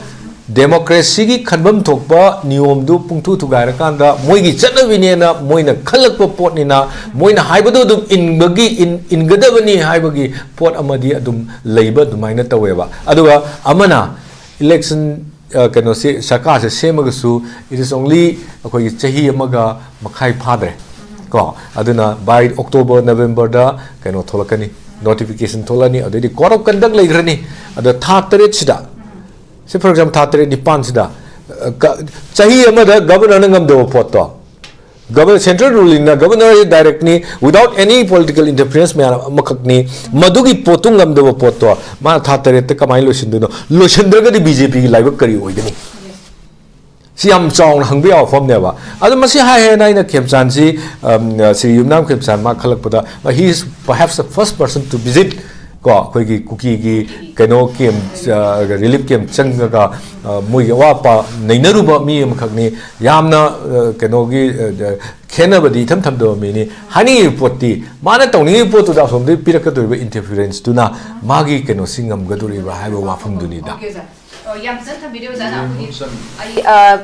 ꯗꯦꯃꯣꯀ꯭ꯔꯦꯁꯤꯒꯤ ꯈꯟꯐꯝ ꯊꯣꯛꯄ ꯅꯤꯌꯣꯝꯗꯨ ꯄꯨꯡꯊꯨ ꯊꯨꯒꯥꯏꯔꯀꯥꯟꯗ, ꯃꯣꯏꯒꯤ ꯆꯠꯅꯕꯤꯅꯦꯅ ꯃꯣꯏꯅ ꯈꯜꯂꯛꯄ ꯄꯣꯠꯅꯤꯅ, ꯃꯣꯏꯅ ꯍꯥꯏꯕꯗꯨ ꯑꯗꯨꯝ ꯏꯟꯕꯒꯤ, ꯏꯟ-, ꯏꯟꯒꯗꯕꯅꯤ ꯍꯥꯏꯕꯒꯤ ꯄꯣꯠ ꯑꯃꯗꯤ ꯑꯗꯨꯝ ꯂꯩꯕ ꯑꯗꯨꯃꯥꯏꯅ ꯇꯧꯋꯦꯕ꯫ ꯑꯗꯨꯒ ꯑꯃꯅ ꯏꯂꯦꯛꯁꯟ, ꯑ, ꯀꯩꯅꯣꯁꯤ, ꯁꯔꯀꯥꯔꯁꯦ ꯁꯦꯝꯃꯒꯁꯨ, it is only ꯑꯩꯈꯣꯏꯒꯤ ꯆꯍꯤ ꯑꯃꯒ ꯃꯈꯥꯏ ꯐꯥꯗ꯭ꯔꯦ ꯀꯣ꯫ ꯑꯗꯨꯅ by October, Novemberꯗ ꯀꯩꯅꯣ ꯊꯣꯛꯂꯛꯀꯅꯤ, ꯅꯣꯇꯤꯐꯤꯀꯦꯁꯟ ꯊꯣꯛꯂꯛꯑꯅꯤ, ꯑꯗꯩꯗꯤ code of conduct ꯂꯩꯈ꯭ꯔꯅꯤ꯫ ꯑꯗ ꯊꯥ ꯇꯔꯦꯠꯁꯤꯗ, ꯁꯤ for example ꯊꯥ ꯇꯔꯦꯠ ꯅꯤꯄꯥꯟꯁꯤꯗ, ꯑ, ꯀ-, ꯆꯍꯤ ꯑꯃꯗ ꯒꯕꯔꯅꯔꯅ ꯉꯝꯗꯕ ꯄꯣꯠꯇꯣ, ꯒꯕꯔ-, ꯁꯦꯟꯇ꯭ꯔꯦꯜ ꯔꯨꯂꯤꯡꯅ ꯒꯕꯔꯅꯔ ꯗꯥꯏꯔꯦꯛꯅꯤ, without any political interference ꯃꯌꯥꯝ ꯑꯃꯈꯛꯅꯤ꯫ ꯃꯗꯨꯒꯤ ꯄꯣꯠꯇꯨ ꯉꯝꯗꯕ ꯄꯣꯠꯇꯣ ꯃꯥꯅ ꯊꯥ ꯇꯔꯦꯠꯇ ꯀꯃꯥꯏꯅ ꯂꯣꯏꯁꯤꯟꯗꯣꯏꯅꯣ? ꯂꯣꯏꯁꯤꯟꯗ꯭ꯔꯒꯗꯤ ꯕꯤ ꯖꯦ ꯄꯤꯒꯤ ꯂꯥꯏꯕꯛ ꯀꯔꯤ ꯑꯣꯏꯒꯅꯤ? ꯁꯤ ꯌꯥꯝ ꯆꯥꯎꯅ ꯍꯪꯕ ꯌꯥꯕ ꯋꯥꯐꯝꯅꯦꯕ꯫ ꯑꯗꯣ ꯃꯁꯤ ꯍꯥꯏ ꯍꯥꯏꯅ ꯑꯩꯅ ꯈꯦꯝꯆꯥꯟꯁꯤ, ꯑꯝ, ꯁ꯭ꯔꯤ ꯌꯨꯝꯅꯥꯝ ꯈꯦꯝꯆꯥꯟ ꯃꯥ ꯈꯜꯂꯛꯄꯗ, he is perhaps the first person to visit ꯀꯣ, ꯑꯩꯈꯣꯏꯒꯤ ꯀꯨꯀꯤꯒꯤ ꯀꯩꯅꯣ ꯀꯦꯝ, ꯑ, ꯔꯤꯂꯤꯐ ꯀꯦꯝ ꯆꯪꯉꯒ, ꯑ, ꯃꯣꯏꯒꯤ ꯑꯋꯥꯠ ꯑꯄꯥ ꯅꯩꯅꯔꯨꯕ ꯃꯤ ꯑꯃꯈꯛꯅꯤ꯫ ꯌꯥꯝꯅ, ꯑ, ꯀꯩꯅꯣꯒꯤ, ꯑ, ꯈꯦꯠꯅꯕꯗꯤ ꯏꯊꯝ ꯊꯝꯗꯕ ꯃꯤꯅꯤ꯫ ꯍꯥꯏꯅꯤꯡꯉꯤꯕ ꯄꯣꯠꯇꯤ, ꯃꯥꯅ ꯇꯧꯅꯤꯡꯉꯤꯕ ꯄꯣꯠꯇꯨꯗ ꯑꯁꯣꯝꯗꯒꯤ ꯄꯤꯔꯛꯀꯗꯧꯔꯤꯕ ꯏꯟꯇꯔꯐꯤꯌꯔꯦꯟꯁꯇꯨꯅ ꯃꯥꯒꯤ ꯀꯩꯅꯣꯁꯤ ꯉꯝꯒꯗꯧꯔꯤꯕ꯭ꯔꯥ ꯍꯥꯏꯕ ꯋꯥꯐꯝꯗꯨꯅꯤꯗ꯫ Okay, sir. ꯑꯣ, ꯌꯥꯝ ꯐꯖꯅ ꯊꯝꯕꯤꯔꯦ ꯑꯣꯖꯥꯅ꯫ ꯑꯩꯈꯣꯏꯒꯤ, ꯑꯩ, ꯑ,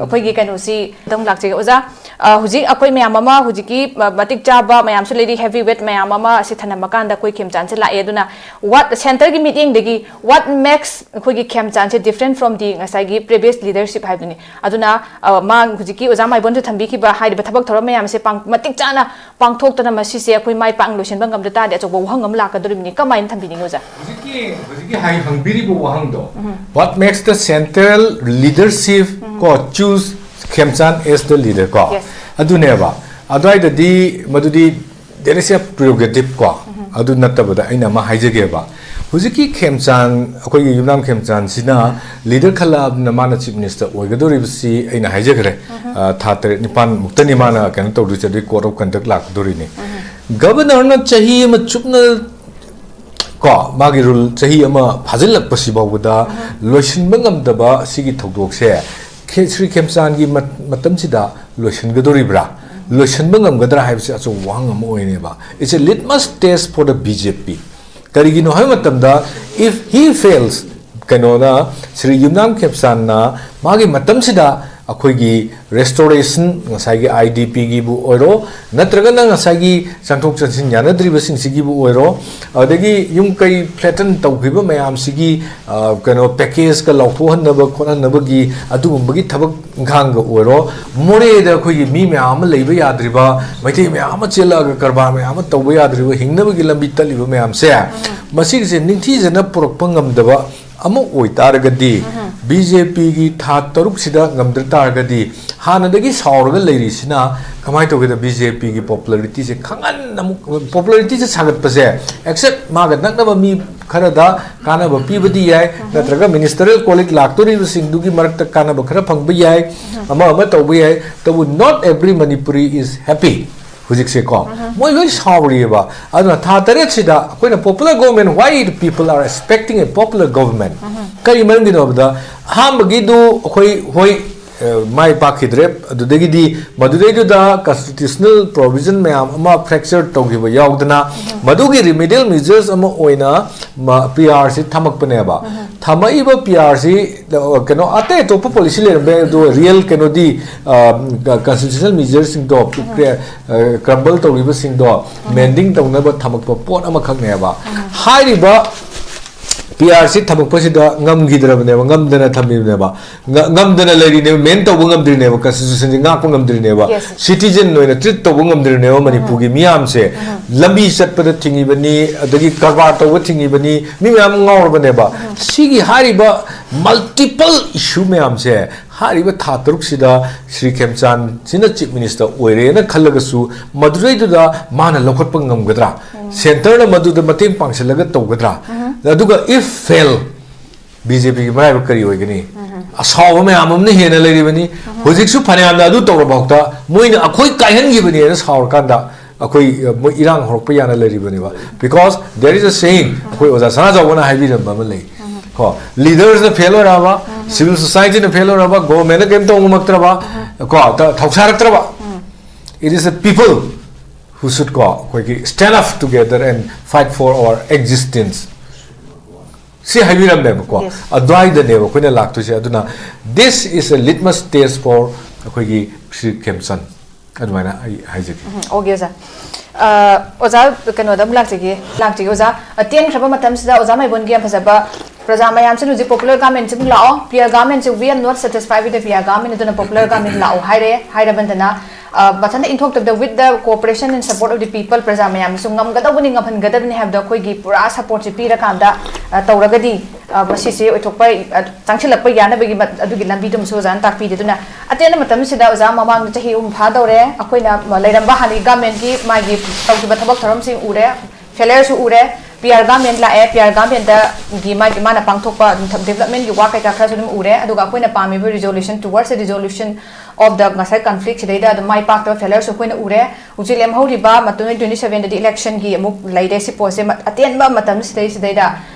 ꯑꯩꯈꯣꯏꯒꯤ ꯀꯩꯅꯣꯁꯤ ꯑꯗꯨꯝ ꯂꯥꯛꯆꯒꯦ ꯑꯣꯖꯥ꯫ ꯑ, ꯍꯧꯖꯤꯛ ꯑꯩꯈꯣꯏ ꯃꯌꯥꯝ ꯑꯃ, ꯍꯧꯖꯤꯛꯀꯤ, ꯑ, ꯃꯇꯤꯛ ꯆꯥꯕ ꯃꯌꯥꯝꯁꯨ ꯂꯩꯔꯤ, heavy weight ꯃꯌꯥꯝ ꯑꯃ ꯑꯁꯤ ꯊꯅꯝꯃ ꯀꯥꯟꯗ ꯑꯩꯈꯣꯏ ꯈꯦꯝꯆꯥꯟꯁꯦ ꯂꯥꯛꯑꯦ꯫ ꯑꯗꯨꯅ what, centreꯒꯤ ꯃꯤꯠꯌꯦꯡꯗꯒꯤ what makes ꯑꯩꯈꯣꯏꯒꯤ ꯈꯦꯝꯆꯥꯟꯁꯦ different from the ꯉꯁꯥꯏꯒꯤ previous leadership ꯍꯥꯏꯕꯗꯨꯅꯤ꯫ ꯑꯗꯨꯅ, ꯑ, ꯃꯥ ꯍꯧꯖꯤꯛꯀꯤ ꯑꯣꯖꯥ ꯃꯥꯏꯕꯣꯟꯁꯨ ꯊꯝꯕꯤꯈꯤꯕ ꯍꯥꯏꯔꯤꯕ ꯊꯕꯛ ꯊꯧꯔꯝ ꯃꯌꯥꯝꯁꯦ ꯄꯥꯡ-, ꯃꯇꯤꯛ ꯆꯥꯅ ꯄꯥꯡꯊꯣꯛꯇꯅ ꯃꯁꯤꯁꯦ ꯑꯩꯈꯣꯏ ꯃꯥꯏ ꯄꯥꯛꯅ ꯂꯣꯏꯁꯤꯟꯕ ꯉꯝꯗ ꯇꯥꯔꯗꯤ ꯑꯆꯧꯕ ꯋꯥꯍꯪ ꯑꯃ ꯂꯥꯛꯀꯗꯧꯔꯤꯕꯅꯤ꯫ ꯀꯃꯥꯏꯅ ꯊꯝꯕꯤꯅꯤꯡꯉꯤ ꯑꯣꯖꯥ? ꯍꯧꯖꯤꯛꯀꯤ, ꯍꯧꯖꯤꯛꯀꯤ ꯍꯥꯏ-, ꯍꯪꯕꯤꯔꯤꯕ ꯋꯥꯍꯪꯗꯣ, what makes the central leadership ꯀꯣ, choose ꯈꯦꯝꯆꯥꯟ as the leader ꯀꯣ? Yes. ꯑꯗꯨꯅꯦꯕ꯫ ꯑꯗꯨꯋꯥꯏꯗꯗꯤ ꯃꯗꯨꯗꯤ there is a prerogative ꯀꯣ꯫ ꯑꯗꯨ ꯅꯠꯇꯕꯗ ꯑꯩꯅ ꯑꯃ ꯍꯥꯏꯖꯒꯦꯕ꯫ ꯍꯧꯖꯤꯛꯀꯤ ꯈꯦꯝꯆꯥꯟ, ꯑꯩꯈꯣꯏꯒꯤ ꯌꯨꯝꯅꯥꯝ ꯈꯦꯝꯆꯥꯟꯁꯤꯅ leader ꯈꯜꯂꯛꯑꯕꯅꯤꯅ ꯃꯥꯅ chief minister ꯑꯣꯏꯒꯗꯧꯔꯤꯕꯁꯤ ꯑꯩꯅ ꯍꯥꯏꯖꯈ꯭ꯔꯦ꯫ ꯑ, ꯊꯥ ꯇꯔꯦꯠ ꯅꯤꯄꯥꯟ ꯃꯨꯛꯇꯅꯤ ꯃꯥꯅ ꯀꯩꯅꯣ ꯇꯧꯗꯣꯏꯁꯦ, ꯑꯗꯨꯒꯤ code of conduct ꯂꯥꯛꯀꯗꯧꯔꯤꯅꯤ꯫ Governorꯅ ꯆꯍꯤ ꯑꯃ ꯆꯨꯞꯅ ꯀꯣ, ꯃꯥꯒꯤ rule ꯆꯍꯤ ꯑꯃ ꯐꯥꯖꯤꯜꯂꯛꯄꯁꯤ ꯐꯥꯎꯕꯗ ꯂꯣꯏꯁꯤꯟꯕ ꯉꯝꯗꯕ ꯁꯤꯒꯤ ꯊꯧꯗꯣꯛꯁꯦ ꯈꯦ-, ꯁ꯭ꯔꯤ ꯈꯦꯝꯆꯥꯟꯒꯤ ꯃꯠ-, ꯃꯇꯝꯁꯤꯗ ꯂꯣꯏꯁꯤꯟꯒꯗꯧꯔꯤꯕ꯭ꯔꯥ, ꯂꯣꯏꯁꯤꯟꯕ ꯉꯝꯒꯗ꯭ꯔꯥ ꯍꯥꯏꯕꯁꯤ ꯑꯆꯧꯕ ꯋꯥꯍꯪ ꯑꯃ ꯑꯣꯏꯅꯦꯕ꯫ It's a litmus test for the B J P꯫ ꯀꯔꯤꯒꯤꯅꯣ ꯍꯥꯏꯕ ꯃꯇꯝꯗ, if he fails, ꯀꯩꯅꯣꯅ, ꯁ꯭ꯔꯤ ꯌꯨꯝꯅꯥꯝ ꯈꯦꯝꯆꯥꯟꯅ ꯃꯥꯒꯤ ꯃꯇꯝꯁꯤꯗ ꯑꯩꯈꯣꯏꯒꯤ restoration, ꯉꯁꯥꯏꯒꯤ I D Pꯒꯤꯕꯨ ꯑꯣꯏꯔꯣ, ꯅꯠꯇ꯭ꯔꯒꯅ ꯉꯁꯥꯏꯒꯤ ꯆꯪꯊꯣꯛ ꯆꯪꯁꯤꯟ ꯌꯥꯅꯗ꯭ꯔꯤꯕꯁꯤꯡꯁꯤꯒꯤꯕꯨ ꯑꯣꯏꯔꯣ, ꯑꯗꯒꯤ ꯌꯨꯝ ꯀꯩ flatten ꯇꯧꯈꯤꯕ ꯃꯌꯥꯝꯁꯤꯒꯤ, ꯑ, ꯀꯩꯅꯣ, packageꯀ ꯂꯥꯎꯊꯣꯛꯍꯟꯅꯕ ꯈꯣꯠꯍꯟꯅꯕꯒꯤ ꯑꯗꯨꯒꯨꯝꯕꯒꯤ ꯊꯕꯛ ꯏꯪꯈꯥꯡꯒ ꯑꯣꯏꯔꯣ, ꯃꯣꯔꯦꯗ ꯑꯩꯈꯣꯏꯒꯤ ꯃꯤ ꯃꯌꯥꯝ ꯑꯃ ꯂꯩꯕ ꯌꯥꯗ꯭ꯔꯤꯕ, ꯃꯩꯇꯩ ꯃꯌꯥꯝ ꯑꯃ ꯆꯦꯜꯂꯛꯑꯒ ꯀꯔꯕꯥꯔ ꯃꯌꯥꯝ ꯑꯃ ꯇꯧꯕ ꯌꯥꯗ꯭ꯔꯤꯕ, ꯍꯤꯡꯅꯕꯒꯤ ꯂꯝꯕꯤ ꯇꯠꯂꯤꯕ ꯃꯌꯥꯝꯁꯦ, ꯃꯁꯤꯒꯤꯁꯦ ꯅꯤꯡꯊꯤꯖꯅ ꯄꯨꯔꯛꯄ ꯉꯝꯗꯕ ꯑꯃ ꯑꯣꯏꯇꯥꯔꯒꯗꯤ, B J Pꯒꯤ ꯊꯥ ꯇꯔꯨꯛꯁꯤꯗ ꯉꯝꯗ ꯇꯥꯔꯒꯗꯤ, ꯍꯥꯟꯅꯗꯒꯤ ꯁꯥꯎꯔꯒ ꯂꯩꯔꯤꯁꯤꯅ ꯀꯃꯥꯏꯅ ꯇꯧꯒꯦꯗ, B J Pꯒꯤ popularityꯁꯦ ꯈꯪꯍꯟ ꯑꯃꯨꯛ, popularityꯁꯦ ꯁꯥꯒꯠꯄꯁꯦ, except ꯃꯥꯒ ꯅꯛꯅꯕ ꯃꯤ ꯈꯔꯗ ꯀꯥꯟꯅꯕ ꯄꯤꯕꯗꯤ ꯌꯥꯏ, ꯅꯠꯇ꯭ꯔꯒ ministerial colleague ꯂꯥꯛꯇꯣꯔꯤꯕꯁꯤꯡꯗꯨꯒꯤ ꯃꯔꯛꯇ ꯀꯥꯟꯅꯕ ꯈꯔ ꯐꯪꯕ ꯌꯥꯏ, ꯑꯃ ꯑꯃ ꯇꯧꯕ ꯌꯥꯏ, ꯇꯧꯕ not every Manipuri is happy꯫ ꯍꯧꯖꯤꯛꯁꯦꯀꯣ, ꯃꯣꯏ ꯂꯣꯏ ꯁꯥꯎꯔꯤꯑꯕ꯫ ꯑꯗꯨꯅ ꯊꯥ ꯇꯔꯦꯠꯁꯤꯗ ꯑꯩꯈꯣꯏꯅ popular government, why the people are expecting a popular government? ꯀꯔꯤ ꯃꯔꯝꯒꯤꯅꯣ ꯍꯥꯏꯕꯗ, ꯑꯍꯥꯟꯕꯒꯤꯗꯨ ꯑꯩꯈꯣꯏ, ꯍꯣꯏ, ꯑ, ꯃꯥꯏ ꯄꯥꯛꯈꯤꯗ꯭ꯔꯦ꯫ ꯑꯗꯨꯗꯒꯤꯗꯤ ꯃꯗꯨꯗꯩꯗꯨꯗ constitutional provision ꯃꯌꯥꯝ ꯑꯃ fracture ꯇꯧꯈꯤꯕ ꯌꯥꯎꯗꯅ, ꯃꯗꯨꯒꯤ remedial measures ꯑꯃ ꯑꯣꯏꯅ ꯃ-, P R ꯁꯤ ꯊꯝꯃꯛꯄꯅꯦꯕ꯫ ꯊꯝꯃꯛꯏꯕ ꯄꯤ ꯑꯥꯔꯁꯤ ꯀꯩꯅꯣ ꯑꯇꯩ ꯑꯇꯣꯞꯄ ꯄꯣꯂꯤꯁꯤ ꯂꯩꯔꯝꯕ ꯌꯥꯏ, ꯑꯗꯨꯒ ꯔꯤꯌꯦꯜ ꯀꯩꯅꯣꯗꯤ, ꯀꯟꯁꯇꯤꯇ꯭ꯌꯨꯁꯅꯦꯜ ꯃꯤꯖꯔꯁꯤꯡꯗꯣ, ꯀ꯭ꯔꯝꯕꯜ ꯇꯧꯔꯤꯕꯁꯤꯡꯗꯣ, ꯃꯦꯟꯗꯤꯡ ꯇꯧꯅꯕ ꯊꯝꯃꯛꯄ ꯄꯣꯠ ꯑꯃꯈꯛꯅꯦꯕ꯫ ꯍꯥꯏꯔꯤꯕ ꯄꯤ ꯑꯥꯔꯁꯤ ꯊꯝꯃꯛꯄꯁꯤꯗ ꯉꯝꯈꯤꯗ꯭ꯔꯕꯅꯦꯕ, ꯉꯝꯗꯅ ꯊꯝꯃꯤꯕꯅꯦꯕ꯫ ꯉ- ꯉꯝꯗꯅ ꯂꯩꯔꯤꯅꯦꯕ, ꯃꯦꯟ ꯇꯧꯕ ꯉꯝꯗ꯭ꯔꯤꯅꯦꯕ, ꯀꯟꯁꯇꯤꯇ꯭ꯌꯨꯁꯟꯁꯤ ꯉꯥꯛꯄ ꯉꯝꯗ꯭ꯔꯤꯅꯦꯕ, Yes. ꯁꯤꯇꯤꯖꯦꯟ ꯑꯣꯏꯅ ꯇ꯭ꯔꯤꯠ ꯇꯧꯕ ꯉꯝꯗ꯭ꯔꯤꯅꯦꯕ ꯃꯅꯤꯄꯨꯔꯒꯤ ꯃꯤꯌꯥꯝꯁꯦ꯫ ꯂꯝꯕꯤ ꯆꯠꯄꯗ ꯊꯤꯡꯉꯤꯕꯅꯤ, ꯑꯗꯒꯤ ꯀꯔꯕꯥꯔ ꯇꯧꯕ ꯊꯤꯡꯉꯤꯕꯅꯤ, ꯃꯤ ꯃꯌꯥꯝ ꯉꯥꯎꯔꯕꯅꯦꯕ꯫ ꯁꯤꯒꯤ ꯍꯥꯏꯔꯤꯕ ꯃꯜꯇꯤꯄꯜ ꯏꯁꯨ ꯃꯌꯥꯝꯁꯦ ꯍꯥꯏꯔꯤꯕ ꯊꯥ ꯇꯔꯨꯛꯁꯤꯗ ꯁ꯭ꯔꯤ ꯈꯦꯝꯆꯥꯟꯁꯤꯅ ꯆꯤꯐ ꯃꯤꯅꯤꯁꯇꯔ ꯑꯣꯏꯔꯦꯅ ꯈꯜꯂꯒꯁꯨ ꯃꯗꯨꯗꯩꯗꯨꯗ ꯃꯥꯅ ꯂꯧꯈꯠꯄ ꯉꯝꯒꯗ꯭ꯔꯥ? ꯁꯦꯟꯇꯔꯅ ꯃꯗꯨꯗ ꯃꯇꯦꯡ ꯄꯥꯡꯁꯤꯜꯂꯒ ꯇꯧꯒꯗ꯭ꯔꯥ? ꯑꯗꯨꯒ if fail, ꯕꯤ ꯖꯦ ꯄꯤꯒꯤ ꯃꯔꯥꯏꯕꯛ ꯀꯔꯤ ꯑꯣꯏꯒꯅꯤ? ꯑꯁꯥꯎꯕ ꯃꯌꯥꯝ ꯑꯃꯅ ꯍꯦꯟꯅ ꯂꯩꯔꯤꯕꯅꯤ꯫ ꯍꯧꯖꯤꯛꯁꯨ ꯐꯅꯌꯥꯝꯅ ꯑꯗꯨ ꯇꯧꯔꯐꯥꯎꯗ ꯃꯣꯏꯅ ꯑꯩꯈꯣꯏ ꯀꯥꯏꯍꯟꯈꯤꯕꯅꯦꯅ ꯁꯥꯎꯔꯀꯥꯟꯗ ꯑꯩꯈꯣꯏ, ꯑ, ꯃꯣꯏ ꯏꯔꯥꯡ ꯍꯧꯔꯛꯄ ꯌꯥꯅ ꯂꯩꯔꯤꯕꯅꯤꯕ꯫ Because there is a saying, ꯑꯩꯈꯣꯏ ꯑꯣꯖꯥ ꯁꯅꯥꯖꯥꯎꯕꯅ ꯍꯥꯏꯕꯤꯔꯝꯕ ꯑꯃ ꯂꯩ꯫ ꯀꯣ, ꯂꯤꯗꯔꯁꯅ ꯐꯦꯜ ꯑꯣꯏꯔꯛꯑꯕ, ꯁꯤꯚꯤꯜ ꯁꯣꯁꯥꯏꯇꯤꯅ ꯐꯦꯜ ꯑꯣꯏꯔꯛꯑꯕ, ꯒꯣꯚꯔꯟꯃꯦꯟꯠꯅ ꯀꯩꯝ ꯇꯧꯕ ꯉꯝꯃꯛꯇ꯭ꯔꯕ, ꯀꯣ, ꯊ- ꯊꯧꯁꯥꯔꯛꯇ꯭ꯔꯕ, it is the people who should, ꯀꯣ, ꯑꯩꯈꯣꯏꯒꯤ stand up together and fight for our existence꯫ ꯁꯤ ꯍꯥꯏꯕꯤꯔꯝꯃꯦꯕꯀꯣ꯫ Yes. ꯑꯗꯨꯋꯥꯏꯗꯅꯦꯕ ꯑꯩꯈꯣꯏꯅ ꯂꯥꯛꯇꯣꯏꯁꯦ꯫ ꯑꯗꯨꯅ this is a litmus test for ꯑꯩꯈꯣꯏꯒꯤ ꯁ꯭ꯔꯤ ꯈꯦꯝꯆꯟ꯫ ꯑꯗꯨꯃꯥꯏꯅ ꯑꯩ ꯍꯥꯏꯖꯒꯦ꯫ ꯎꯝ, okay, ꯑꯣꯖꯥ꯫ ꯑ, ꯑꯣꯖꯥ, ꯀꯩꯅꯣꯗ ꯑꯃꯨꯛ ꯂꯥꯛꯆꯒꯦ, ꯂꯥꯛꯆꯒꯦ, ꯑꯣꯖꯥ꯫ ꯑ, ꯇꯦꯟꯈ꯭ꯔꯕ ꯃꯇꯝꯁꯤꯗ ꯑꯣꯖꯥ ꯃꯥꯏꯕꯣꯟꯒꯤ ꯌꯥꯝ ꯐꯖꯕ ꯄ꯭ꯔꯖꯥ ꯃꯌꯥꯝꯁꯤꯅ ꯍꯧꯖꯤꯛ popular government ꯁꯤ ꯑꯃꯨꯛ ꯂꯥꯛꯑꯣ, P R government ꯁꯤ, "We are not satisfied with the P R government", ꯑꯗꯨꯅ popular government ꯂꯥꯛꯑꯣ ꯍꯥꯏꯔꯦ, ꯍꯥꯏꯔꯕ ꯃꯇꯝꯗ, ꯑ, ꯃꯊꯟꯇ ꯏꯟꯊꯣꯛꯇꯕꯤꯗ, "With the cooperation and support of the people", ꯄ꯭ꯔꯖꯥ ꯃꯌꯥꯝꯅꯁꯨ ꯉꯝꯒꯗꯧꯕꯅꯤ, ꯉꯝꯍꯟꯒꯗꯕꯅꯤ ꯍꯥꯏꯕꯗꯣ ꯑꯩꯈꯣꯏꯒꯤ ꯄꯨꯔꯥ support ꯁꯤ ꯄꯤꯔꯀꯥꯟꯗ, ꯑ, ꯇꯧꯔꯒꯗꯤ, ꯑ, ꯃꯁꯤꯁꯦ ꯑꯣꯏꯊꯣꯛꯄ, ꯑ, ꯆꯪꯁꯤꯜꯂꯛꯄ ꯌꯥꯅꯕꯒꯤ ꯃ-, ꯑꯗꯨꯒꯤ ꯂꯝꯕꯤꯗꯨꯃꯁꯨ ꯑꯣꯖꯥꯅ ꯇꯥꯛꯄꯤꯔꯦ꯫ ꯑꯗꯨꯅ ꯑꯇꯦꯟꯕ ꯃꯇꯝꯁꯤꯗ ꯑꯣꯖꯥ ꯃꯃꯥꯡꯗ ꯆꯍꯤ ꯑꯍꯨꯝ ꯐꯥꯗꯧꯔꯦ, ꯑꯩꯈꯣꯏꯅ ꯂꯩꯔꯝꯕ ꯍꯥꯟꯅꯒꯤ government ꯀꯤ ꯃꯥꯒꯤ ꯇꯧꯈꯤꯕ ꯊꯕꯛ ꯊꯧꯔꯝꯁꯤꯡ ꯎꯔꯦ, failure ꯁꯨ ꯎꯔꯦ, P R government ꯂꯥꯛꯑꯦ, P R government ꯀꯤ ꯃꯥꯒꯤ ꯃꯥꯅ ꯄꯥꯡꯊꯣꯛꯄ development ꯀꯤ work ꯀꯩꯀꯥ ꯈꯔꯁꯨ ꯑꯗꯨꯝ ꯎꯔꯦ꯫ ꯑꯗꯨꯒ ꯑꯩꯈꯣꯏꯅ ꯄꯥꯝꯃꯤꯕ resolution, towards the resolution of the ꯉꯁꯥꯏ conflict ꯁꯤꯗꯩꯗ ꯑꯗꯨꯝ ꯃꯥꯏ ꯄꯥꯛꯇꯕ failure ꯁꯨ ꯑꯩꯈꯣꯏꯅ ꯎꯔꯦ꯫ ꯍꯧꯖꯤꯛ ꯂꯦꯝꯍꯧꯔꯤꯕ ꯃꯇꯨꯡ twenty seven ꯗꯗꯤ election ꯒꯤ ꯑꯃꯨꯛ ꯂꯩꯔꯦ꯫ ꯁꯤ ꯄꯣꯠꯁꯦ ꯃ-, ꯑꯇꯦꯟꯕ ꯃꯇꯝ ꯁꯤꯗꯩꯁꯤꯗꯩꯗ,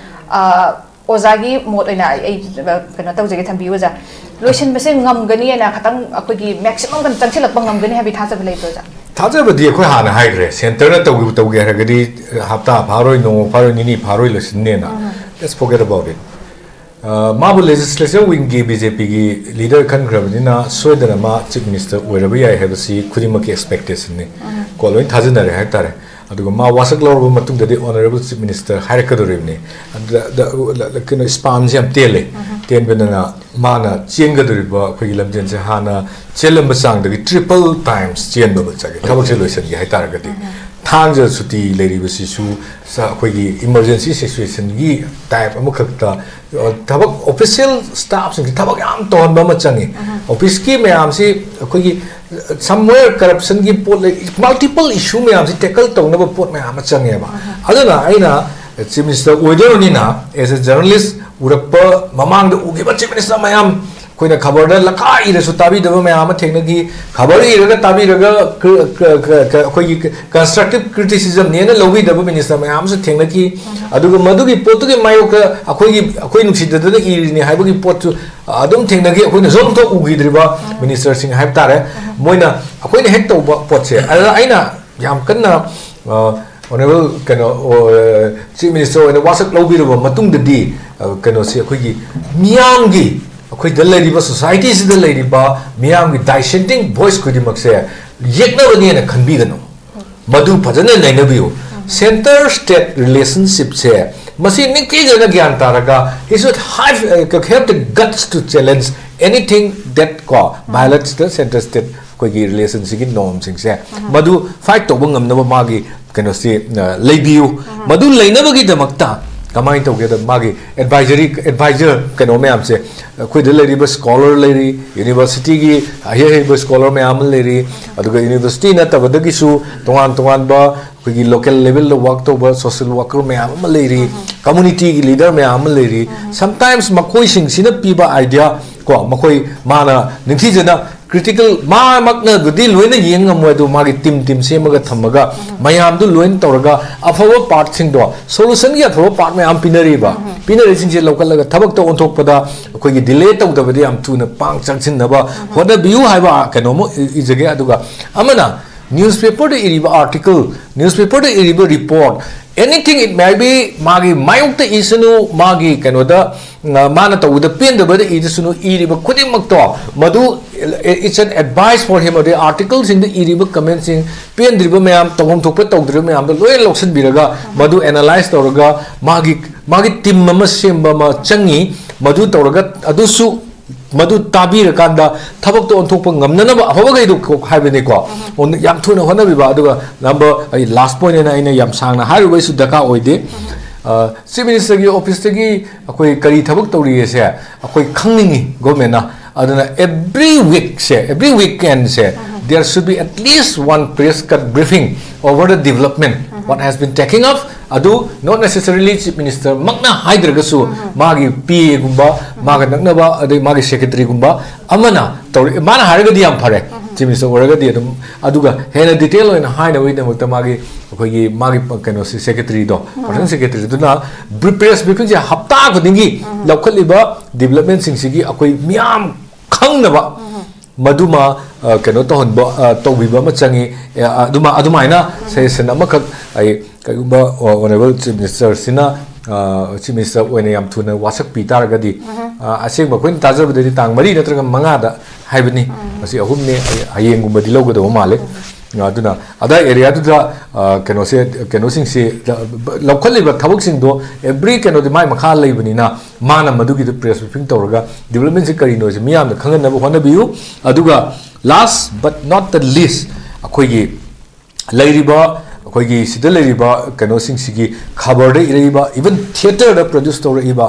ꯑ, ꯑꯣꯖꯥꯒꯤ ꯃꯣꯠ ꯑꯣꯏꯅ ꯑꯩ, ꯑꯩ, ꯑ, ꯀꯩꯅꯣ ꯇꯧꯖꯒꯦ, ꯊꯝꯕꯤꯌꯨ ꯑꯣꯖꯥ꯫ ꯂꯣꯏꯁꯤꯟꯕꯁꯦ ꯉꯝꯒꯅꯤ ꯍꯥꯏꯅ ꯈꯇꯪ ꯑꯩꯈꯣꯏꯒꯤ maximum ꯀꯩꯅꯣ ꯆꯪꯁꯤꯜꯂꯛꯄ ꯉꯝꯒꯅꯤ ꯍꯥꯏꯕꯒꯤ ꯊꯥꯖꯕ ꯂꯩꯕ꯭ꯔꯣ ꯑꯣꯖꯥ? ꯊꯥꯖꯕꯗꯤ ꯑꯩꯈꯣꯏ ꯍꯥꯟꯅ ꯍꯥꯏꯈ꯭ꯔꯦ, centre ꯅ ꯇꯧꯒꯦ, ꯇꯧꯒꯦ ꯍꯥꯏꯔꯒꯗꯤ ꯍꯞꯇꯥ ꯐꯥꯔꯣꯏ, ꯅꯣꯡꯃ ꯐꯥꯔꯣꯏ, ꯅꯤꯅꯤ ꯐꯥꯔꯣꯏ, ꯂꯣꯏꯁꯤꯟꯅꯦꯅ꯫ Let's forget about it. ꯑ, ꯃꯥꯕꯨ ꯂꯦꯖꯤꯁꯂꯦꯆꯔ ꯋꯤꯡꯒꯤ ꯕꯤ ꯖꯦ ꯄꯤꯒꯤ ꯂꯤꯗꯔ ꯈꯟꯈ꯭ꯔꯕꯅꯤꯅ ꯁꯣꯏꯗꯅ ꯃꯥ ꯆꯤꯐ ꯃꯤꯅꯤꯁꯇꯔ ꯑꯣꯏꯔꯕ ꯌꯥꯏ ꯍꯥꯏꯕꯁꯤ ꯈꯨꯗꯤꯡꯃꯛꯀꯤ ꯑꯦꯛꯁꯄꯦꯛꯇꯦꯁꯟꯅꯤ꯫ ꯀꯣ, ꯂꯣꯏ ꯊꯥꯖꯅꯔꯦ ꯍꯥꯏꯇꯥꯔꯦ꯫ ꯑꯗꯨꯒ ꯃꯥ ꯋꯥꯁꯛ ꯂꯧꯔꯕ ꯃꯇꯨꯡꯗꯗꯤ ꯑꯣꯅꯔꯦꯕꯜ ꯆꯤꯐ ꯃꯤꯅꯤꯁꯇꯔ ꯍꯥꯏꯔꯛꯀꯗꯧꯔꯤꯕꯅꯤ꯫ ꯑꯗꯨꯗ, ꯀꯩꯅꯣ, ꯁ꯭ꯄꯥꯟꯁꯦ ꯌꯥꯝ ꯇꯦꯜꯂꯦ꯫ ꯇꯦꯟꯕꯗꯅ ꯃꯥꯅ ꯆꯦꯟꯒꯗꯧꯔꯤꯕ ꯑꯩꯈꯣꯏꯒꯤ ꯂꯝꯖꯦꯜꯁꯦ ꯍꯥꯟꯅ ꯆꯦꯜꯂꯝꯕ ꯆꯥꯡꯗꯒꯤ ꯇ꯭ꯔꯤꯄꯜ ꯇꯥꯏꯝꯁ ꯆꯦꯟꯕ ꯑꯃ ꯆꯪꯉꯦ, ꯊꯕꯛꯁꯦ ꯂꯣꯏꯁꯤꯟꯒꯦ ꯍꯥꯏ ꯇꯥꯔꯒꯗꯤ꯫ ꯊꯥꯡꯖ ꯁꯨꯇꯤ ꯂꯩꯔꯤꯕꯁꯤꯁꯨ ꯁ-, ꯑꯩꯈꯣꯏꯒꯤ ꯏꯃꯔꯖꯦꯟꯁꯤ ꯁꯤꯆꯨꯋꯦꯁꯟꯒꯤ ꯇꯥꯏꯞ ꯑꯃꯈꯛꯇ, ꯑ, ꯊꯕꯛ, ꯑꯣꯐꯤꯁꯤꯌꯦꯜ ꯁ꯭ꯇꯥꯐꯁꯤꯡꯁꯤ ꯊꯕꯛ ꯌꯥꯝ ꯇꯧꯍꯟꯕ ꯑꯃ ꯆꯪꯉꯤ꯫ ꯑꯣꯐꯤꯁꯀꯤ ꯃꯌꯥꯝꯁꯤ ꯑꯩꯈꯣꯏꯒꯤ, ꯑ, ꯁꯝꯋꯦꯌꯔ ꯀꯔꯞꯁꯟꯒꯤ ꯄꯣꯠ ꯂꯩ, ꯃꯜꯇꯤꯄꯜ ꯏꯁꯨ ꯃꯌꯥꯝꯁꯤ ꯇꯦꯀꯜ ꯇꯧꯅꯕ ꯄꯣꯠ ꯃꯌꯥꯝ ꯑꯃ ꯆꯪꯉꯦꯕ꯫ ꯑꯗꯨꯅ ꯑꯩꯅ ꯆꯤꯐ ꯃꯤꯅꯤꯁꯇꯔ ꯑꯣꯏꯗꯧꯔꯕꯅꯤꯅ, ꯑꯦꯁ ꯑꯦ ꯖꯔꯅꯦꯂꯤꯁ, ꯎꯔꯛꯄ, ꯃꯃꯥꯡꯗ ꯎꯈꯤꯕ ꯆꯤꯐ ꯃꯤꯅꯤꯁꯇꯔ ꯃꯌꯥꯝ, ꯑꯩꯈꯣꯏꯅ ꯈꯕꯔꯗ ꯂꯀꯥ ꯏꯔꯁꯨ ꯇꯥꯕꯤꯗꯕ ꯃꯌꯥꯝ ꯑꯃ ꯊꯦꯡꯅꯈꯤ꯫ ꯈꯕꯔ ꯏꯔꯒ ꯇꯥꯕꯤꯔꯒ ꯀ-, ꯀ-, ꯀ-, ꯀ-, ꯑꯩꯈꯣꯏꯒꯤ ꯀꯟꯁꯇ꯭ꯔꯛꯇꯤꯚ ꯀ꯭ꯔꯤꯇꯤꯁꯤꯖꯝꯅꯦꯅ ꯂꯧꯕꯤꯗꯕ ꯃꯤꯅꯤꯁꯇꯔ ꯃꯌꯥꯝ ꯑꯃꯁꯨ ꯊꯦꯡꯅꯈꯤ꯫ ꯑꯗꯨꯒ ꯃꯗꯨꯒꯤ ꯄꯣꯠꯇꯨꯒꯤ ꯃꯥꯌꯣꯛꯇ ꯑꯩꯈꯣꯏꯒꯤ, ꯑꯩꯈꯣꯏ ꯅꯨꯡꯁꯤꯗꯗꯅ ꯏꯔꯤꯅꯤ ꯍꯥꯏꯕꯒꯤ ꯄꯣꯠꯁꯨ ꯑꯗꯨꯝ ꯊꯦꯡꯅꯈꯤ꯫ ꯑꯩꯈꯣꯏꯅ ꯖꯣꯝ ꯊꯣꯛ ꯎꯈꯤꯗ꯭ꯔꯤꯕ ꯃꯤꯅꯤꯁꯇꯔꯁꯤꯡ ꯍꯥꯏꯕ ꯇꯥꯔꯦ꯫ ꯃꯣꯏꯅ ꯑꯩꯈꯣꯏꯅ ꯍꯦꯛ ꯇꯧꯕ ꯄꯣꯠꯁꯦ, ꯑꯗꯨꯗ ꯑꯩꯅ ꯌꯥꯝ ꯀꯟꯅ, ꯑ, ꯑꯣꯅꯔꯦꯕꯜ ꯀꯩꯅꯣ, ꯑ, ꯆꯤꯐ ꯃꯤꯅꯤꯁꯇꯔ ꯑꯣꯏꯅ ꯋꯥꯁꯛ ꯂꯧꯕꯤꯔꯕ ꯃꯇꯨꯡꯗꯗꯤ, ꯑ, ꯀꯩꯅꯣꯁꯤ ꯑꯩꯈꯣꯏꯒꯤ ꯃꯤꯌꯥꯝꯒꯤ, ꯑꯩꯈꯣꯏꯗ ꯂꯩꯔꯤꯕ, ꯁꯣꯁꯥꯏꯇꯤꯁꯤꯗ ꯂꯩꯔꯤꯕ ꯃꯤꯌꯥꯝꯒꯤ ꯗꯥꯏꯁꯦꯟꯇꯤꯡ ꯚꯣꯏꯁ ꯈꯨꯗꯤꯡꯃꯛꯁꯦ ꯌꯦꯛꯅꯕꯅꯦꯅ ꯈꯟꯕꯤꯒꯅꯨ꯫ ꯃꯗꯨ ꯐꯖꯅ ꯅꯩꯅꯕꯤꯌꯨ꯫ ꯁꯦꯟꯇꯔ ꯁ꯭ꯇꯦꯠ ꯔꯤꯂꯦꯁꯟꯁꯤꯞꯁꯦ ꯃꯁꯤ ꯅꯤꯡꯊꯤꯖꯅ ꯒ꯭ꯌꯥꯟ ꯇꯥꯔꯒ, he should have, uh, have the guts to challenge anything that, ꯀꯣ, violates the center state ꯑꯩꯈꯣꯏꯒꯤ ꯔꯤꯂꯦꯁꯟꯁꯤꯒꯤ ꯅꯣꯔꯝꯁꯤꯡꯁꯦ, ꯃꯗꯨ ꯐꯥꯏꯠ ꯇꯧꯕ ꯉꯝꯅꯕ ꯃꯥꯒꯤ ꯀꯩꯅꯣꯁꯤ, ꯑ, ꯂꯩꯕꯤꯌꯨ꯫ ꯃꯗꯨ ꯂꯩꯅꯕꯒꯤꯗꯃꯛꯇ ꯀꯃꯥꯏꯅ ꯇꯧꯒꯦꯗ, ꯃꯥꯒꯤ ꯑꯦꯗꯚꯥꯏꯖꯔꯤ, ꯑꯦꯗꯚꯥꯏꯖꯔ ꯀꯩꯅꯣ ꯃꯌꯥꯝꯁꯦ, ꯑꯩꯈꯣꯏꯗ ꯂꯩꯔꯤꯕ ꯁ꯭ꯀꯣꯂꯔ ꯂꯩꯔꯤ, ꯌꯨꯅꯤꯚꯔꯁꯤꯇꯤꯒꯤ ꯑꯍꯩ ꯑꯍꯩꯕ ꯁ꯭ꯀꯣꯂꯔ ꯃꯌꯥꯝ ꯑꯃ ꯂꯩꯔꯤ, ꯑꯗꯨꯒ ꯌꯨꯅꯤꯚꯔꯁꯤꯇꯤ ꯅꯠꯇꯕꯗꯒꯤꯁꯨ ꯇꯣꯉꯥꯟ ꯇꯣꯉꯥꯟꯕ ꯑꯩꯈꯣꯏꯒꯤ ꯂꯣꯀꯦꯜ ꯂꯦꯚꯦꯜꯗ ꯋꯥꯛ ꯇꯧꯕ ꯁꯣꯁꯤꯌꯦꯜ ꯋꯥꯀꯔ ꯃꯌꯥꯝ ꯑꯃ ꯂꯩꯔꯤ, ꯀꯝꯃꯨꯅꯤꯇꯤꯒꯤ ꯂꯤꯗꯔ ꯃꯌꯥꯝ ꯑꯃ ꯂꯩꯔꯤ꯫ ꯁꯝꯇꯥꯏꯝꯁ ꯃꯈꯣꯏꯁꯤꯡꯁꯤꯅ ꯄꯤꯕ ꯑꯥꯏꯗꯤꯌꯥ, ꯀꯣ, ꯃꯈꯣꯏ, ꯃꯥꯅ ꯅꯤꯡꯊꯤꯖꯅ ꯀ꯭ꯔꯤꯇꯤꯀꯦꯜ, ꯃꯥꯃꯛꯅꯕꯨꯗꯤ ꯂꯣꯏꯅ ꯌꯦꯡ ꯉꯝꯃꯣꯏ, ꯑꯗꯨ ꯃꯥꯒꯤ ꯇꯤꯝ, ꯇꯤꯝ ꯁꯦꯝꯃꯒ ꯊꯝꯃꯒ ꯃꯌꯥꯝꯗꯨ ꯂꯣꯏꯅ ꯇꯧꯔꯒ ꯑꯐꯕ ꯄꯥꯔꯠꯁꯤꯡꯗꯣ, ꯁꯣꯂꯨꯁꯟꯒꯤ ꯑꯐꯕ ꯄꯥꯔꯠ ꯃꯌꯥꯝ ꯄꯤꯅꯔꯤꯕ, ꯄꯤꯅꯔꯤꯁꯤꯡꯁꯦ ꯂꯧꯈꯠꯂꯒ ꯊꯕꯛꯇ ꯑꯣꯟꯊꯣꯛꯄꯗ ꯑꯩꯈꯣꯏꯒꯤ ꯗꯤꯂꯦ ꯇꯧꯗꯕꯗ ꯌꯥꯝ ꯊꯨꯅ ꯄꯥꯡ ꯆꯪꯁꯤꯟꯅꯕ ꯍꯣꯠꯅꯕꯤꯌꯨ ꯍꯥꯏꯕ ꯀꯩꯅꯣꯃ ꯏ-, ꯏꯖꯒꯦ꯫ ꯑꯗꯨꯒ ꯑꯃꯅ ꯅ꯭ꯌꯨꯁꯄꯦꯄꯔꯗ ꯏꯔꯤꯕ ꯑꯥꯔꯇꯤꯀꯜ, ꯅ꯭ꯌꯨꯁꯄꯦꯄꯔꯗ ꯏꯔꯤꯕ report, Anything it may be, ꯃꯥꯒꯤ ꯃꯥꯌꯣꯛꯇ ꯏꯁꯅꯨ, ꯃꯥꯒꯤ ꯀꯩꯅꯣꯗ, ꯑ, ꯃꯥꯅ ꯇꯧꯕꯗ ꯄꯦꯟꯗꯕꯗ ꯏꯗꯁꯅꯨ, ꯏꯔꯤꯕ ꯈꯨꯗꯤꯡꯃꯛꯇꯣ ꯃꯗꯨ, it's an advice for him, ꯑꯗꯩ ꯑꯥꯔꯇꯤꯀꯜꯁꯤꯡꯗ ꯏꯔꯤꯕ ꯀꯃꯦꯟꯁꯤꯡ, ꯄꯦꯟꯗ꯭ꯔꯤꯕ ꯃꯌꯥꯝ, ꯇꯧꯐꯝ ꯊꯣꯛꯄ ꯇꯧꯗ꯭ꯔꯤꯕ ꯃꯌꯥꯝꯗꯣ ꯂꯣꯏꯅ ꯂꯧꯁꯤꯟꯕꯤꯔꯒ ꯃꯗꯨ ꯑꯦꯅꯥꯂꯥꯏꯁ ꯇꯧꯔꯒ ꯃꯥꯒꯤ, ꯃꯥꯒꯤ ꯇꯤꯝ ꯑꯃ ꯁꯦꯝꯕ ꯑꯃ ꯆꯪꯉꯤ꯫ ꯃꯗꯨ ꯇꯧꯔꯒ ꯑꯗꯨꯁꯨ ꯃꯗꯨ ꯇꯥꯕꯤꯔꯀꯥꯟꯗ ꯊꯕꯛꯇꯣ ꯑꯣꯟꯊꯣꯛꯄ ꯉꯝꯅꯅꯕ ꯑꯐꯕꯈꯩꯗꯣ ꯀꯣꯛ ꯍꯥꯏꯕꯅꯤꯀꯣ꯫ ꯌꯥꯝ ꯊꯨꯅ ꯍꯣꯠꯅꯕꯤꯕ꯫ ꯑꯗꯨꯒ ꯅꯝꯕꯔ, ꯑꯩ ꯂꯥꯁ ꯄꯣꯏꯟ ꯑꯣꯏꯅ ꯑꯩꯅ ꯌꯥꯝ ꯁꯥꯡꯅ ꯍꯥꯏꯔꯨꯕꯩꯁꯨ ꯗꯔꯀꯥꯔ ꯑꯣꯏꯗꯦ꯫ ꯑ, ꯆꯤꯐ ꯃꯤꯅꯤꯁꯇꯔꯒꯤ ꯑꯣꯐꯤꯁꯇꯒꯤ ꯑꯩꯈꯣꯏ ꯀꯔꯤ ꯊꯕꯛ ꯇꯧꯔꯤꯒꯦꯁꯦ ꯑꯩꯈꯣꯏ ꯈꯪꯅꯤꯡꯉꯤ ꯒꯣꯔꯃꯦꯟꯅ꯫ ꯑꯗꯨꯅ every weekꯁꯦ, every weekendꯁꯦ, there should be at least one press cut briefing over the development, what has been taking off, ꯑꯗꯨ not necessarily ꯆꯤꯐ ꯃꯤꯅꯤꯁꯇꯔ ꯃꯛꯅ ꯍꯥꯏꯗ꯭ꯔꯒꯁꯨ ꯃꯥꯒꯤ ꯄꯤ ꯑꯦꯒꯨꯝꯕ, ꯃꯥꯒ ꯅꯛꯅꯕ, ꯑꯗꯩ ꯃꯥꯒꯤ ꯁꯦꯀ꯭ꯔꯦꯇꯔꯤꯒꯨꯝꯕ ꯑꯃꯅ ꯇꯧꯔ-, ꯃꯥꯅ ꯍꯥꯏꯔꯒꯗꯤ ꯌꯥꯝ ꯐꯔꯦ, ꯆꯤꯐ ꯃꯤꯅꯤꯁꯇꯔ ꯑꯣꯏꯔꯒꯗꯤ ꯑꯗꯨꯝ꯫ ꯑꯗꯨꯒ ꯍꯦꯟꯅ ꯗꯤꯇꯦꯜ ꯑꯣꯏꯅ ꯍꯥꯏꯅꯕꯒꯤꯗꯃꯛꯇ ꯃꯥꯒꯤ, ꯑꯩꯈꯣꯏꯒꯤ, ꯃꯥꯒꯤ ꯀꯩꯅꯣꯁꯦ, ꯁꯦꯀ꯭ꯔꯦꯇꯔꯤꯗꯣ, ꯄꯔꯁꯣꯅꯦꯜ ꯁꯦꯀ꯭ꯔꯦꯇꯔꯤꯗꯨꯅ ꯄ꯭ꯔꯦꯁ ꯕ꯭ꯔꯤꯐꯤꯡꯁꯦ ꯍꯞꯇꯥ ꯈꯨꯗꯤꯡꯒꯤ ꯂꯧꯈꯠꯂꯤꯕ ꯗꯤꯕꯂꯞꯃꯦꯟꯁꯤꯡꯁꯤꯒꯤ ꯑꯩꯈꯣꯏ ꯃꯤꯌꯥꯝ ꯈꯪꯅꯕ, ꯃꯗꯨꯃ, ꯑ, ꯀꯩꯅꯣ ꯇꯧꯍꯟꯕ, ꯑ, ꯇꯧꯕꯤꯕ ꯑꯃ ꯆꯪꯉꯤ꯫ ꯑꯦ, ꯑ, ꯑꯗꯨꯃ-, ꯑꯗꯨꯃꯥꯏꯅ ꯁꯖꯦꯁꯟ ꯑꯃꯈꯛ ꯑꯩ, ꯀꯩꯒꯨꯝꯕ ꯑꯣꯅꯔꯦꯕꯜ ꯆꯤꯐ ꯃꯤꯅꯤꯁꯇꯔꯁꯤꯅ, ꯑ, ꯆꯤꯐ ꯃꯤꯅꯤꯁꯇꯔ ꯑꯣꯏꯅ ꯌꯥꯝ ꯊꯨꯅ ꯋꯥꯁꯛꯄꯤ ꯇꯥꯔꯒꯗꯤ, ꯑ, ꯑꯁꯦꯡꯕ ꯑꯩꯈꯣꯏꯅ ꯇꯥꯖꯕꯗꯗꯤ ꯇꯥꯡ ꯃꯔꯤ ꯅꯠꯇ꯭ꯔꯒ ꯃꯉꯥꯗ ꯍꯥꯏꯕꯅꯤ꯫ ꯃꯁꯤ ꯑꯍꯨꯝꯅꯤ, ꯑꯩ ꯍꯌꯦꯡꯒꯨꯝꯕꯗꯤ ꯂꯧꯒꯗꯧꯕ ꯃꯥꯜꯂꯦ꯫ ꯑꯗꯨꯅ ꯑꯗꯥꯏ ꯑꯦꯔꯤꯌꯥꯗꯨꯗ, ꯑ, ꯀꯩꯅꯣꯁꯦ, ꯀꯩꯅꯣꯁꯤꯡꯁꯤ, ꯂꯧꯈꯠꯂꯤꯕ ꯊꯕꯛꯁꯤꯡꯗꯣ every ꯀꯩꯅꯣꯗꯤ ꯃꯥꯏ ꯃꯈꯥ ꯂꯩꯕꯅꯤꯅ, ꯃꯥꯅ ꯃꯗꯨꯒꯤꯗ ꯄ꯭ꯔꯦꯁ ꯕ꯭ꯔꯤꯐꯤꯡ ꯇꯧꯔꯒ ꯗꯤꯕꯂꯞꯃꯦꯟꯁꯤ ꯀꯔꯤꯅꯣꯁꯦ ꯃꯤꯌꯥꯝꯅ ꯈꯪꯍꯟꯅꯕ ꯍꯣꯠꯅꯕꯤꯌꯨ꯫ ꯑꯗꯨꯒ last but not the least, ꯑꯩꯈꯣꯏꯒꯤ ꯂꯩꯔꯤꯕ, ꯑꯩꯈꯣꯏꯒꯤ ꯁꯤꯗ ꯂꯩꯔꯤꯕ ꯀꯩꯅꯣꯁꯤꯡꯁꯤꯒꯤ ꯈꯕꯔꯗ ꯏꯔꯛꯏꯕ, even ꯊꯤꯌꯦꯇꯔꯗ ꯄ꯭ꯔꯗ꯭ꯌꯨꯁ ꯇꯧꯔꯛꯏꯕ,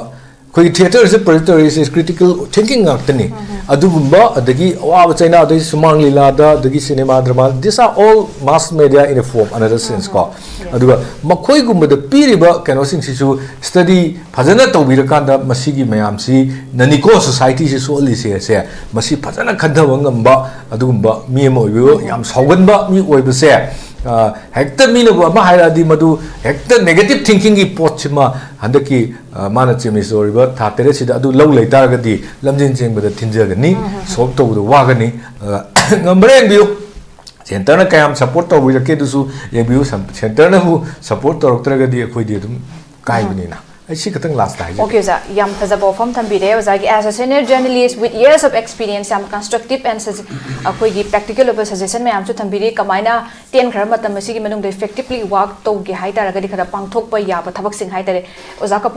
ꯑꯩꯈꯣꯏꯒꯤ ꯊꯤꯌꯦꯇꯔꯁꯦ ꯄ꯭ꯔꯗ꯭ꯌꯨꯁ ꯇꯧꯔꯛꯏꯁꯦ ꯀ꯭ꯔꯤꯇꯤꯀꯦꯜ ꯊꯤꯡꯀꯤꯡ ꯉꯥꯛꯇꯅꯤ꯫ ꯑꯗꯨꯒꯨꯝꯕ, ꯑꯗꯒꯤ ꯑꯋꯥꯕ ꯆꯩꯅꯥ, ꯑꯗꯒꯤ ꯁꯨꯃꯥꯡ ꯂꯤꯂꯥꯗ, ꯑꯗꯒꯤ cinema drama, these are all mass media in a form, another sense ꯀꯣ꯫ ꯑꯗꯨꯒ ꯃꯈꯣꯏꯒꯨꯝꯕꯗ ꯄꯤꯔꯤꯕ ꯀꯩꯅꯣꯁꯤꯡꯁꯤꯁꯨ ꯁ꯭ꯇꯗꯤ ꯐꯖꯅ ꯇꯧꯕꯤꯔꯀꯥꯟꯗ ꯃꯁꯤꯒꯤ ꯃꯌꯥꯝꯁꯤꯅꯅꯤꯀꯣ ꯁꯣꯁꯥꯏꯇꯤꯁꯤ ꯁꯣꯛꯍꯜꯂꯤꯁꯦ꯫ ꯁꯦ, ꯃꯁꯤ ꯐꯖꯅ ꯈꯟꯊꯕ ꯉꯝꯕ ꯑꯗꯨꯒꯨꯝꯕ ꯃꯤ ꯑꯃ ꯑꯣꯏꯕꯤꯌꯨ꯫ ꯌꯥꯝ ꯁꯥꯎꯒꯟꯕ ꯃꯤ ꯑꯣꯏꯕꯁꯦ, ꯑ, ꯍꯦꯛꯇ ꯃꯤꯅꯕꯨ ꯑꯃ ꯍꯥꯏꯔꯛꯑꯗꯤ ꯃꯗꯨ ꯍꯦꯛꯇ ꯅꯦꯒꯦꯇꯤꯚ ꯊꯤꯡꯀꯤꯡꯒꯤ ꯄꯣꯠꯁꯤꯃ ꯍꯟꯗꯛꯀꯤ, ꯑ, ꯃꯥꯅ ꯆꯤꯐ ꯃꯤꯅꯤꯁꯇꯔ ꯑꯣꯏꯔꯤꯕ ꯊꯥ ꯇꯔꯦꯠꯁꯤꯗ ꯑꯗꯨ ꯂꯧ ꯂꯩꯇꯥꯔꯒꯗꯤ ꯂꯝꯖꯦꯟ ꯆꯦꯟꯕꯗ ꯊꯤꯟꯖꯒꯅꯤ, ꯁꯣꯜꯕ ꯇꯧꯕꯗ ꯋꯥꯒꯅꯤ꯫ ꯑ, ꯉꯝꯕ꯭ꯔꯥ ꯌꯦꯡꯕꯤꯌꯨ꯫ ꯁꯦꯟꯇꯔꯅ ꯀꯌꯥꯝ ꯁꯞꯄꯣꯔꯠ ꯇꯧꯕꯤꯔꯛꯀꯦ ꯑꯗꯨꯁꯨ ꯌꯦꯡꯕꯤꯌꯨ꯫ ꯁꯦꯟꯇꯔꯅꯕꯨ ꯁꯞꯄꯣꯔꯠ ꯇꯧꯔꯛꯇ꯭ꯔꯒꯗꯤ ꯑꯩꯈꯣꯏꯗꯤ ꯑꯗꯨꯝ ꯀꯥꯏꯕꯅꯤꯅ꯫ ꯑꯩ ꯁꯤ ꯈꯛꯇꯪ ꯂꯥꯁꯇ ꯍꯥꯏꯖꯒꯦ꯫ ꯑꯣꯀꯦ ꯑꯣꯖꯥ, ꯌꯥꯝ ꯐꯖꯕ ꯋꯥꯐꯝ ꯊꯝꯕꯤꯔꯦ꯫ ꯑꯣꯖꯥꯒꯤ as a senior journalist with years of experience, ꯌꯥꯝ constructive and ꯑꯩꯈꯣꯏꯒꯤ practical ꯑꯣꯏꯕ suggestion ꯃꯌꯥꯝꯁꯨ ꯊꯝꯕꯤꯔꯦ꯫ ꯀꯃꯥꯏꯅ ꯇꯦꯟꯈ꯭ꯔꯕ ꯃꯇꯝ ꯑꯁꯤꯒꯤ ꯃꯅꯨꯡꯗ effectively work ꯇꯧꯒꯦ ꯍꯥꯏ ꯇꯥꯔꯒꯗꯤ ꯈꯔ ꯄꯥꯡꯊꯣꯛꯄ ꯌꯥꯕ ꯊꯕꯛꯁꯤꯡ ꯍꯥꯏ ꯇꯥꯔꯦ꯫ ꯑꯣꯖꯥ ꯀꯄꯨꯔ